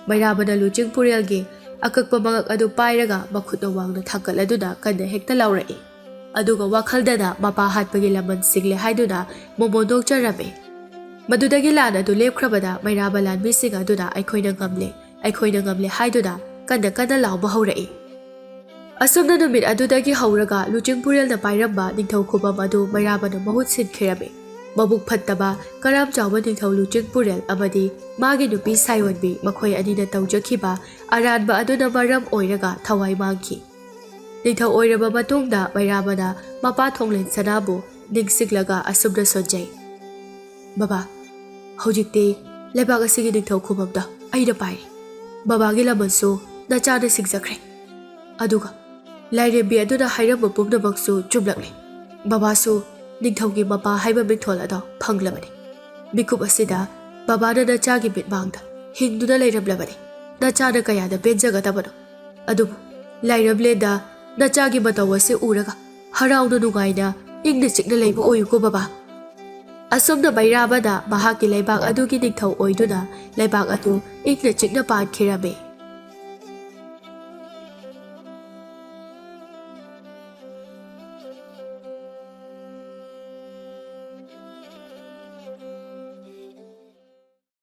ꯃꯩꯔꯥꯕꯅ ꯂꯨꯆꯤꯡ ꯄꯨꯔꯦꯜꯒꯤ ꯑꯀꯛꯄ ꯃꯉꯛ ꯑꯗꯨ ꯄꯥꯏꯔꯒ ꯃꯈꯨꯠꯅ ꯋꯥꯡꯅ ꯊꯥꯡꯒꯠꯂꯗꯨꯅ ꯀꯟꯅ ꯍꯦꯛꯇ ꯂꯥꯎꯔꯛꯏ꯫ ꯑꯗꯨꯒ ꯋꯥꯈꯜꯗꯅ ꯃꯄꯥ ꯍꯥꯠꯄꯒꯤ ꯂꯃꯟ ꯁꯤꯡꯂꯦ ꯍꯥꯏꯗꯨꯅ ꯃꯣꯃꯣꯟ ꯅꯣꯛꯆꯔꯝꯃꯤ꯫ ꯃꯗꯨꯗꯒꯤ ꯂꯥꯟ ꯑꯗꯨ ꯂꯦꯞꯈ꯭ꯔꯕꯗ ꯃꯩꯔꯥꯕ ꯂꯥꯟꯃꯤꯁꯤꯡ ꯑꯗꯨꯅ "ꯑꯩꯈꯣꯏꯅ ꯉꯝꯂꯦ, ꯑꯩꯈꯣꯏꯅ ꯉꯝꯂꯦ" ꯍꯥꯏꯗꯨꯅ ꯀꯟꯅ ꯀꯟꯅ ꯂꯥꯎꯕ ꯍꯧꯔꯛꯏ꯫ ꯑꯁꯨꯝꯅ ꯅꯨꯃꯤꯠ ꯑꯗꯨꯗꯒꯤ ꯍꯧꯔꯒ ꯂꯨꯆꯤꯡ ꯄꯨꯔꯦꯜꯅ ꯄꯥꯏꯔꯝꯕ ꯅꯤꯡꯊꯧ ꯈꯨꯕꯝ ꯑꯗꯨ ꯃꯩꯔꯥꯕꯅ ꯃꯍꯨꯠ ꯁꯤꯟꯈꯤꯔꯝꯃꯤ꯫ ꯃꯕꯨꯛ ꯐꯠꯇꯕ ꯀꯔꯥꯝ ꯆꯥꯎꯕ ꯅꯤꯡꯊꯧ ꯂꯨꯆꯤꯡꯄꯨꯔꯦꯜ ꯑꯃꯗꯤ ꯃꯥꯒꯤ ꯅꯨꯄꯤ ꯁꯥꯏꯑꯣꯟꯕꯤ ꯃꯈꯣꯏ ꯑꯅꯤꯅ ꯇꯧꯖꯈꯤꯕ ꯑꯔꯥꯟꯕ ꯑꯗꯨꯅ ꯃꯔꯝ ꯑꯣꯏꯔꯒ ꯊꯋꯥꯏ ꯃꯥꯡꯈꯤ꯫ ꯅꯤꯡꯊꯧ ꯑꯣꯏꯔꯕ ꯃꯇꯨꯡꯗ ꯃꯩꯔꯥꯕꯅ ꯃꯄꯥ ꯊꯣꯡꯂꯦꯟ ꯁꯅꯥꯕꯨ ꯅꯤꯡꯁꯤꯡꯂꯒ ꯑꯁꯨꯝꯅ ꯁꯣꯟꯖꯩ, "ꯕꯕꯥ, ꯍꯧꯖꯤꯛꯇꯤ ꯂꯩꯕꯥꯛ ꯑꯁꯤꯒꯤ ꯅꯤꯡꯊꯧ ꯈꯨꯕꯝꯗꯣ ꯑꯩꯅ ꯄꯥꯏꯔꯦ꯫ ꯕꯕꯥꯒꯤ ꯂꯃꯟꯁꯨ ꯅꯆꯥꯅ ꯁꯤꯡꯖꯈ꯭ꯔꯦ꯫ ꯑꯗꯨꯒ ꯂꯥꯏꯔꯦꯝꯕꯤ ꯑꯗꯨꯅ ꯍꯥꯏꯔꯝꯕ ꯄꯨꯝꯅꯃꯛꯁꯨ ꯆꯨꯝꯂꯛꯂꯦ꯫ ꯕꯕꯥꯁꯨ ꯅꯤꯡꯊꯧꯒꯤ ꯃꯄꯥ ꯍꯥꯏꯕ ꯃꯤꯡꯊꯣꯜ ꯑꯗꯣ ꯐꯪꯂꯕꯅꯤ꯫ ꯃꯤꯀꯨꯞ ꯑꯁꯤꯗ ꯕꯕꯥꯅ ꯅꯆꯥꯒꯤ ꯃꯤꯠꯃꯥꯡꯗ ꯍꯤꯡꯗꯨꯅ ꯂꯩꯔꯝꯂꯕꯅꯤ꯫ ꯅꯆꯥꯅ ꯀꯌꯥꯗ ꯄꯦꯟꯖꯒꯗꯕꯅꯣ꯫ ꯑꯗꯨꯕꯨ ꯂꯥꯏꯔꯝꯂꯦꯟꯗ ꯅꯆꯥꯒꯤ ꯃꯇꯧ ꯑꯁꯤ ꯎꯔꯒ ꯍꯔꯥꯎꯅ ꯅꯨꯡꯉꯥꯏꯅ ꯏꯪꯅ ꯆꯤꯛꯅ ꯂꯩꯕ ꯑꯣꯏꯌꯨꯀꯣ ꯕꯕꯥ꯫" ꯑꯁꯨꯝꯅ ꯃꯩꯔꯥꯕꯅ ꯃꯍꯥꯛꯀꯤ ꯂꯩꯕꯥꯛ ꯑꯗꯨꯒꯤ ꯅꯤꯡꯊꯧ ꯑꯣꯏꯗꯨꯅ ꯂꯩꯕꯥꯛ ꯑꯗꯨ ꯏꯪꯅ ꯆꯤꯛꯅ ꯄꯥꯟꯈꯤꯔꯝꯃꯤ꯫